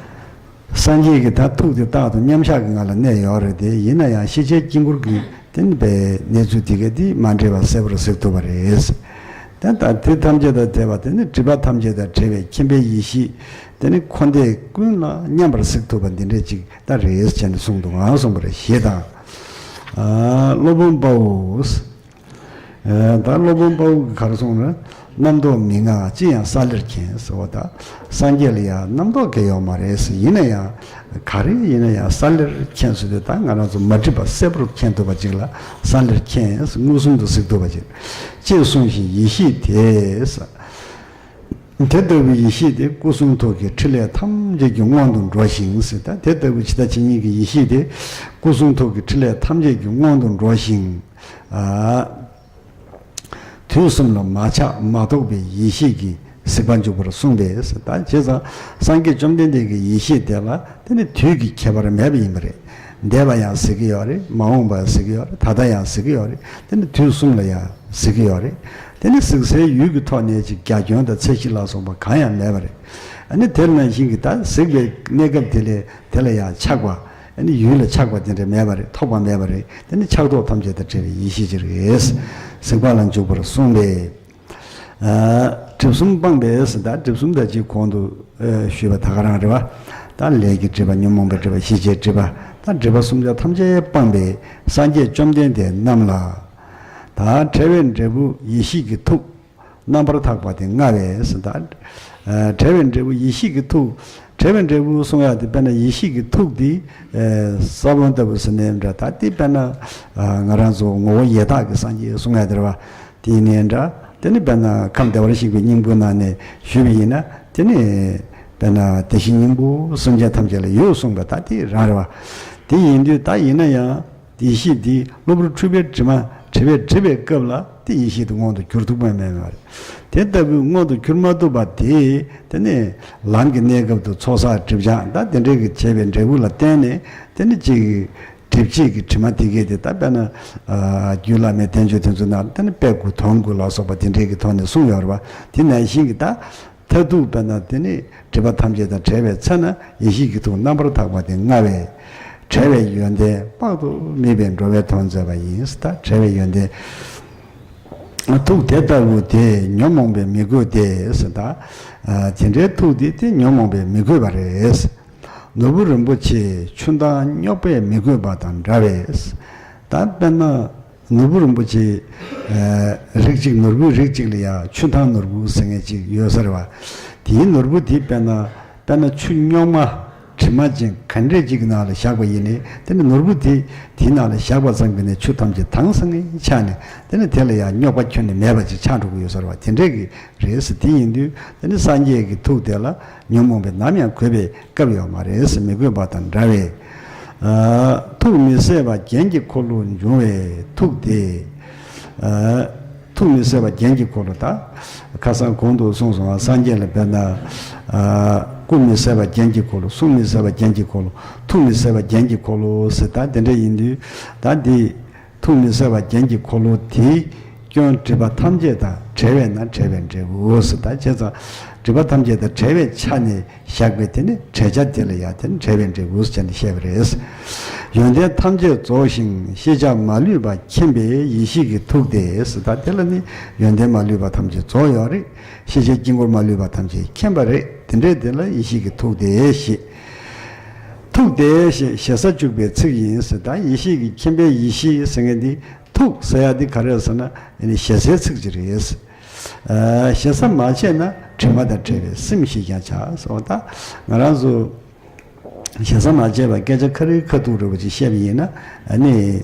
སངས་རྒྱས་ཀྱི་ད་ཐུགས་དེ་རྟག་ཏུ་མཉམ་བཞག་གི་ངང་ལ་གནས་ཡོད་རེད་དེ། ཡིན་ན་ཡང་ཤེས་བྱའི་དཀྱིལ་འཁོར་གྱི་དེ་ནི་པའི་གནས་ཚུལ་དེ་ག་དེ་མ་འདྲེས་པ་གསལ་པོར་གཟིགས་ཐུབ་པ་རེད། དེ་ལྟར་དེ་ཐམས་ཅད་དང་བྲལ་བ་དེ་ནི་སྒྲིབ་པ་ཐམས་ཅད་དང་བྲལ་བའི་མཁྱེན་པའི་ཡེ་ཤེས་དེ་ནི་འཁོར་འདས་ཀུན་ལ་མཉམ་པར་གཟིགས་ཐུབ་པ་འདི་འདྲས་ཅིག་ད་རེད་ཟེར་ནས་གསུངས་འདུག་གསུངས་པ་རེད། ཞེས་དང་། སློབ་དཔོན་དཔའ་བོས། ད་སློབ་དཔོན་དཔའ་བོ་གིས་ག་རེ་གསུངས་ན། རྣམ་རྟོག་མི་མངའ་ཅི་ཡང་ས་ལེར་མཁྱེན་ཟེར་བ་དང་། སངས་རྒྱས་ལ་ཡང་རྣམ་རྟོག་གང་ཡང་ཡོད་མ་རེད་ཟེར། ཡིན་ན་ཡང་ག་རེ་ཡིན་ན་ཡང་ས་ལེར་མཁྱེན་ཟེར་དུས་ད་ང་རང་ཚོ་མ་བསྒྲིབས་པ་གསལ་པོར་མཁྱེན་ཐུབ་པ་ཅིག་ལ་ས་ལེར་མཁྱེན་ཟེར། མངོན་སུམ་དུ་གཟིགས་ཐུབ་པ་ཅིག་ཅེས་གསུངས་ཤིང་ཡེ་ཤེས་དེས། དེ་ལྟ་བུའི་ཡེ་ཤེས་དེ་སྐུ་གསུང་ཐུགས་ཀྱི་ཕྲིན་ལས་ཐམས་ཅད་ཀྱི་སྔོན་དུ་འགྲོ་ཞིང་ཟེར། ད་དེ་ལྟ་བུའི་ཇི་ལྟ་ཇི་སྙེད་ཀྱི་ཡེ་ཤེས་དེ་སྐུ་གསུང་ཐུགས་ཀྱི་ཕྲིན་ལས་ཐམས་ཅད་ཀྱི་སྔོན་དུ་འགྲོ་ཞིང་། དུས་གསུམ་ལ་མ་ཆགས་མ་རྟོགས་པའི་ཡེ་ཤེས་ཀྱིས་གཟིགས་པ་འཇུག་པར་གསུངས་པས། ད་བྱས་ཙང་སངས་རྒྱས་བཅོམ་ལྡན་འདས་ཀྱི་ཡེ་ཤེས་དེ་ལ་དེ་ནི་དུས་ཀྱི་ཁྱད་པར་མེད་པ་ཡིན་པ་རེད། འདས་པ་ཡང་གཟིགས་ཀྱི་ཡོད་རེད། མ་འོངས་པ་ཡང་གཟིགས་ཀྱི་ཡོད་རེད། ད་ལྟ་ཡང་གཟིགས་ཀྱི་ཡོད་རེད། དེ་ནི་དུས་གསུམ་ལ་ཡང་གཟིགས་ཀྱི་ཡོད་རེད། དེ་ནི་གཟིགས་སའི་ཡུལ་གྱི་ཐོག་ནས་ཅིག་རྒྱ་ཁྱོན་དང་ཚད་གཞི་ལ་སོགས་པ་གང་ཡང་མེད་པ་རེད། ཨ་ནི་དེ་ནང་བཞིན་གྱི་ད་གཟིགས་པའི་གནས་སྐབས་དེ་ལས་དེ་ལ་ཡང་ཆགས་པ། ཨ་ནི་ཡུལ་ལ་ཆགས་པ་དེ་འདྲ་མེད་པ་རེད། ཐོགས་པ་མེད་པ་རེད། དེ་ནི་ཆགས་ཐོགས་ཐམས་ཅད་དང་བྲལ་བའི་ཡེ་ཤེས་ཅིག་རེད། གཟིགས་པ་ལ་འཇུག་པར་གསུངས་པས། སྒྲིབ་གསུམ་སྤངས་པས་ཟེར། ད་སྒྲིབ་གསུམ་ད་ཅིག་གོང་དུ་ཞུས་པ་ད་ག་རང་རེད་བ། ད་ལས་ཀྱི་སྒྲིབ་པ། ཉོན་མོངས་པའི་སྒྲིབ་པ། ཤེས་བྱའི་སྒྲིབ་པ། ད་སྒྲིབ་པ་གསུམ་ཆ་ཐམས་ཅད་སྤངས་པས་སངས་རྒྱས་བཅོམ་ལྡན་འདས་རྣམས་ལ། ད་བྲལ་བའི་འབྲས་བུ་ཡེ་ཤེས་ཀྱི་ཐུགས། རྣམ་པར་དག་པ་དེ་མངའ་བས་ཟེར། ད་བྲལ་བའི་འབྲས་བུ་ཡེ་ཤེས་ཀྱི་ཐུགས། བྲལ་བའི་འབྲས་བུ་གསུང་ཡག་དེ་དཔེར་ན་ཡེ་ཤེས་ཀྱི་ཐུགས་དེ་ས་བོན་ལྟ་བུ་ཟེར་ནའི་འདྲ། ད་དེ་དཔེར་ན་ང་རང་ཚོ་ངོ་བོ་ཡེ་དག་གི་སངས་རྒྱས་གསུང་ཡག་དེ་རེད་བ། དེ་ནས་འདྲ། དེ་ནི་དཔེར་ན་ཁམས་བདེ་བར་གཤེགས་པའི་སྙིང་པོའི་ནང་ནས་ཞུས་པ་ཡིན་ན། དེ་ནི་དཔེར་ན་དེ་བཞིན་སྙིང་པོ་སེམས་ཅན་ཐམས་ཅད་ལ་ཡོད་གསུངས་པ་ད་དེ་རང་རེད་བ། དེ་ཡིན་དུས་ད་ཡིན་ན་ཡང་ཡེ་ཤེས་འདི་གློ་བུར་འཁྲུལ་པའི་དྲི་མ་བྲལ་བའི་བྲི་བའི་སྐབས་ལ་དེ་ཡེ་ཤེས་དེ་མངོན་དུ་གྱུར་ཐུབ་པ་མེད་མ་རེད། དེ་ལྟ་བུའི་མངོན་དུ་གྱུར་མ་ཐུབ་པ་དེ་དེ་ནི་ལམ་གྱི་གནས་སྐབས་དུ་ཚོགས་བསགས་སྒྲིབ་སྦྱང་ད་དེ་འདྲའི་གི་བྱས་པའི་འབྲས་བུ་ལ་བརྟེན་ནས་དེ་ནི་གཅིག་སྒྲིབ་བྱེད་ཀྱི་དྲི་མ་དེ་གས་དེ་ད་དཔེར་ན། ཨ། རྒྱུད་བླ་མའི་བསྟན་བཅོས་དེ་ཚོའི་ནང་ལ་དེ་ནི་དཔེ་དགུ་དོན་དགུ་ལ་སོགས་པ་དེ་འདྲའི་གི་ཐོག་ནས་གསུངས་ཡོད་རེད་བ། དེ་ནང་བཞིན་གྱི་ད་མཐར་ཐུག་དཔེར་ན་དེ་ནི་སྒྲིབ་པ་ཐམས་ཅད་དང་བྲལ་བའི་ཚེ་ན་ཡེ་ཤེས་ཀྱི་ཐུགས་རྣམ་པར་དག་པ་དེ་མངའ་བས། བྲལ་བའི་ཡོན་ཏན་དཔག་ཏུ་མེད་པས་འགྲོ་བའི་དོན་མཛད་པ་ཡིན། ད་བྲལ་བའི་ཡོན་ཏན། ཐུགས་དེ་ལྟ་བུ་དེ་ཉོན་མོངས་པས་མི་གོས་ཏེ་ཟེར། ད་དེ་འདྲའི་ཐུགས་དེ་དེ་ཉོན་མོངས་པས་མི་གོས་པ་རེད། ནོར་བུ་རིན་པོ་ཆེ་ཆུ་མདངས་རྙོག་པས་མི་གོས་པ་དང་འདྲ་བས། ད་དཔེར་ན་ནོར་བུ་རིན་པོ་ཆེ་རིགས་གཅིག་ནོར་བུའི་རིགས་གཅིག་ལ་ཡང་ཆུ་མདངས་ནོར་བུ་ཟེར་མཁན་གཅིག་ཡོད་ས་རེད་བ། དེའི་ནོར་བུ་དེ་དཔེར་ན་དཔེར་ན་ཆུ་རྙོག་མ་དྲི་མ་ཅན་ག་འདྲས་ཅིག་གི་ནང་ལ་བཞག་པ་ཡིན་ནའི་དེ་ནི་ནོར་བུ་དེ་དེའི་ནང་ལ་བཞག་པ་ཙམ་གྱིས་ནི་ཆུ་ཐམས་ཅད་དྭངས་སང་ངེ་ཆགས་ནས་དེ་ནི་དེ་ལ་ཡང་རྙོག་པ་ཁྱོན་ནས་མེད་པ་ཅིག་ཆགས་འགྲོ་གི་ཡོད་ས་རེད་བ། དེ་འདྲས་ཀྱི་རེད་ཟེར། དེ་ཡིན་དུས་དེ་ནི་སངས་རྒྱས་ཀྱི་ཐུགས་དེ་ལ་ཉོན་མོངས་པས་ནམ་ཡང་གོས་པའི་སྐབས་ཡོད་མ་རེད་ཟེར། མི་གོས་པ་དང་འདྲ་བས། ཨ། ཐུགས་མི་ཟད་པ་རྒྱན་གྱི་འཁོར་ལོ་འབྱུང་བའི་ཐུགས་དེ། ཨ། ཐུགས་མི་ཟད་པ་རྒྱན་གྱི་འཁོར་ལོ། ད་ཁ་སང་གོང་དུ་གསུངས་སོང་བ། སངས་རྒྱས་ལ་དཔེར་ན། ཨ། སྐུ་མི་ཟད་པ་རྒྱན་གྱི་འཁོར་ལོ། གཟུགས་མི་ཟད་པ་རྒྱན་གྱི་འཁོར་ལོ། ཐུགས་མི་ཟད་པ་རྒྱན་གྱི་འཁོར་ལོ་ཟེར། ད་དེ་འདྲ་ཡིན་དུས་ད་འདི། ཐུགས་མི་ཟད་པ་རྒྱན་གྱི་འཁོར་ལོ་དེའི་སྐྱོན་སྒྲིབ་པ་ཐམས་ཅད་དང་བྲལ་བས་ན་བྲལ་བའི་འབྲས་བུའོ་ཟེར། ད་བྱས་ཙང་སྒྲིབ་པ་ཐམས་ཅད་དང་བྲལ་བའི་ཆ་ནས་བཞག་པའི་དེ་ནི་བྲལ་བྱ་དེ་ལ་ཡང་དེ་ནི་བྲལ་བའི་འབྲས་བུ་ཟེར་ནས་བཤད་པ་རེད། ཡོན་ཏན་ཐམས་ཅད་རྫོགས་ཤིང་ཤེས་བྱ་མ་ལུས་པ་མཁྱེན་པའི་ཡེ་ཤེས་ཀྱི་ཐུགས་དེ་ཟེར། ད་དེ་ལ་ནི་ཡོན་ཏན་མ་ལུས་པ་ཐམས་ཅད་རྫོགས་ཡོད་རེད། ཤེས་བྱའི་དཀྱིལ་འཁོར་མ་ལུས་པ་ཐམས་ཅད་མཁྱེན་པ་རེད། དེ་འདྲའི་དེ་ལ་ཡེ་ཤེས་ཀྱི་ཐུགས་དེ་ཞེས། ཐུགས་དེ་ཞེས་ཞེ་ས་བཅུག་པའི་ཚིག་ཡིན་ཟེར། ད་ཡེ་ཤེས་ཀྱི་མཁྱེན་པའི་ཡེ་ཤེས་ཟེར་མཁན་འདི་ཐུགས་ཟེར་ཡ་འདི་ག་རེ་ཟེར་ན་ཨ་ནི་ཞེ་སའི་ཚིག་ཅིག་རེད། ཨ། ཞེ་ས་མ་བྱས་ན་དྲི་མ་དང་བྲལ་བའི་སེམས་ཞེས་ཀྱང་བྱ་ཟེར་བ། ད་ང་རང་ཚོ་ཞེ་ས་མ་བྱས་པ་སྐད་ཆ་ཁ་རི་ཁ་ཐུག་རེད་པ་ཅིག་བཤད་པ་ཡིན་ན་ཨ་ནི།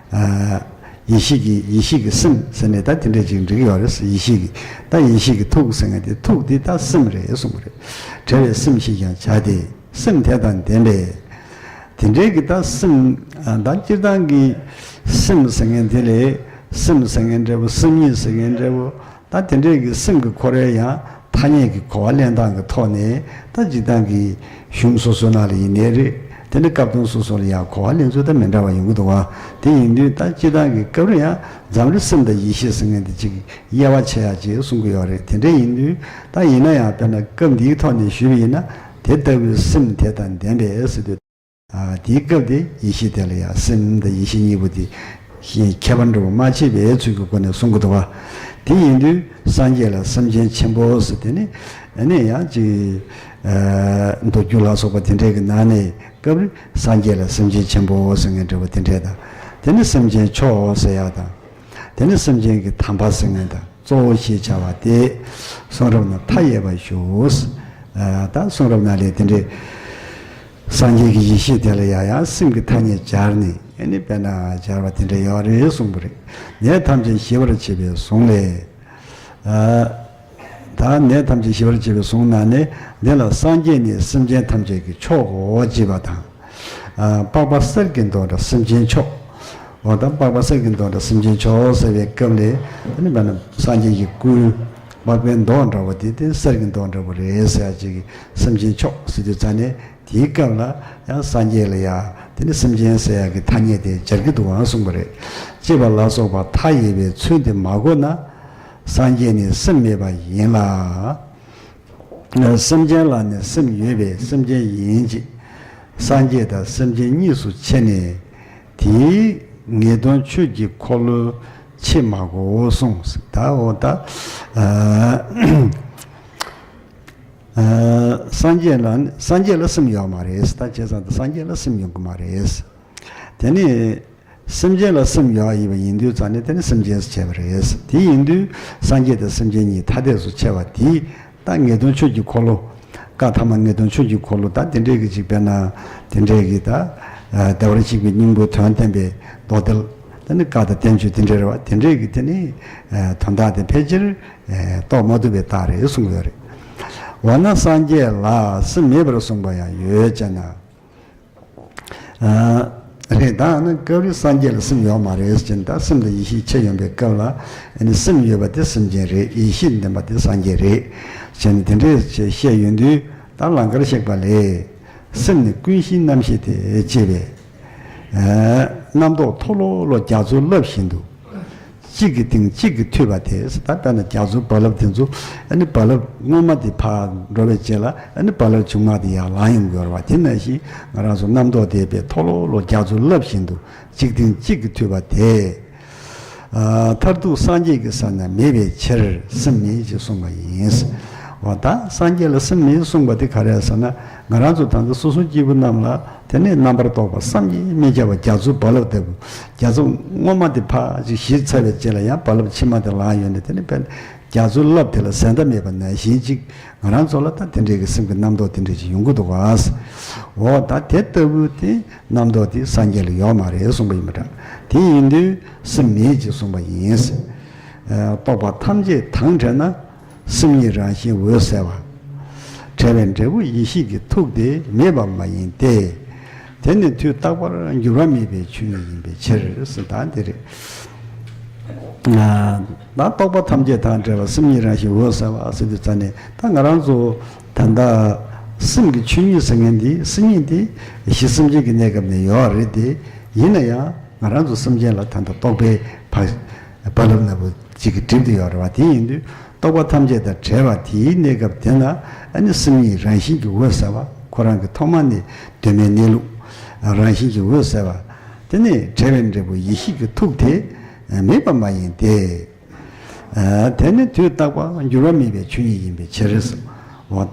ཨ། ཡེ་ཤེས་ཀྱི་ཡེ་ཤེས་ཀྱི་སེམས་ཟེར་ནས་ད་དེ་འདྲ་ཅིག་འགྲིག་གི་ཡོད་རེད། ཡེ་ཤེས་ཀྱི་ད་ཡེ་ཤེས་ཀྱི་ཐུགས་ཟེར་མཁན་དེ་ཐུགས་འདི་ད་སེམས་རེད་གསུངས་པ་རེད། བྲལ་བའི་སེམས་ཞེས་ཀྱང་བྱ་སྟེ། སེམས་དེ་དང་ལྡན་པས། དེ་འདྲའི་གི་ད་སེམས། ཨ། ད་སྤྱིར་བཏང་གི་སེམས་ཟེར་མཁན་དེ་ལས་སེམས་ཟེར་མཁན་འདྲ་པོ། སེམས་ཉིད་ཟེར་མཁན་འདྲ་པོ། ད་དེ་འདྲའི་གི་སེམས་ཀྱི་ཁོ་རའི་ཡང་ཐ་སྙད་ཀྱི་གོ་བ་ལེན་སྟངས་ཀྱི་ཐོག་ནས་ད་སྤྱིར་བཏང་གི་གཞུང་སོ་སོའི་ནང་ལ་ཡིན་ནའི་རེད། དེ་ནི་སྐབས་དོན་སོ་སོ་ལ་ཡང་གོ་བ་ལེན་ཚུལ་ད་མི་འདྲ་བ་ཡོང་གི་འདུག་བ། དེ་ཡིན་དུས་ད་སྤྱིར་བཏང་གི་སྐབས་རེ་ཡང་འཛམ་གླིང་སེམས་དང་ཡེ་ཤེས་ཟེར་མཁན་དེ་གཅིག་དབྱེ་བ་ཕྱེ་ཡག་ཅིག་གསུང་གི་ཡོད་རེད། དེ་འདྲ་ཡིན་དུས་ད་ཡིན་ན་ཡང་དཔེར་ན་སྐབས་འདིའི་ཐོག་ནས་ཞུས་པ་ཡིན་ན་དེ་ལྟ་བུའི་སེམས་དེ་དང་ལྡན་པས་ཟེར་དུས། ཨ། དེའི་སྐབས་དེ་ཡེ་ཤེས་དེ་ལ་ཡང་སེམས་དང་ཡེ་ཤེས་གཉིས་པོ་དེ་ཁྱད་པར་འདྲ་པོ་མ་ཕྱེ་བའི་ཚུལ་གྱི་སྒོ་ནས་གསུང་གི་འདུག་བ། དེ་ཡིན་དུས་སངས་རྒྱས་ལ་སེམས་ཅན་ཆེན་པོ་ཟེར་དེ་ནི་ཨ་ནི་ཡང་ཅིག་ཨ། མདོ་རྒྱུད་ལ་སོགས་པ་དེ་འདྲའི་གི་ནང་ནས་སྐབས་རེ་སངས་རྒྱས་ལ་སེམས་ཅན་ཆེན་པོ་ཟེར་མཁན་འདྲ་པོ་དེ་འདྲས་དང་། དེ་ནི་སེམས་ཅན་མཆོག་ཟེར་ཡག་དང་། དེ་ནི་སེམས་ཅན་གྱི་དམ་པ་ཟེར་མཁན་དང་གཙོ་བོ་ཞེས་བྱ་བ་སྟེ། གསུང་རབ་ན་མཐའ་ཡས་པར་ཞུ། ཨ། ད་གསུང་རབ་ནང་ལས་དེ་འདྲའི་སངས་རྒྱས་ཀྱི་ཡེ་ཤེས་དེ་ལ་ཡང་ཡང་སེམས་ཀྱི་ཐ་སྙད་སྦྱར་ནས་ཨ་ནི་དཔེར་ན་སྦྱར་བ་དེ་འདྲ་ཡོད་རེད་གསུངས་པ་རེད། ནད་ཐམས་ཅད་ཞི་བར་བྱེད་པའི་གཟུངས་ལས། ཨ། ད་ནད་ཐམས་ཅད་ཞི་བར་བྱེད་པའི་གཟུངས་ནང་ནས་འདི་ལ་སངས་རྒྱས་ནི་སེམས་ཅན་ཐམས་ཅད་ཀྱི་མཆོག་གོ་ཅེས་པ་དང་། ཨ། པགས་པ་གསེར་གྱི་མདོག་འདྲ་སེམས་ཅན་མཆོག་འོ་ད་པགས་པ་གསེར་གྱི་མདོག་འདྲ་སེམས་ཅན་མཆོག་ཟེར་བའི་སྐབས་ལས་ཨ་ནི་དཔེར་ན་སངས་རྒྱས་ཀྱི་སྐུའི་པགས་པའི་མདོག་འདྲ་བོ་དེ་དེ་གསེར་གྱི་མདོག་འདྲ་བོ་རེད་ཟེར་ཡག་ཅིག་གི་སེམས་ཅན་མཆོག་ཟེར་དུས་ཙ་ནས་དེའི་སྐབས་ལ་ཡང་སངས་རྒྱས་ལ་ཡང་དེ་ནི་སེམས་ཅན་ཟེར་ཡག་གི་ཐ་སྙད་དེ་སྦྱར་གྱི་འདུག་གམ་གསུངས་པ་རེད། ཅེས་པ་ལ་སོགས་པ་མཐའ་ཡས་པའི་ཚུལ་དེ་མ་གོ་ན། སངས་རྒྱས་ནི་སེམས་མེད་པ་ཡིན་ལ། སེམས་ཅན་ལ་ནི་སེམས་ཡོད་པས་སེམས་ཅན་ཡིན་གྱི། སངས་རྒྱས་དང་སེམས་ཅན་གཉིས་སུ་ཕྱེ་ནས། དེའི་ངེས་དོན་ཆོས་ཀྱི་འཁོར་ལོའི་ཕྱེ་མ་གོ་གསུངས། ད་འོ་ད། ཨ། ཨ། སངས་རྒྱས་ལ་ནི་སངས་རྒྱས་ལ་སེམས་ཡོད་མ་རེད། ད་བྱས་ཙང་ད་སངས་རྒྱས་ལ་སེམས་ཡོང་གི་མ་རེད། དེ་ནི། སེམས་ཅན་ལ་སེམས་ཡོད་ཡིན་པ་ཡིན་དུས་ཙང་ནས་དེ་ནི་སེམས་ཅན་ཟེར་བྱས་པ་རེད། དེ་ཡིན་དུས་སངས་རྒྱས་དང་སེམས་ཅན་གཉིས་ཐ་དད་སུ་ཕྱེ་བ་དེས་ད་ངེས་དོན་ཆོས་ཀྱི་འཁོར་ལོ། བཀའ་ཐ་མ་ལྔ་སྟོང་ཆོས་ཀྱི་འཁོར་ལོ་ད་དེ་འདྲས་ཀྱི་ཅིག་དཔེར་ན་དེ་འདྲས་ཀྱི་ད་བདེ་བར་གཤེགས་པའི་སྙིང་པོའི་དོན་བསྟན་པའི་མདོ་དེ་ལ་དེ་ནི་བཀའ་དང་བསྟན་བཅོས་དེ་འདྲས་རེད་བ། དེ་འདྲས་ཀྱི་དེ་ནི་དོན་དག་དེ་ཕལ་ཆེར་རྟོགས་མ་ཐུབ་པའི་རྟགས་རེད་གསུངས་ཡོད་རེད། འོ་ན་སངས་རྒྱས་ལ་སེམས་མེད་པར་གསུངས་པ་ཡང་ཡོད་ཅེ་ན། རེད། ད་ནི་སྐབས་རེ་སངས་རྒྱས་ལ་སེམས་ཡོད་མ་རེད་ཟེར་ན། ད་སེམས་དང་ཡེ་ཤེས་ཕྱེ་ཡོང་པའི་སྐབས་ལ་ཨ་ནི་སེམས་ཡོད་པ་དེ་སེམས་ཅན་རེད། ཡེ་ཤེས་ལྡན་པ་དེ་སངས་རྒྱས་རེད་ཟེར་ནས་དེ་འདྲས་བཤད་ཡོང་དུས། ད་ལང་ཀར་གཤེགས་པ་ལས། སེམས་ནི་ཀུན་གཞིའི་རྣམ་ཤེས་ཏེ་ཅེས་པས། རྣམ་རྟོག་མཐོ་ལོ་ལོ་རྒྱ་མཚོའི་རླབས་བཞིན་དུ། གཅིག་གི་སྟེང་གཅིག་གིས་མཐུད་པ་དེ། ད་དཔེར་ན་རྒྱ་མཚོའི་རྦ་རླབས་དེ་ཚོ་ཨ་ནི་རྦ་རླབས་སྔོན་མ་དེ་ཕར་འགྲོ་བའི་རྗེས་ལ་ཨ་ནི་རྦ་རླབས་བྱུང་མ་དེ་ཡར་ལངས་ཡོང་གི་ཡོད་རེད་བ། དེ་ནང་བཞིན་ང་རང་ཚོ་རྣམ་རྟོག་དེ་དཔེ་མཐོ་ལོ་ལོ་རྒྱ་མཚོའི་རླབས་བཞིན་དུ་གཅིག་སྟེང་གཅིག་གིས་མཐུད་པ་དེ། མཐར་ཐུག་སངས་རྒྱས་ཀྱི་ས་ན་མེད་པའི་ཕྱིར་སེམས་མེད་ཅེས་གསུངས་པ་ཡིན། འོ་ད་སངས་རྒྱས་ལ་སེམས་མེད་གསུངས་པ་དེ་ག་རེ་ཟེར་ན། ང་རང་ཚོ་ད་ལྟ་སོ་སོ་སྐྱེ་བོ་རྣམས་ལ། དེ་ནས་རྣམ་པར་རྟོག་པ་བསམ་གྱིས་མི་ཁྱབ་པ་རྒྱ་མཚོའི་རྦ་རླབས་ལྟ་བུ། རྒྱ་མཚོ་སྔོན་མ་དེ་ཕར་ཅིག་ཞི་ཚར་བའི་རྗེས་ལ་ཡང་རྦ་རླབས་ཕྱི་མ་དེ་ལངས་ཡོང་ནས། དེ་ནས་དཔེར་ན་རྒྱ་མཚོའི་རླབས་དེ་ལ་ཟད་མཐའ་མེད་པ་ནང་བཞིན་ཅིག་ང་རང་ཚོ་ལ་ད་དེ་འདྲའི་གི་སེམས་ཀྱི་རྣམ་རྟོག་དེ་འདྲ་ཅིག་ཡོང་གི་འདུག་ག། འོ་ད་དེ་ལྟ་བུ་དེ་རྣམ་རྟོག་དེ་སངས་རྒྱས་ལ་ཡོད་མ་རེད་གསུངས་པ་ཡིན་པ་འདྲ། དེ་ཡིན་དུས་སེམས་མེད་ཅེས་གསུངས་པ་ཡིན། རྟོག་པ་ཐམས་ཅད་དང་བྲལ་ན། སེམས་ཉིད་རང་བཞིན་འོད་གསལ་བ། བྲལ་བའི་འབྲས་བུ་ཡེ་ཤེས་ཀྱི་ཐུགས་དེ་མེད་པ་མ་ཡིན་ཏེ། དེ་ནི་དུས་རྟག་པར་འགྱུར་བ་མེད་པའི་ཆོས་ཉིད་ཡིན་པའི་ཕྱིར་ཟེར། ད་འདི་རེད། ད་རྟོག་པ་ཐམས་ཅད་དང་བྲལ་བ། སེམས་ཉིད་རང་བཞིན་འོད་གསལ་བ་ཟེར་དུས་ཙ་ནས། ད་ང་རང་ཚོ་ད་ལྟ་སེམས་ཀྱི་ཆོས་ཉིད་ཟེར་མཁན་འདི་སེམས་ཉིད་འདི་གཞི་སེམས་ཅན་གྱི་གནས་སྐབས་ནས་ཡོད་རེད་དེ། ཡིན་ན་ཡང་ང་རང་ཚོ་སེམས་ཅན་ལ་ད་ལྟ་རྟོག་པའི་བ་རྦ་རླབས་ནག་པོ་གཅིག་གིས་བསྒྲིབས་ཏེ་ཡོད་རེད་བ། དེ་ཡིན་དུས་རྟོག་པ་ཐམས་ཅད་དང་བྲལ་བ་དེའི་གནས་སྐབས་དེ་ན་ཨ་ནི་སེམས་ཉིད་རང་བཞིན་གྱི་འོད་གསལ་བ། ཁོ་རང་གི་ཐོག་མ་ནས་གདོད་མའི་གནས་ལུགས་རང་བཞིན་གྱི་འོད་གསལ་བ། དེ་ནས་བྲལ་བའི་འབྲས་བུ་ཡེ་ཤེས་ཀྱི་ཐུགས་དེ་མེད་པ་མ་ཡིན་ཏེ། དེ་ནི་དུས་རྟག་པར་འགྱུར་བ་མེད་པའི་ཆོས་ཉིད་ཡིན་པའི་ཕྱིར་ཟེར། འོ་ད་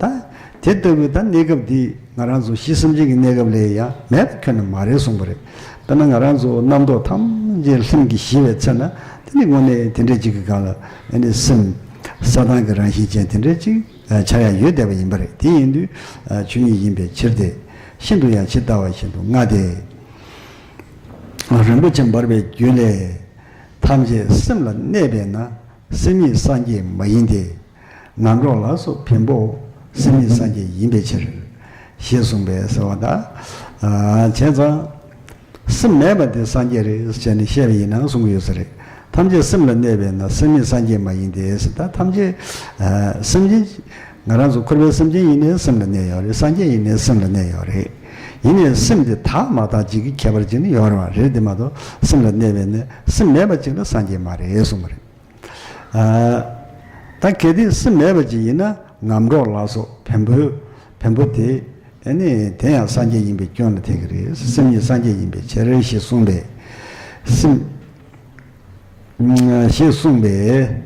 དེ་ལྟ་བུའི་ད་གནས་སྐབས་འདི་ང་རང་ཚོ་གཞི་སེམས་ཅན་གྱི་གནས་སྐབས་ལས་ཡང་མེད་པ་ཁྱོན་ནས་མ་རེད་གསུངས་པ་རེད། དཔེར་ན་ང་རང་ཚོ་རྣམ་རྟོག་ཐམས་ཅད་ལྷུན་གྱིས་ཞི་བའི་ཚེ་ན། དེ་ནི་དངོས་གནས་དེ་འདྲའི་ཅིག་གི་སྒང་ལ་ཨ་ནི་སེམས་ས་དང་གི་རང་བཞིན་ཅན་དེ་འདྲའི་ཅིག་འཆར་ཡ་ཡོད་བསྡད་པ་ཡིན་པ་རེད། དེ་ཡིན་དུས་ཆོས་ཉིད་ཡིན་པའི་ཕྱིར་ཏེ། ཤིན་ཏུ་ཡང་ཇི་ལྟ་བ་བཞིན་དུ་ང་སྟེ། རིན་པོ་ཆེ་འབར་བའི་རྒྱུད་ལས། ཐམས་ཅད་སེམས་ལ་གནས་པས་ན། སེམས་ཉིད་སངས་རྒྱས་མ་ཡིན་ཏེ། ངམ་གྲོགས་ལ་སོགས་བེམ་པོ། སེམས་ཉིད་སངས་རྒྱས་ཡིན་པའི་ཕྱིར། ཞེས་གསུངས་པས་ཟེར་བ་དང་། བྱས་ཙང་། སེམས་མེད་པ་དེ་སངས་རྒྱས་རེད་ཟེར་ནས་བཤད་པ་ཡིན་ན་གསུང་གི་ཡོད་ས་རེད། ཐམས་ཅད་སེམས་ལ་གནས་པས་ན། སེམས་ཉིད་སངས་རྒྱས་མ་ཡིན་ཏེ་ཟེར། ད་ཐམས་ཅད་སེམས་ཅན། ང་རང་ཚོ་འཁོར་བའི་སེམས་ཅན་ཡིན་ནའི་སེམས་ལ་གནས་ཡོད་རེད། སངས་རྒྱས་ཡིན་ནའི་སེམས་ལ་གནས་ཡོད་རེད། ཡིན་ནའི་སེམས་དེ་དག་མ་དག་ཅིག་གི་ཁྱད་པར་ཅིག་ནི་ཡོད་རེད་བ། རེད་དེ་མ་གཏོགས་སེམས་ལ་གནས་པས་ན་སེམས་མེད་པ་ཅིག་ལ་སངས་རྒྱས་མ་རེད་གསུངས་པ་རེད། ཨ། ད་གལ་ཏེ་སེམས་མེད་པ་ཅིག་ཡིན་ན་ངམ་གྲོགས་ལ་སོགས་བེམ་པོ། བེམ་པོ་དེ་ཨ་ནི་དེ་ཡང་སངས་རྒྱས་ཡིན་པའི་སྐྱོན་ལ་ཐེག་གི་རེད། སེམས་ཉིད་སངས་རྒྱས་ཡིན་པའི་ཕྱིར་ཞེས་གསུངས་པས། སེམས། ཞེས་གསུངས་པས།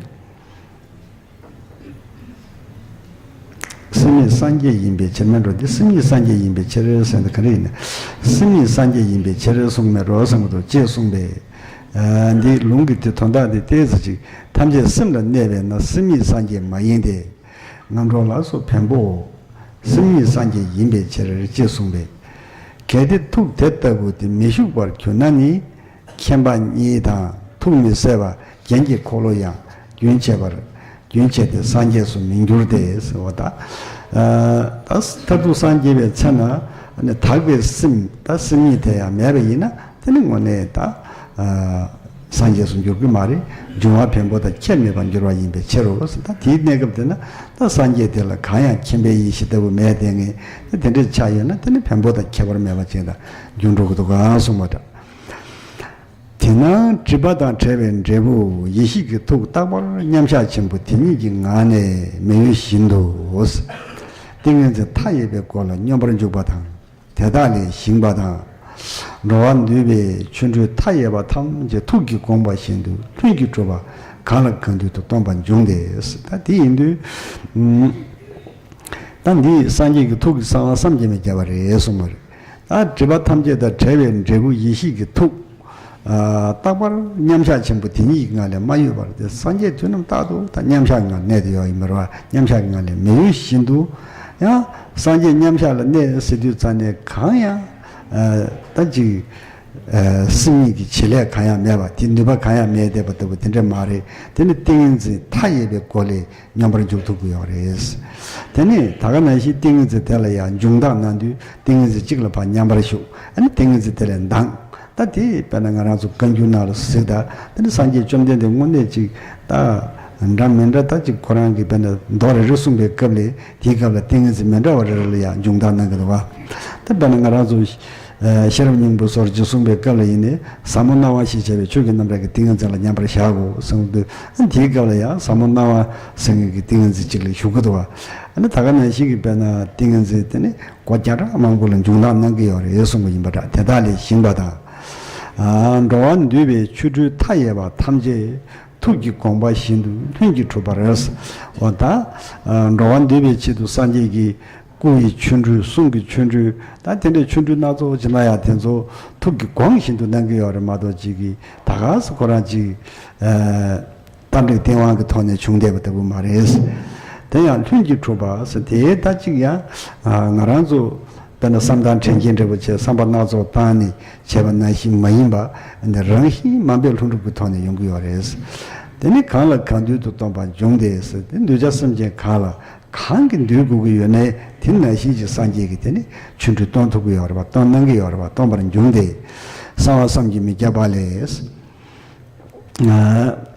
སེམས་ཉིད་སངས་རྒྱས་ཡིན་པའི་ཕྱིར་མིན་འགྲོ། འདི་སེམས་ཉིད་སངས་རྒྱས་ཡིན་པའི་ཕྱིར་ཟེར་ན་ག་རེ་ཡིན་ན། སེམས་ཉིད་སངས་རྒྱས་ཡིན་པའི་ཕྱིར་གསུངས་མིན་འགྲོ་གསུངས་པ་དང་ཅེས་གསུངས་པས། འདི་ལུང་གི་དེ་དོན་དག་འདི་ཏོག་ཙམ་ཅིག་ཐམས་ཅད་སེམས་ལ་གནས་པས་ན། སེམས་ཉིད་སངས་རྒྱས་མ་ཡིན་ཏེ། ངམ་གྲོགས་ལ་སོགས་བེམ་པོའོ། སེམས་ཉིད་སངས་རྒྱས་ཡིན་པའི་ཕྱིར་ཅེས་གསུངས་པས། གལ་ཏེ་ཐུགས་དེ་ལྟ་བུ་དེ་མི་བཞུགས་པར་གྱུར་ན་ནི། མཁྱེན་པ་གཉིས་དང་ཐུགས་མི་གསལ་བ་རྒྱན་གྱི་འཁོར་ལོ་ཡང་རྒྱུན་ཆད་པར། རྒྱུན་ཆད་དེ་སངས་རྒྱས་སུ་མི་འགྱུར་ཏེ་ཟེར་བ་དང་། ད་མཐར་ཐུག་སངས་རྒྱས་པའི་ཚེ་ན་དག་པའི་སེམས། ད་སེམས་ཉིད་དེ་ཡང་མེད་པ་ཡིན་ན་དེ་ནི་དངོས་གནས་ད་སངས་རྒྱས་སུ་འགྱུར་གྱི་མ་རེད། འབྱུང་བ་བེམ་པོ་དང་ཁྱད་མེད་པར་འགྱུར་བ་ཡིན་པའི་ཕྱིར་རོ་ཟེར། ད་དེའི་གནས་སྐབས་དེ་ན་ད་སངས་རྒྱས་དེ་ལ་གང་ཡང་མཁྱེན་པའི་ཡེ་ཤེས་ལྟ་བུ་མེད་དེ་ངས་དེ་འདྲའི་ཆགས་ཡོད་ན་དེ་ནི་བེམ་པོ་དང་ཁྱད་པར་མེད་པ་ཅིག་ལ་འགྱུར་འགྲོ་གི་འདུག་ག་གསུངས་པ་འདྲ། དེས་ན་སྒྲིབ་པ་དང་བྲལ་བའི་འབྲས་བུ་ཡེ་ཤེས་ཀྱི་ཐུགས་རྟག་པར་མཉམ་གཞག་ཆེན་པོ་དེ་ཉིད་ཀྱི་ངང་ནས་མི་གཡོ་བཞིན་དུ། ཏིང་ངེ་འཛིན་མཐའ་ཡས་པའི་སྒོ་ལ་སྙོམས་པར་འཇུག་པ་དང་། དེ་དག་ལས་ཞིང་པ་དང་། འགྲོ་བ་འདུལ་བའི་ཆོ་འཕྲུལ་མཐའ་ཡས་པ་ཐམས་ཅད་ཐུགས་ཀྱིས་དགོངས་པ་བཞིན་དུ་ལྷུན་གྱིས་གྲུབ་པ་གང་ལ་གང་འདུལ་དུ་སྟོན་པ་འབྱུང་སྟེ། ད་དེ་ཡིན་དུས། ད་འདི་སངས་རྒྱས་ཀྱི་ཐུགས་ཀྱི་གསང་བ་བསམ་གྱིས་མི་ཁྱབ་པ་རེད་གསུངས་པ་རེད། ད་སྒྲིབ་པ་ཐམས་ཅད་དང་བྲལ་བའི་འབྲས་བུ་ཡེ་ཤེས་ཀྱི་ཐུགས། ཨ། རྟག་པར་མཉམ་གཞག་ཆེན་པོ་དེ་ཉིད་ཀྱི་ངང་ལས་མ་གཡོས་པར་ཏེ། སངས་རྒྱས་དུས་རྣམས་རྟག་ཏུ་ད་མཉམ་གཞག་གི་ངང་གནས་ཏེ་ཡོད་ཡིན་པ་རེད་བ། མཉམ་གཞག་གི་ངང་ལས་མི་གཡོ་བཞིན་དུ། ཡང་སངས་རྒྱས་མཉམ་གཞག་ལ་གནས་ཟེར་དུས་ཙ་ནས་གང་ཡང་ད་ཅིག་སེམས་ཉིད་ཀྱི་བྱེད་ལས་གང་ཡང་མེད་པ་དེ་ནུས་པ་གང་ཡང་མེད་བསྡད་པ་ལྟ་བུ་དེ་འདྲ་མ་རེད། དེ་ནི་ཏིང་ངེ་འཛིན་མཐའ་ཡས་པའི་སྒོ་ལས་མཉམ་པར་འཇུག་ཐུབ་ཀྱི་ཡོད་རེད། དེ་ནི་ད་ག་ནང་བཞིན་ཏིང་ངེ་འཛིན་དེ་ལ་ཡང་འབྱུང་ལྡོག་གནང་དུས་ཏིང་ངེ་འཛིན་གཅིག་ལ་ཕར་མཉམ་པར་ཞུགས། ཨ་ནི་ཏིང་ངེ་འཛིན་དེ་ལས་ལྡང་། ད་དེ་དཔེར་ན་ང་རང་ཚོ་བཀའ་འགྱུར་ནང་ལ་གཟིགས་ད། དེ་ནི་སངས་རྒྱས་བཅོམ་ལྡན་འདས་དངོས་གནས་ཅིག་ད་འདྲ་མི་འདྲ་ད་ཅིག་ཁོ་རང་གི་དཔེར་ན་མདོ་རེ་རེ་གསུངས་པའི་སྐབས་ལས་དེའི་སྐབས་ལ་ཏིང་ངེ་འཛིན་མི་འདྲ་བ་རེ་རེ་ལ་ཡང་འབྱུང་ལྡོག་གནང་གི་འདུག་བ། ད་དཔེར་ན་ང་རང་ཚོ་ཤེས་རབ་སྙིང་པོ་སོགས་རྗེས་གསུངས་པའི་སྐབས་ལ་ཡིན་ནའི་ཟབ་མོ་སྣང་བ་ཞེས་བྱ་བའི་ཆོས་ཀྱི་རྣམ་གྲངས་ཀྱི་ཏིང་ངེ་འཛིན་ལ་མཉམ་པར་བཞག་གོ་གསུངས་དུས། དེའི་སྐབས་ལ་ཡང་ཟབ་མོ་སྣང་བ་ཟེར་མཁན་གྱི་ཏིང་ངེ་འཛིན་གཅིག་ལ་ཞུགས་ཀྱི་འདུག་བ། ཨ་ནི་ད་ག་ནང་བཞིན་གྱི་དཔེར་ན་ཏིང་ངེ་འཛིན་དེ་ནི་སྒོ་བརྒྱ་ཕྲག་མང་པོ་ལ་འབྱུང་ལྡོག་གནང་གི་ཡོད་རེད་གསུངས་པ་ཡིན་པ་འདྲ། དེ་དག་ལས་ཞིང་པ་དང་། ཨ་འགྲོ་བ་འདུལ་བའི་ཆོ་འཕྲུལ་མཐའ་ཡས་པ་ཐམས་ཅད་ཐུགས་ཀྱི་དགོངས་པ་བཞིན་དུ་ལྷུན་གྱིས་གྲུབ་པར། འོ་ད་ཨ་འགྲོ་བ་འདུལ་བའི་ཆེད་དུ་སངས་རྒྱས་ཀྱི་སྐུ་ཡི་ཆོ་འཕྲུལ་གསུང་གི་ཆོ་འཕྲུལ་ད་དེ་འདྲའི་ཆོ་འཕྲུལ་སྣ་ཚོགས་ཅིག་སྣང་ཡག་དེ་ཚོ་ཐུགས་ཀྱི་དགོངས་བཞིན་དུ་གནང་གི་ཡོད་རེད་མ་གཏོགས་ཅིག་གིས་ད་ག་སེ་ཁོ་རང་ཅིག་ཨ། རྟ་མགྲིན་སྟེང་དབང་གི་ཐོག་ནས་བྱུང་བསྡད་པ་ལྟ་བུ་མ་རེད། དེ་ཡང་ལྷུན་གྱིས་གྲུབ་པ་ཟེར་དེའི་ད་ཅིག་ཡང་ང་རང་ཚོ་དཔེར་ན་བསམ་གཏན་དྲན་གྱི་འབྲས་བུ་བྱས་བསམ་པ་སྣ་ཚོགས་བཏང་ནས་བྱས་པ་ནང་བཞིན་མ་ཡིན་པ་འདི་རང་བཞིན་མ་འབད་ལྷུན་གྲུབ་ཀྱི་ཐོག་ནས་ཡོང་གི་ཡོད་རེད། དེ་ནི་གང་ལ་གང་འདུལ་དུ་སྟོན་པ་འབྱུང་སྟེ་ཟེར་དེ་གདུལ་བྱ་སེམས་ཅན་གང་ལ་གང་གིས་འདུལ་དགོས་ཀྱི་ཡོད་ནའི་དེ་ནང་བཞིན་གྱི་སངས་རྒྱས་ཀྱིས་དེ་ནི་ཆོ་འཕྲུལ་སྟོན་ཐུབ་ཀྱི་ཡོད་རེད་པ། སྟོན་གནང་གི་ཡོད་རེད་པ། སྟོན་པར་འབྱུང་སྟེ། གསང་བ་བསམ་གྱིས་མི་ཁྱབ་པ་ལས།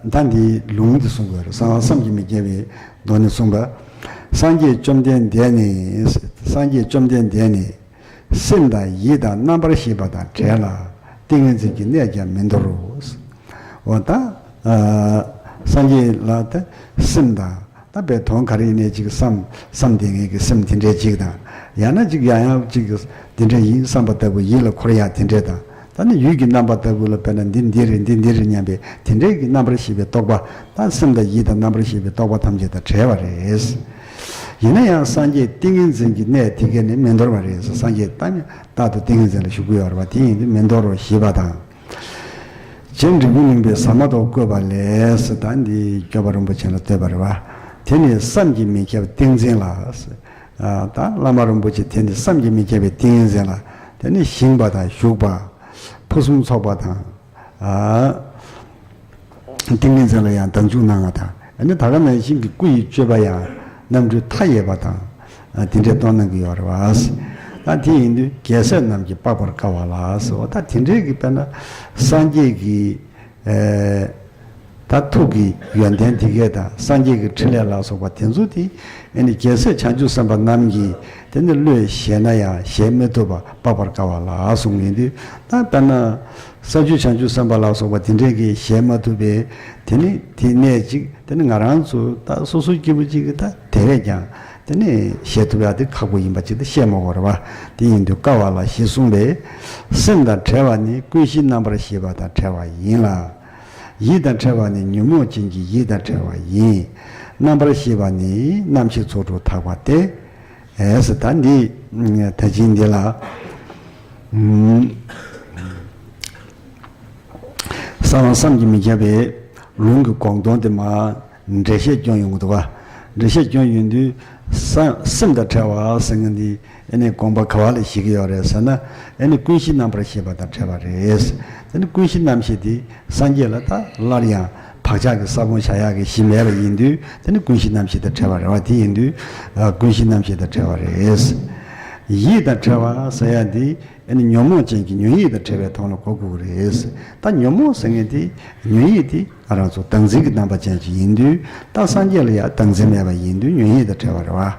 ད་འདིའི་ལུང་འདི་གསུང་དགོས་རེད། གསང་བ་བསམ་གྱིས་མི་ཁྱབ་པའི་མདོ་ནས་གསུངས་པ། སངས་རྒྱས་བཅོམ་ལྡན་འདས་ནི། སངས་རྒྱས་བཅོམ་ལྡན་འདས་ནི། སེམས་དང་ཡིད་དང་རྣམ་པར་ཤེས་པ་དང་བྲལ་ལ་ཏིང་ངེ་འཛིན་གྱི་གནས་ཀྱང་མི་འདོར་རོ། འོ་ད། སངས་རྒྱས་ལ་ད་སེམས་དང་། ད་དཔེ་དོན་ག་རེ་ཡིན་ནའི་ཅིག་བསམ་བསམ་བསྡད་མཁན་གྱི་སེམས་དེ་འདྲའི་ཅིག་དང་། ཡང་ན་ཅིག་ཡང་ཡང་ཅིག་དེ་འདྲ་ཡིན་བསམ་པ་ལྟ་བུ་ཡིད་ལ་འཁོར་ཡག་དེ་འདྲ་དང་། ད་ནི་ཡུལ་གྱི་རྣམ་པ་ལྟ་བུ་ལ་དཔེར་ན་འདི་འདི་རེད་འདི་འདི་རེད་སྙམ་པའི་དེ་འདྲའི་གི་རྣམ་པར་ཤེས་པའི་རྟོག་པ། ད་སེམས་དང་ཡིད་དང་རྣམ་པར་ཤེས་པའི་རྟོག་པ་ཐམས་ཅད་དང་བྲལ་བ་རེད། ཡིན་ན་ཡང་སངས་རྒྱས་ཏིང་ངེ་འཛིན་གྱི་གནས་དེ་གས་ནི་མི་འདོར་བ་རེད། སངས་རྒྱས་ད་ནི་རྟག་ཏུ་ཏིང་ངེ་འཛིན་ལ་བཞུགས་ཀྱི་ཡོད་རེད་བ། དེ་ཡིན་དུས་མི་འདོར་རོ་ཞེས་པ་དང་། རྗེ་འབྲི་གུང་གླིང་པས་ཟ་མ་ཏོག་བཀོད་པ་ལས་ཟེར་ད་འདི་སྐྱོབ་པ་རིན་པོ་ཆེ་ལ་བསྟོད་པ་རེད་བ། དེ་ནི་བསམ་གྱིས་མི་ཁྱབ་ཏིང་འཛིན་ལ། ད་བླ་མ་རིན་པོ་ཆེ་དེ་ནི་བསམ་གྱིས་མི་ཁྱབ་པའི་ཏིང་ངེ་འཛིན་ལ། དེ་ནི་ཞིང་པ་དང་བཞུགས་པ། ཕུན་སུམ་ཚོགས་པ་དང་། ཏིང་ངེ་འཛིན་ལ་ཡང་དམ་ཆུང་གནང་བ་དང་། ཨ་ནི་ད་ག་ནང་བཞིན་གྱི་སྐུ་ཡི་སྤྱོད་པ་ཡང་རྣམ་འཕྲུལ་མཐའ་ཡས་པ་དང་། དེ་འདྲའི་སྟོན་གནང་གི་ཡོད་རེད་བ། ད་དེ་ཡིན་དུས་རྒྱལ་སྲས་རྣམས་ཀྱིས་དཔག་པར་དཀའ་བ་ལ་ཟེར་བ། ད་དེ་འདྲའི་གི་དཔེར་ན་སངས་རྒྱས་ཀྱི་ད་ཐུགས་ཀྱི་ཡོན་ཏན་དེ་གས་དང་སངས་རྒྱས་ཀྱི་ཕྲིན་ལས་ལ་སོགས་པ་དེ་ཚོ་དེ་ཨ་ནི་རྒྱལ་སྲས་བྱང་ཆུབ་སེམས་དཔའ་རྣམས་ཀྱིས་དེ་ནི་བློས་བཞེས་ན་ཡང་བཞེས་མི་ཐུབ་པ་དཔག་པར་དཀའ་བ་ལ་གསུངས་ཡིན་དུས། ད་དཔེར་ན། ས་བཅུ་བྱང་ཆུབ་སེམས་དཔའ་ལ་སོགས་པ་དེ་འདྲས་ཀྱིས་བཞེས་མ་ཐུབ་པའི་དེ་ནི་དེ་གནད་ཅིག་དེ་ནི་ང་རང་ཚོ་ད་སོ་སོ་སྐྱེ་བོ་གཅིག་གིས་ད་དེ་བས་ཀྱང་དེ་ནི་བཞེས་ཐུབ་ཡག་དེ་ཁག་པོ་ཡིན་པ་ཅིག་ད་བཤད་མ་དགོས་རེད་བ། དེ་ཡིན་དུས་དཀའ་བ་ལ་ཞེས་གསུངས་པས། སེམས་དང་བྲལ་བ་ནི་ཀུན་གཞི་རྣམ་པར་ཤེས་པ་དང་བྲལ་བ་ཡིན་ལ། ཡིད་དང་བྲལ་བ་ནི་ཉོན་མོངས་ཅན་གྱི་ཡིད་དང་བྲལ་བ་ཡིན། རྣམ་པར་ཤེས་པ་ནི་རྣམ་ཤེས་ཚོགས་དྲུག་དག་པ་སྟེ། ཨེ་ཟེར་ད་འདི་ད་ཅིང་འདི་ལ། གསང་བ་བསམ་གྱིས་མི་ཁྱབ་པའི་ལུང་གི་དགོངས་དོན་དེ་མར་འགྲེལ་བཤད་སྐྱོན་ཡོང་གི་འདུག་བ། འགྲེལ་བཤད་སྐྱོན་ཡོང་དུས་སེམས་དང་བྲལ་བ་ཟེར་མཁན་འདི་ཨེ་ནི་དགོངས་པ་ག་བ་ལ་བཞེས་ཀྱི་ཡོད་རེད་ཟེར་ན། ཨེ་ནི་ཀུན་གཞི་རྣམ་པར་ཤེས་པ་དང་བྲལ་བ་རེད། དེ་ནི་ཀུན་གཞི་རྣམ་ཤེས་དེ་སངས་རྒྱས་ལ་ད་སླར་ཡང་བག་ཆགས་ཀྱི་ས་བོན་བཞག་ཡག་གི་གཞི་མེད་པ་ཡིན་དུས་དེ་ནི་ཀུན་གཞི་རྣམ་ཤེས་དང་བྲལ་བ་རེད་བ། དེ་ཡིན་དུས་ཀུན་གཞི་རྣམ་ཤེས་དང་བྲལ་བ་རེད། ཡིད་དང་བྲལ་བ་ཟེར་ཡག་འདི། ཨ་ནི་ཉོན་མོངས་ཅན་གྱི་ཉོན་ཡིད་དང་བྲལ་བའི་དོན་ལ་གོ་དགོས་ཀྱི་རེད། ད་ཉོན་མོངས་ཟེར་མཁན་དེ་ཉོན་ཡིད་དེ་ང་རང་ཚོ་བདག་འཛིན་གྱི་རྣམ་པ་ཅན་ཅིག་ཡིན་དུས་ད་སངས་རྒྱས་ལ་ཡང་བདག་འཛིན་མེད་པ་ཡིན་དུས་ཉོན་ཡིད་དང་བྲལ་བ་རེད་བ།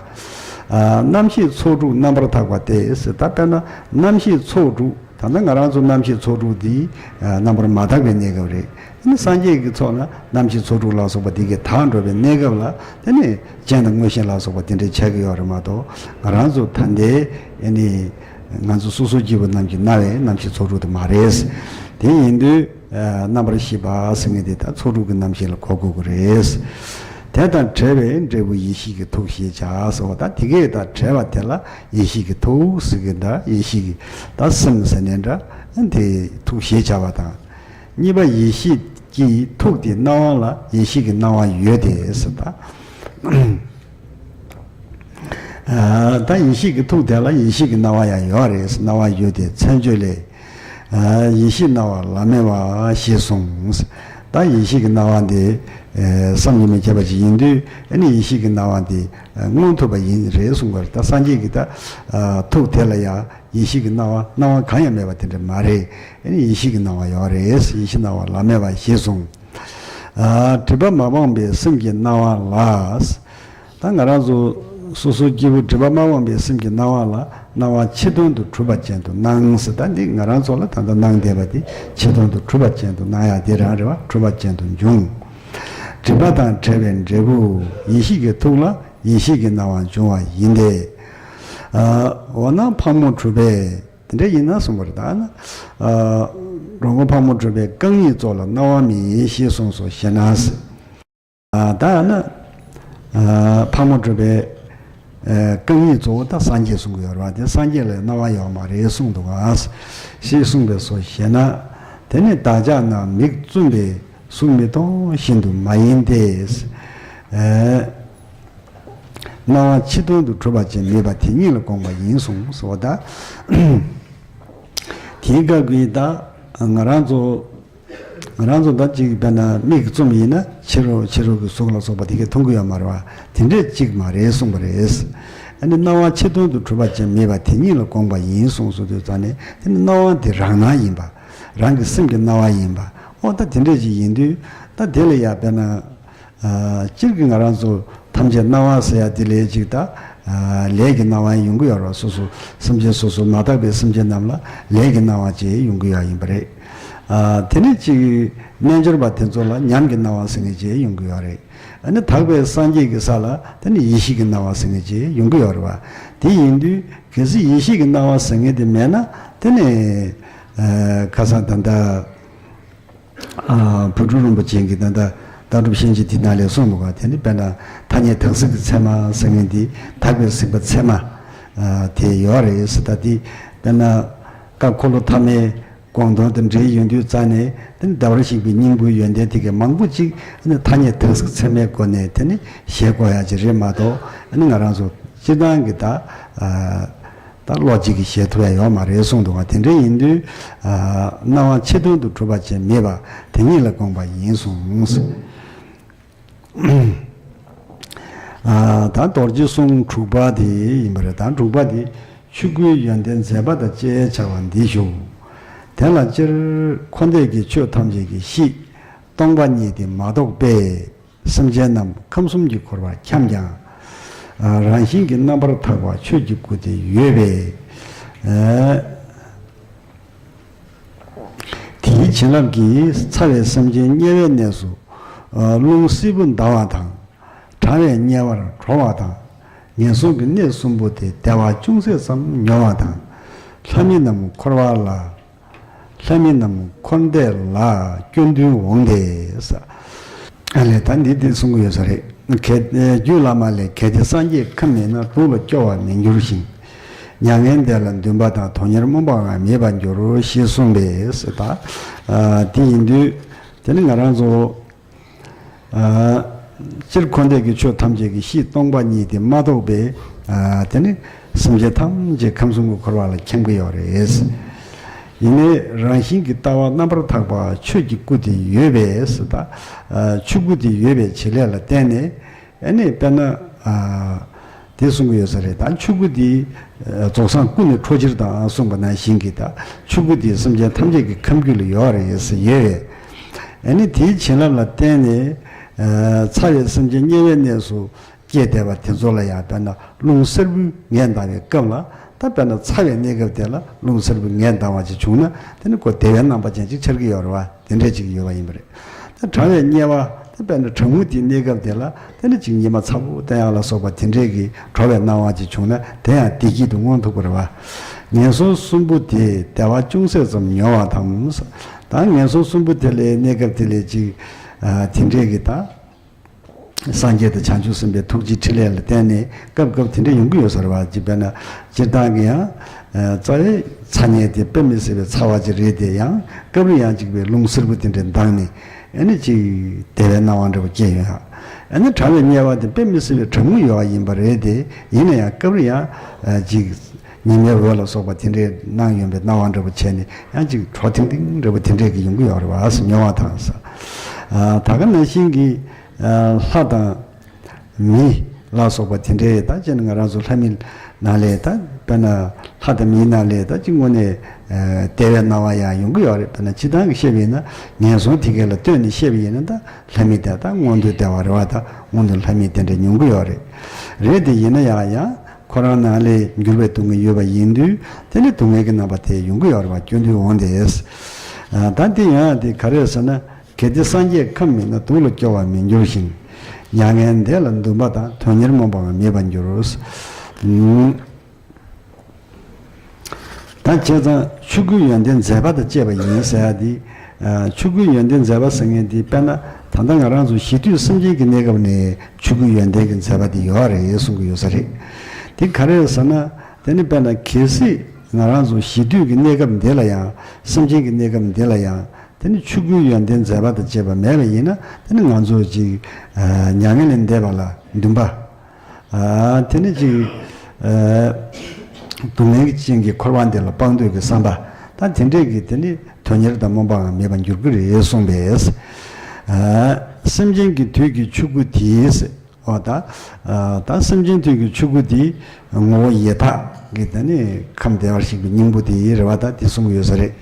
ཨ་རྣམ་ཤེས་ཚོགས་དྲུག་རྣམ་པར་དག་པ་སྟེ་ཟེར། ད་དཔེར་ན་རྣམ་ཤེས་ཚོགས་དྲུག་ད་ལྟ་ང་རང་ཚོ་རྣམ་ཤེས་ཚོགས་དྲུག་འདི་རྣམ་པར་མ་དག་པའི་གནས་སྐབས་རེད། ཨ་ནི་སངས་རྒྱས་ཀྱི་ཚོགས་ན་རྣམ་ཤེས་ཚོགས་དྲུག་ལ་སོགས་པ་འདི་གའི་དག་འགྲོ་བའི་གནས་སྐབས་ལ་དེ་ནི་སྤྱན་དང་མངོན་ཤེས་ལ་སོགས་པ་དེ་འདྲའི་ཆགས་ཀྱི་ཡོད་རེད་མ་གཏོགས་ང་རང་ཚོ་ད་ལྟའི་ཨ་ནི། ང་ཚོ་སོ་སོ་སྐྱེ་བོ་རྣམས་ཀྱིས་སྣང་བའི་རྣམ་ཤེས་ཚོགས་དྲུག་དེ་མ་རེད། དེ་ཡིན་དུས་རྣམ་པར་ཤེས་པ་ཟེར་མཁན་དེ་ད་ཚོགས་དྲུག་གི་རྣམ་ཤེས་ལ་གོ་དགོས་ཀྱི་རེད། དེ་དང་བྲལ་བའི་འབྲས་བུ་ཡེ་ཤེས་ཀྱི་ཐུགས་ཞེས་བྱ་ཟེར་བ། ད་དེ་གས་དང་བྲལ་བ་དེ་ལ་ཡེ་ཤེས་ཀྱི་ཐུགས་ཟེར་གི་འདྲ། ཡེ་ཤེས་ཀྱི་ད་སེམས་ཟེར་ནའི་འདྲ། དེ་ཐུགས་ཞེས་བྱ་བ་དང་། གཉིས་པ་ཡེ་ཤེས་ཀྱི་ཐུགས་དེ་སྣང་བ་ལ་ཡེ་ཤེས་ཀྱི་སྣང་བ་ཡོད་དེ་ཟེར་ད། ད་ཡེ་ཤེས་ཀྱི་ཐུགས་དེ་ལ་ཡེ་ཤེས་ཀྱི་སྣང་བ་ཡང་ཡོད་རེད། སྣང་བ་ཡོད་དེ་མཚན་བརྗོད་ལས། ཡེ་ཤེས་སྣང་བ་ལམ་མེ་བ་ཞེས་གསུངས། ད་ཡེ་ཤེས་ཀྱི་སྣང་བ་འདི་བསམ་གྱིས་མི་ཁྱབ་པ་ཞིག་ཡིན་དུས། ཨ་ནི་ཡེ་ཤེས་ཀྱི་སྣང་བ་འདི་མངོན་ཐུབ་པ་ཡིན་རེད་གསུངས་པ་རེད། ད་སངས་རྒྱས་ཀྱི་ད་ཐུགས་དེ་ལ་ཡང་ཡེ་ཤེས་ཀྱི་སྣང་བ་སྣང་བ་གང་ཡང་མེད་པ་དེ་འདྲ་མ་རེད། ཨ་ནི་ཡེ་ཤེས་ཀྱི་སྣང་བ་ཡོད་རེད། ཡེ་ཤེས་སྣང་བ་ལམ་མེ་བ་ཞེས་གསུངས། སྒྲིབ་པ་མ་སྤངས་པའི་སེམས་ཀྱི་སྣང་བ་ལ། ད་ང་རང་ཚོ་སོ་སོའི་སྐྱེས་བུ་སྒྲིབ་པ་མ་སྤངས་པའི་སེམས་ཀྱི་སྣང་བ་ལ། སྣང་བ་ཕྱི་དོན་དུ་གྲུབ་པ་ཅན་དུ་སྣང་ཟེར། ད་འདི་ང་རང་ཚོ་ལ་ད་ལྟ་སྣང་བསྡད་པ་དེ་ཕྱི་དོན་དུ་གྲུབ་པ་ཅན་དུ་སྣང་ཡ་དེ་རང་རེད་བ། གྲུབ་པ་ཅན་དུ་འབྱུང་། སྒྲིབ་པ་དང་བྲལ་བའི་འབྲས་བུ་ཡེ་ཤེས་ཀྱི་ཐུགས་ལ་ཡེ་ཤེས་ཀྱི་སྣང་བ་འབྱུང་བ་ཡིན་ཏེ། འོ་ན་ཕག་མོ་གྲུ་པས་དེ་འདྲ་ཡིན་ན་གསུངས་པ་རེད། ད་ན་རོང་པོ་ཕག་མོ་གྲུ་པས་རྐང་གཉིས་ཙོགས་ལ་སྣང་བ་མེད་ཞེས་གསུངས་སོ་ཞེ་ན། ད་ན་ཕག་མོ་གྲུ་པས་རྐང་གཉིས་གཙོ་བོ་ད་སངས་རྒྱས་གསུང་གི་ཡོད་རེད་བ། དེ་སངས་རྒྱས་ལ་སྣང་བ་ཡོད་མ་རེད་གསུངས་འདུག་ག་ཞེས་གསུངས་པས་སོ་ཞེ་ན། དེ་ནི་བདག་ཅག་རྣམས་མིག་བཙུམས་པས་གཟུགས་མི་མཐོང་བཞིན་དུ་མ་ཡིན་ཏེ། སྣང་བ་ཕྱི་དོན་དུ་གྲུབ་པ་ཅན་མེད་པ་དེ་ཉིད་ལ་དགོངས་པ་ཡིན་གསུངས་སོ། ད་དེའི་སྐབས་ཀྱི་ད་ང་རང་ཚོ་ང་རང་ཚོ་ད་ཅིག་དཔེར་ན་མིག་བཙུམ་ཡིན་ན་ཕྱི་རོལ་ཕྱི་རོལ་གྱི་གཟུགས་ལ་སོགས་པ་དེ་གས་མཐོང་གི་ཡོད་མ་རེད་བ། དེ་འདྲས་ཅིག་མ་རེད་གསུངས་པ་རེད། ཨ་ནི་སྣང་བ་ཕྱི་དོན་དུ་གྲུབ་པ་ཅན་མེད་པ་དེ་ཉིད་ལ་དགོངས་པ་ཡིན་གསུངས་སོ་དུས་ཙང་ནས། དེ་ནི་སྣང་བ་དེ་རང་སྣང་ཡིན་པ། རང་གི་སེམས་ཀྱི་སྣང་བ་ཡིན་པ། ཨོ་ད་དེ་འདྲས་ཅིག་ཡིན་དུས། ད་དེ་ལ་ཡ་དཔེར་ན། སྤྱིར་གྱི་ང་རང་ཚོ་ཐམས་ཅད་སྣང་བ་ཟེར་ཡ་དེ་ལས་ཅིག་ད་ལས་ཀྱི་སྣང་བ་ཡོང་གི་ཡོད་རེད། སོ་སོ་སེམས་ཅན་སོ་སོ་མ་དག་པའི་སེམས་ཅན་རྣམས་ལ་ལས་ཀྱི་སྣང་བ་ཅིག་ཡོང་གི་ཡོད་ཡིན་པ་རེད། དེ་ནས་ཅིག་རྣལ་འབྱོར་པ་དེ་ཚོ་ལ་ཉམས་ཀྱི་སྣང་བ་ཟེར་མཁན་ཅིག་ཡོང་གི་ཡོད་རེད། ཨ་ནི་དག་པའི་སངས་རྒྱས་ཀྱི་ས་ལ་དེ་ནི་ཡེ་ཤེས་ཀྱི་སྣང་བ་ཟེར་མཁན་ཅིག་ཡོང་གི་ཡོད་རེད་བ། དེ་ཡིན་དུས་གལ་སྲིད་ཡེ་ཤེས་ཀྱི་སྣང་བ་ཟེར་མཁན་དེ་མེད་ན། དེ་ནི་ཁ་སང་ད་ལྟ། བུ་ཕྲུག་རིན་པོ་ཆེ་གིས་ད་ལྟ་ལྟ་གྲུབ་ཤན་འབྱེད་དེ་ནང་ལས་གསུངས་འདུག་ག་དེ་ནི་དཔེར་ན་ཐ་སྙད་དག་གཟུགས་ཀྱི་ཚད་མ་ཟེར་མཁན་དེ་དག་པའི་གཟིགས་པ་ཚད་མ་དེ་ཡོད་རེད་ཟེར། ད་དེ་དཔེར་ན་ཀ་འཁོར་ལོ་ཐ་མའི་དགོངས་དོན་དང་འབྲེལ་ཡོང་དུས་ཙང་ནས། དེ་ནི་ཟླ་བར་གཤེགས་པའི་སྙིང་པོའི་ཡོན་ཏན་དེ་གའི་མང་པོ་ཅིག་ཨ་ནི་ཐ་སྙད་དག་གཟུགས་ཚད་མའི་སྒོ་ནས་དེ་ནི་བཞེད་དགོས་ཡ་ཅིག་རེད་མ་གཏོགས། ཨ་ནི་ང་རང་ཚོ་སྤྱིར་བཏང་གི་ད། ད་བློ་གཅིག་གིས་བཞེད་ཐུབ་ཡ་ཡོད་མ་རེད་གསུངས་འདུག་ག་དེ་འདྲ་ཡིན་དུས། སྣང་བ་ཕྱི་དོན་དུ་གྲུབ་པ་ཅན་མེད་པ་དེ་ཉིད་ལ་དགོངས་པ་ཡིན་གསུངས། ད་རྡོ་རྗེ་གསུང་དྲུག་པ་དེ་ཡིན་པ་རེད། ད་དྲུག་པ་དེ་ཆོས་སྐུའི་ཡོན་ཏན་མཛད་པ་དང་བཅས་བྱ་བ་འདི་ཞུ། དེ་ལ་སྤྱིར་འཁོར་འདས་ཀྱི་ཆོས་ཐམས་ཅད་ཀྱི་གཤིས་སྟོང་པ་ཉིད་དེ་མ་རྟོགས་པས། སེམས་ཅན་རྣམས་ཁམས་གསུམ་གྱི་འཁོར་བར་འཁྱམས་ཀྱང་། རང་བཞིན་གྱིས་རྣམ་པར་དག་པ་ཆོས་ཀྱི་སྐུ་དེ་ཡོད་པས། དེའི་བྱིན་རླབས་ཀྱིས་ཚ་བའི་སེམས་ཅན་དམྱལ་བའི་གནས་སུ་རླུང་བསིལ་པོ་ལྡང་བ་དང་། གྲང་བའི་དམྱལ་བར་གྲོལ་བ་དང་། ངན་སོང་གི་གནས་གསུམ་པོ་དེ་བདེ་བ་ཅུང་ཟད་ཙམ་མྱོང་བ་དང་། ལྷ་མི་རྣམས་འཁོར་བ་ལ། ལྷ་མི་རྣམས་འཁོར་འདས་ལ་སྐྱོན་བདུན་འོང་སྟེ་ཟེར། ཨ་ལས་ད་འདི་འདི་གསུང་གི་ཡོད་ས་རེད། གལ་ཏེ་རྒྱུད་བླ་མ་ལས། གལ་ཏེ་སངས་རྒྱས་ཁམས་མེད་ན། དུག་ལ་སྐྱོ་བར་མི་འགྱུར་ཞིང་། མྱ་ངན་འདས་ལ་འདུན་པ་དང་། དོན་གཉེར་སྨོན་པའང་མེད་པར་འགྱུར་ཞེས་གསུངས་པས་ཟེར། ད་དེ་ཡིན་དུས་དེ་ནི་ང་རང་ཚོ། སྤྱིར་འཁོར་འདས་ཀྱི་ཆོས་ཐམས་ཅད་ཀྱི་གཤིས་སྟོང་པ་ཉིད་དེ་མ་རྟོགས་པས། དེ་ནི་སེམས་ཅན་ཐམས་ཅད་ཁམས་གསུམ་གྱི་འཁོར་བ་ལ་འཁྱམས་ཀྱི་ཡོད་རེད། ཡིན་ནའི་རང་བཞིན་གྱིས་ལྟ་བ་རྣམ་པར་དག་པ་ཆོས་ཀྱི་སྐུ་དེ་ཡོད་པས་ཟེར། ད་ཆོས་སྐུ་དེ་ཡོད་པའི་བྱེད་ལས་ལ་བརྟེན་ནས། ཨ་ནི་དཔེར་ན། དེ་གསུང་གི་ཡོད་ས་རེད། ད་ཆོས་སྐུ་དེ་རྫོགས་སངས་སྐུ་ནི་འཕྲོག་ཕྱིར་དང་གསུངས་པ་ནང་བཞིན་གྱི། ད་ཆོས་སྐུ་དེ་སེམས་ཅན་ཐམས་ཅད་ཀྱི་ཁམས་རྒྱུད་ལ་ཡོད་རེད་ཟེར་ཡོད་རེད། ཨ་ནི་དེའི་བྱིན་རླབས་ལ་བརྟེན་ནས། ཚ་བའི་སེམས་ཅན་དམྱལ་བའི་གནས་སུ་སྐྱེས་བསྡད་པ་དེ་ཚོ་ལ་ཡང་དཔེར་ན་རླུང་བསིལ་པོས་ངད་ལྡང་བའི་སྐབས་ལ། ད་དཔེར་ན་ཚ་བའི་གནས་སྐབས་དེ་ལ་རླུང་བསིལ་པོས་ངད་ལྡང་བ་ཅིག་བྱུང་ན། དེ་ནི་ཁོ་བདེ་བའི་རྣམ་པ་ཅན་ཅིག་འཆར་གྱི་ཡོད་རེད་བ། དེ་འདྲས་ཅིག་ཡོད་པ་ཡིན་པ་རེད། ད་གྲང་བའི་དམྱལ་བ། ད་དཔེར་ན་གྲང་མོ་དེའི་གནས་སྐབས་དེ་ལ། དེ་ནི་ཅིག་ཉི་མ་ཚ་པོ་བསྟན་ཡག་ལ་སོགས་པ་དེ་འདྲས་ཀྱི་དྲོ་བའི་སྣང་བ་ཅིག་བྱུང་ན། དེ་ཡང་བདེ་སྐྱིད་དུ་མངོན་ཐུབ་པ་རེད་བ། ངན་སོང་གསུམ་པོ་དེ་བདེ་བ་ཅུང་ཟད་ཙམ་མྱོང་བ་དང་། ད་ངན་སོང་གསུམ་པོ་དེ་ལས་གནས་སྐབས་དེ་ལས་ཅིག་དེ་འདྲས་ཀྱི་ད། སངས་རྒྱས་དང་བྱང་ཆུབ་སེམས་དཔའི་ཐུགས་རྗེའི་ཕྲིན་ལས་ལ་བརྟེན་ནས་སྐབས་སྐབས་དེ་འདྲ་ཡོང་གི་ཡོད་ས་རེད་བ། ཅིག་དཔེར་ན་སྤྱིར་བཏང་གི་ཡང་རྩ་བའི་ཚ་དམྱལ་དེ་དཔེ་མི་སྲིད་པའི་ཚ་བ་ཅིག་རེད་དེ། ཡང་སྐབས་རེ་ཡང་ཅིག་པའི་རླུང་བསིལ་པོ་དེ་འདྲ་ལྡང་ནས། ཨ་ནི་ཅིག་བདེ་བའི་སྣང་བ་འདྲ་པོ་སྐྱེས་ཡོང་ཡ། ཨ་ནི་བྲལ་བའི་དམྱལ་བ་དེ་དཔེ་མི་སྲིད་པའི་གྲང་མོ་ཡོད་པ་ཡིན་པ་རེད་དེ། ཡིན་ན་ཡང་སྐབས་རེ་ཡང་ཅིག་ཉི་མའི་འོད་ལ་སོགས་པ་དེ་འདྲའི་སྣང་ཡོང་པའི་སྣང་བ་འདྲ་པོ་བྱས་ནས་ཡང་ཅིག་དྲོ་ཐིང་ཐིང་འདྲ་པོ་དེ་འདྲས་ཀྱི་ཡོང་གི་ཡོད་རེད་བ། མྱོང་བ་དང་ས། ད་ག་ནང་བཞིན་གྱི་ལྷ་དང་། མི་ལ་སོགས་པ་དེ་འདྲའི་ད་ཅི་ན་ང་རང་ཚོ་ལྷ་མི་ནང་ལས་ད་དཔེར་ན་ལྷ་དང་མིའི་ནང་ལས་ད་ཅི་དངོས་གནས་བདེ་བའི་སྣང་བ་ཡང་ཡོང་གི་ཡོད་རེད། དཔེར་ན་སྤྱིར་བཏང་གི་བཤད་པ་ཡིན་ན་ངན་སོང་དེ་གས་ལ་ལྟོས་ནས་བཤད་པ་ཡིན་ན་ད་ལྷ་མི་དེ་ད་མངོན་མཐོའི་བདེ་བ་རེད་བ། ད་མངོན་མཐོའི་ལྷ་མི་དེ་འདྲ་ཡོང་གི་ཡོད་རེད། རེད་དེ་ཡིན་ན་ཡང་ཡང་ཁོ་རང་ནང་ལས་འགྱུར་བའི་སྡུག་བསྔལ་ཡོད་པ་ཡིན་དུས་དེ་ནི་སྡུག་བསྔལ་གྱི་རྣམ་པ་དེ་ཡོང་གི་ཡོད་རེད་བ། སྐྱོན་དུས་འོང་དེས། ད་དེ་ཡང་དེ་ག་རེ་ཟེར་ན། གལ་ཏེ་སངས་རྒྱས་ཁམས་མེད་ན། སྡུག་ལ་སྐྱོ་བར་མི་འགྱུར་ཞིང་། མྱ་ངན་འདས་ལ་འདུན་པ་དང་། དོན་གཉེར་སྨོན་པའང་མེད་པར་འགྱུར། ད་བྱས་ཙང་ཆོས་སྐུའི་ཡོན་ཏན་མཛད་པ་དང་བཅས་པ་ཡིན་ཟེར་ཡ་དེ། ཆོས་སྐུའི་ཡོན་ཏན་མཛད་པ་ཟེར་མཁན་དེ་དཔེར་ན་ད་ལྟ་ང་རང་ཚོ་གཞི་དུས་སེམས་ཅན་གྱི་གནས་སྐབས་ནས་ཆོས་སྐུའི་ཡོན་ཏན་གྱི་མཛད་པ་དེ་ཡོད་རེད་གསུང་གི་ཡོད་ས་རེད། དེ་ག་རེ་ཟེར་ན། དེ་ནི་དཔེར་ན་གལ་སྲིད་ང་རང་ཚོ་གཞི་དུས་ཀྱི་གནས་སྐབས་འདི་ལ་ཡང་སེམས་ཅན་གྱི་གནས་སྐབས་འདི་ལ་ཡང་། དེ་ནི་ཆོས་སྐུའི་ཡོན་ཏན་མཛད་པ་དང་བཅས་པ་མེད་པ་ཡིན་ན། དེ་ནི་ང་ཚོ་ཅིག་མྱ་ངན་ལས་འདས་པ་ལ་འདུན་པ། དེ་ནི་ཅིག་སྡུག་བསྔལ་ཅན་གྱི་འཁོར་བ་འདི་ལ་སྤང་འདོད་ཀྱི་བསམ་པ། ད་དེ་འདྲས་ཀྱི་དེ་ནི་དོན་གཉེར་དང་སྨོན་པའང་མེད་པར་འགྱུར་གྱི་རེད་གསུངས་པས། སེམས་ཅན་གྱི་དུས་ཀྱི་ཆོས་སྐུ་དེས། འོ་ད། ད་སེམས་ཅན་དུས་ཀྱི་ཆོས་སྐུ་དེ་ངོ་བོ་ཡེ་དག་གི་དེ་ནི་ཁམས་བདེ་བར་གཤེགས་པའི་སྙིང་པོ་དེ་རེད་བ། ད་དེ་གསུང་གི་ཡོད་ས་རེད།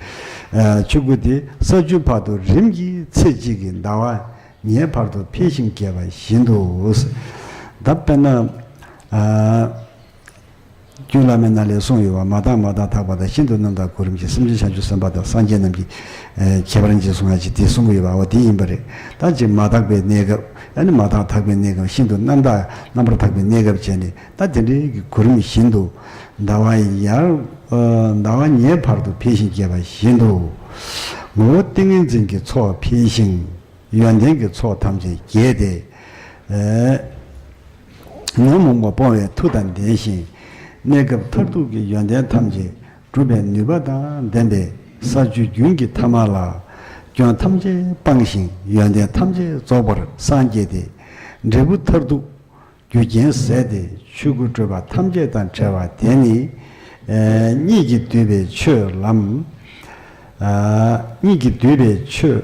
ཆོས་སྐུ་དེ་ས་བཅུ་བར་དུ་རིམ་གྱིས་ཚེ་གཅིག་གི་ཟླ་བ་ཉའི་བར་དུ་འཕེལ་ཞིང་རྒྱས་པ་བཞིན་དུ། ད་དཔེར་ན། རྒྱུད་བླ་མའི་ནང་ལས་གསུངས་ཡོད་པ། མ་དག་མ་དག་དག་པ་དང་། ཤིན་ཏུ་རྣམ་དག་གོ་རིམ་གྱིས། སེམས་ཅན་བྱང་ཆུབ་སེམས་དཔའ་དང་། སངས་རྒྱས་རྣམས་ཀྱི་ཁྱད་པར་འབྱེད་གསུང་ཡག་ཅིག་དེ་གསུང་གི་ཡོད་པ། འོ་དེ་ཡིན་པ་རེད། ད་ཅིག་མ་དག་པའི་གནས་སྐབས། ཨ་ནི་མ་དག་དག་པའི་གནས་སྐབས། ཤིན་ཏུ་རྣམ་དག་རྣམ་པར་དག་པའི་གནས་སྐབས་བྱས་ནས། ད་དེ་འདྲའི་གི་གོ་རིམ་བཞིན་དུ་ཟླ་བ་ཡར། ཟླ་བ་ཉའི་བར་དུ་འཕེལ་ཞིང་རྒྱས་པ་བཞིན་དུ། ངོ་བོ་ཏིང་ངེ་འཛིན་གྱི་ཚོགས་འཕེལ་ཞིང་། ཡོན་ཏན་གྱི་ཚོགས་ཐམས་ཅད་རྒྱས་ཏེ། ཉོན་མོངས་པ་སྤོང་བའི་མཐུ་དང་ལྡན་ཞིང་། གནས་སྐབས་མཐར་ཐུག་གི་ཡོན་ཏན་ཐམས་ཅད་སྒྲུབ་པའི་ནུས་པ་དང་ལྡན་པའི་ས་བཅུ་རྒྱུན་གྱི་ཐ་མ་ལ། སྐྱོན་ཐམས་ཅད་སྤངས་ཤིང་ཡོན་ཏན་ཐམས་ཅད་རྫོགས་པར་སངས་རྒྱས་ཏེ། འབྲས་བུ་མཐར་ཐུག་རྒྱུ་རྐྱེན་ཟད་དེ་ཆོས་སྐུ་སྤྲོས་པ་ཐམས་ཅད་དང་བྲལ་བ་དེ་ནི། གཉིད་ཀྱིས་བསྡུས་པའི་ཆོས་ལམ། གཉིད་ཀྱིས་བསྡུས་པའི་ཆོས།